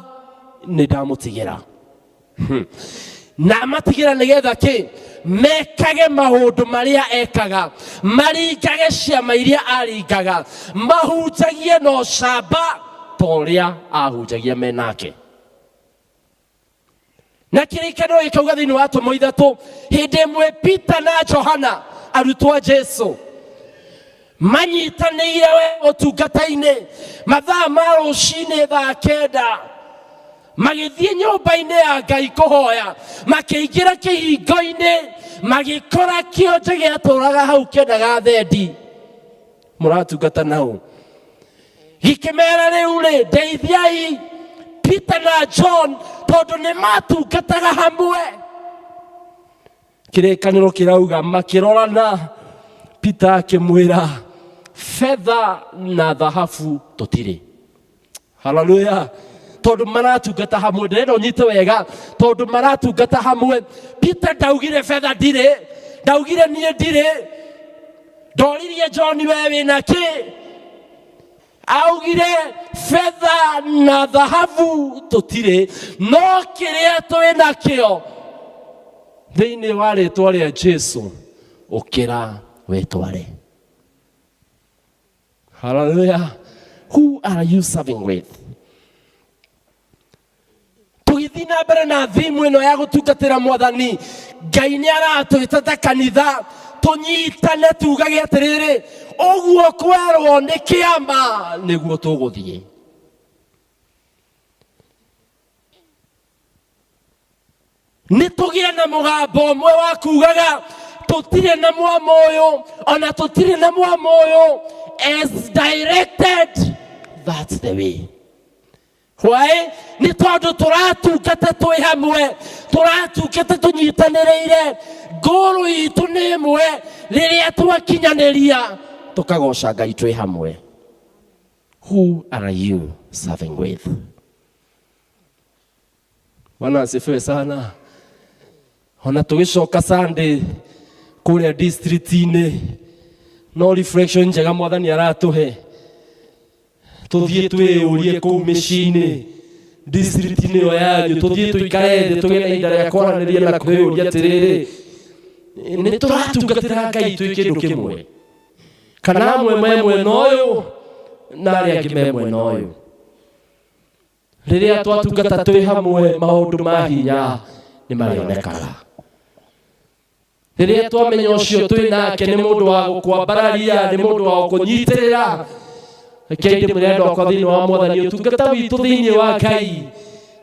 nĩ ndamũtigĩra. Na amatigĩra nĩgetha kĩ? Mekage maũndũ marĩa ekaga, maringage ciama iria aringaga, mahunjagie na ũcamba ta ũrĩa ahunjagia menake. Na kĩrĩkanĩro gĩkauga thĩinĩ wa atũmwo 3, hĩndĩ ĩmwe Peter na Johana arutwo a Jesu manyitanĩire we ũtungata-inĩ mathaa ma rũcinĩ thaa 9, magĩthiĩ nyũmba-inĩ ya Ngai kũhoya, makĩingĩra kĩhingo-inĩ, magĩkora kĩonje gĩatũraga hau kĩendaga thendi. Mũratungata nao gĩkĩmera, rĩu rĩ, ndeithiai Peter na John, tondũ nĩ matungataga hamwe. Kĩrĩkanĩro kĩrauga makĩrorana, Peter akĩmwĩra, betha na thahabu tũtirĩ. Haleluya. Tondũ maratungata hamwe, ndĩrenda ũnyite wega, tondũ maratungata hamwe, Peter ndaugire betha ndirĩ, ndaugire niĩ ndirĩ, ndoririe John we wĩna kĩ, augire betha na thahabu tũtirĩ, no kĩrĩa twĩ nakĩo thĩinĩ wa rĩtwa rĩa Jesu, ũkĩra wĩtware. Hallelujah. Who are you serving with? Tũgĩthiĩ na mbere na thimu ĩno ya gũtungatĩra Mwathani, Ngai nĩ aratwĩta ta kanitha tũnyitane, tugage atĩrĩrĩ, ũguo kwerwo nĩ kĩama nĩguo tũgũthiĩ. Nĩ tũgĩe na mũgambo ũmwe wa kugaga tũtirĩ na mwama ũyũ, ona tũtirĩ na mwama ũyũ, as directed, that's the way. Why? Nĩ tondũ tũratungata twĩ hamwe, tũratungata tũnyitanĩrĩire, ngũrũ itũ nĩ ĩmwe. Rĩrĩa twakinyanĩria tũkagoca Ngai twĩ hamwe. Who are you serving with? Bwana asifiwe sana. Ona tũgĩcoka Sunday kũrĩa district-inĩ, no reflection njega Mwathani aratũhe, tũthiĩ twĩyũrie kũu mĩciĩ-inĩ district-inĩ ĩyo yanyu, tũthiĩ tũikare thĩ, tũgĩe na ihinda rĩa kwaranĩria na kwĩyũria atĩrĩrĩ, nĩ tũratungatĩra Ngai twĩ kĩndũ kĩmwe, kana amwe me mwena ũyũ na arĩa angĩ me mwena ũyũ? Rĩrĩa twatungata twĩ hamwe, maũndũ ma hinya nĩ marĩonekaga. Rĩrĩa twamenya ũcio twĩ nake nĩ mũndũ wa gũkwambararia, nĩ mũndũ wa gũkũnyitĩrĩra. Rekei ndĩmwĩre andũ akwa thĩinĩ wa Mwathani, ũtungata witũ thĩinĩ wa Ngai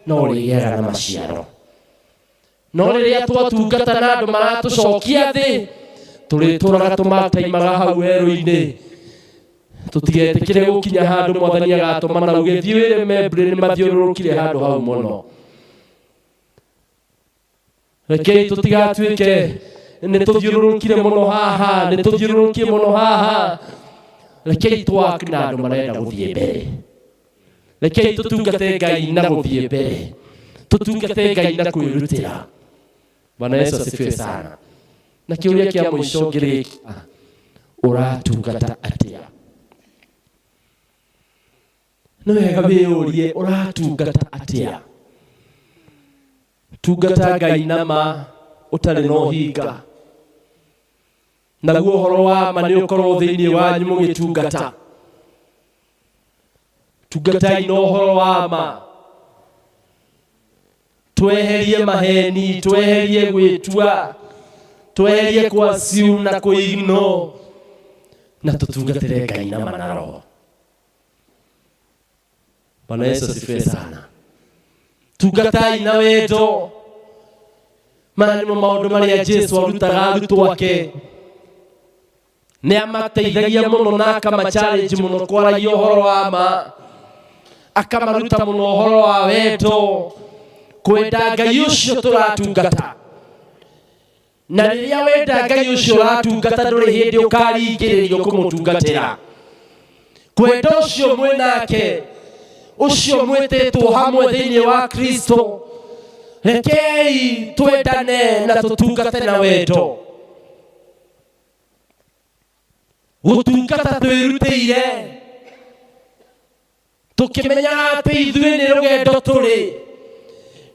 no ũrĩgĩaga na maciaro. No rĩrĩa twatungata na andũ maratũcokia thĩ, tũrĩtũraga tũmataimaga hau werũ-inĩ. Tũtigetĩkĩre gũkinya handũ Mwathani agatũma na uge thiĩ wĩre Membri nĩ mathiũrũrũkire handũ hau mũno. Rekei tũtigatuĩke nĩ tũthiũrũrũkire mũno haha, nĩ tũthiũrũrũkie mũno haha. Rekei twak na andũ marenda gũthiĩ mbere. Rekei tũtungate Ngai na gũthiĩ mbere. Tũtungate Ngai na kwĩrutĩra. Bwana Yesu asifiwe sana. Na kĩũria kĩa mũico ngĩrĩkia, ũratungata atĩa? Nĩ wega wĩyũrie ũratungata atĩa? Tungata Ngai na ma ũtarĩ na ũhinga. Naguo ũhoro wa ma nĩ ũkorwo thĩinĩ wanyu mũgĩtungata. Tungatai na ũhoro wa ma. Tweherie maheni, tweherie gwĩtua, tweherie kũ-assume na kũ-ignore, na tũtungatĩre Ngai na ma na roho. Bwana Yesu asifiwe sana. Tungatai na wendo. Maya nĩmo maũndũ marĩa Jesu arutaga arutwo ake. Nĩ amateithagia mũno na akama-challenge mũno kwaragia ũhoro wa ma. Akamaruta mũno ũhoro wa wendo, kwenda Ngai ũcio tũratungata. Na rĩrĩa wenda Ngai ũcio ũratungata ndũrĩ hĩndĩ ũkaringĩrĩrio kũmũtungatĩra. Kwenda ũcio mwĩ nake, ũcio mwĩtĩtwo hamwe thĩinĩ wa Kristo, rekei twendane na tũtungate na wendo. Gũtungata twĩrutĩire, tũkĩmenyaga atĩ ithuĩ nĩ rũgendo tũrĩ,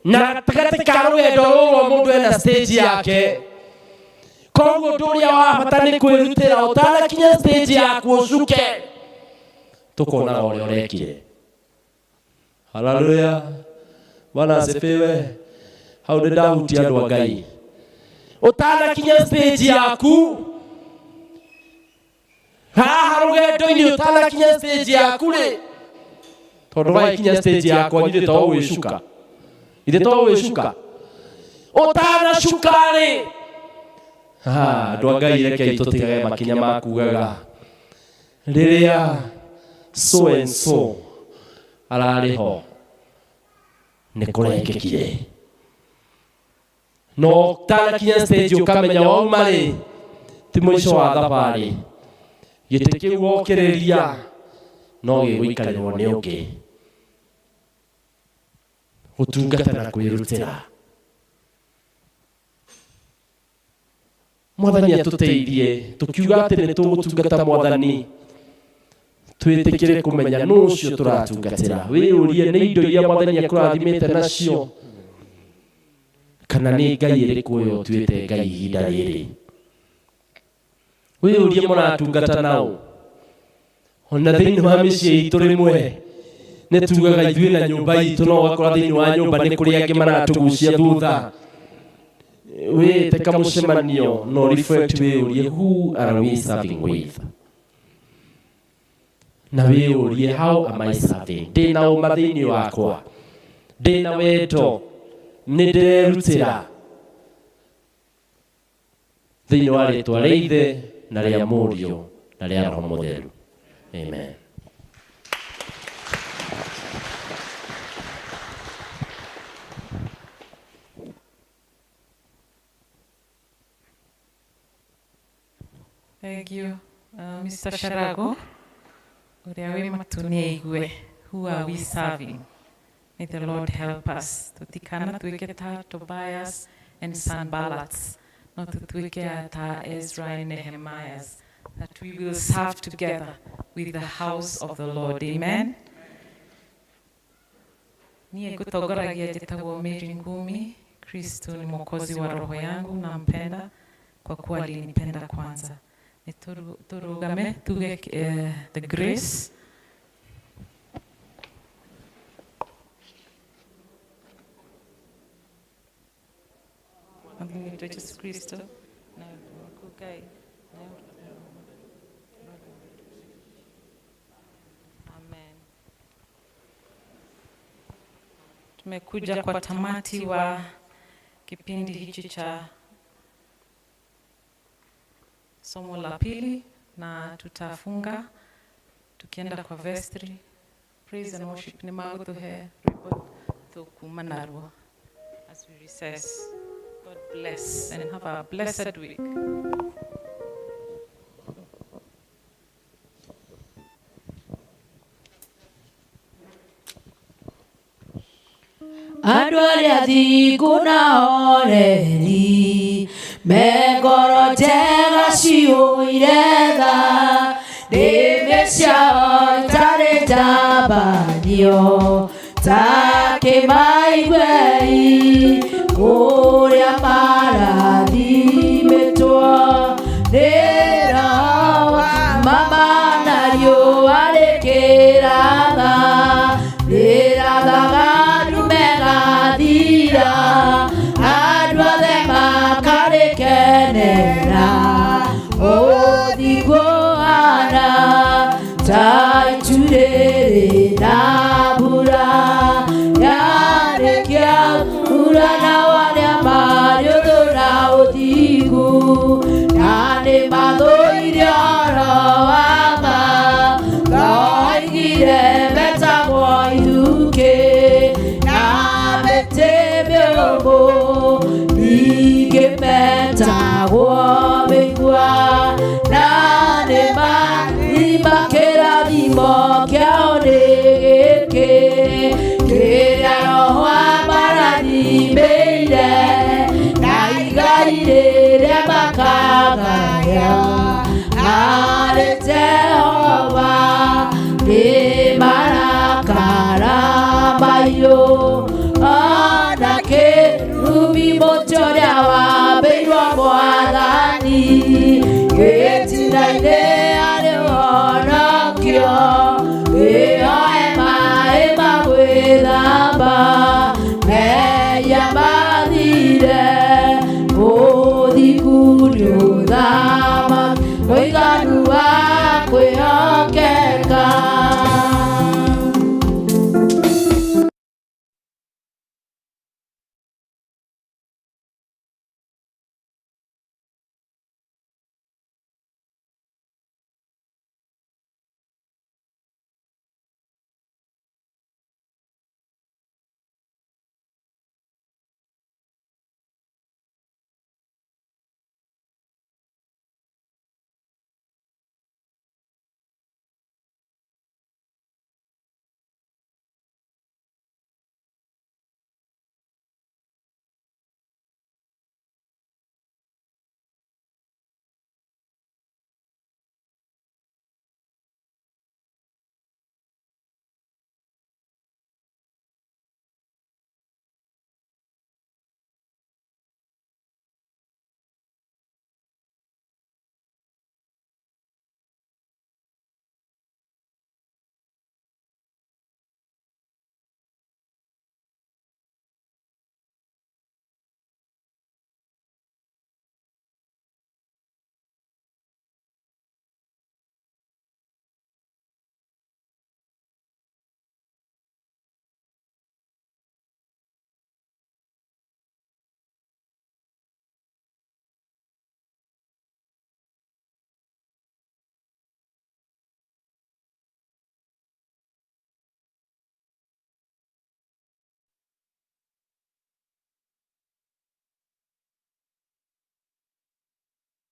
na gatagatĩ ka rũgendo rũrũ o mũndũ ena stage yake. Koguo ũndũ ũrĩa wa bata nĩ kwĩrutĩra ũtanakinya stage yaku ũcuke, tũkonaga ũrĩa ũrekire. Haleluya, Bwana asifiwe. Hau nĩ ndahutia andũ a Ngai. Ũtanakinya stage yaku haha rũgendo-inĩ, ũtanakinya stage yaku rĩ, tondũ wagĩkinya stage yakwa ithuĩ to gwĩcuka, ithuĩ to gwĩcuka, ũtanacuka rĩ, andũ a Ngai, rekei tũtigage makinya ma kugaga rĩrĩa so and so ararĩ ho nĩ kũrekĩkire. No ũtanakinya stage ũkamenya wauma rĩ, ti mũico wa thabarĩ. Gĩtĩ kĩu wokĩrĩria no gĩgũikarĩrwo nĩ ũngĩ. Gũtungata na kwĩrutĩra. Mwathani atũteithie tũkiuga atĩ nĩ tũgũtungata Mwathani, twĩtĩkĩre kũmenya nũ ũcio tũratungatĩra. Wĩyũrie nĩ indo iria Mwathani akũrathimĩte nacio, kana nĩ Ngai ĩrĩkũ ũyũ ũtuĩte Ngai ihinda rĩrĩ. Wĩyũrie mũratungata nao. Ona thĩinĩ wa mĩciĩ itũ rĩmwe nĩ tugaga ithuĩ na nyũmba itũ, no ũgakora thĩinĩ wa nyũmba nĩ kũrĩ angĩ maratũgucia thutha. Wĩĩte kamũcemanio no reflect, wĩyũrie who are we serving with, na wĩyũrie how am I serving. Ndĩna ũma thĩinĩ wakwa, ndĩna wendo, nĩ ndĩrerutĩra thĩinĩ wa rĩtwa rĩa Ithe na rĩa Mũriũ na rĩa Roho Mũtheru. Amen. Thank you, Mr. Sharago. Ũrĩa wĩ matu nĩ aigue. Who are we serving? May the Lord help us. Tũtikanatuĩke ta Tobias and Sanballats, no tũtuĩke ta Ezra and Nehemiahs, that we will serve together with the house of the Lord. Amen. Niĩ ngũtongoragia njĩtagwo Mary Ngumi. Kristo ni mwokozi wa roho yangu, nampenda kwa kuwa alinipenda kwanza. Nĩ tũrũgame tuge the grace. Mwathani witũ Jesu Kristo na wendo waku Ngai na Amen. Tumekuja kwa tamati wa kipindi hichi cha somo la pili na tutafunga tukienda kwa vestry. Praise and worship nĩ magũtũhe rwĩmbo tũkuma naruo as we recess. God bless and have a blessed week. Andũ arĩa thingu na oreri me ngoro njega ciũire tha ndĩmĩ ciao itarĩ ndambanio ta kĩmaiguei ũrĩa marathi.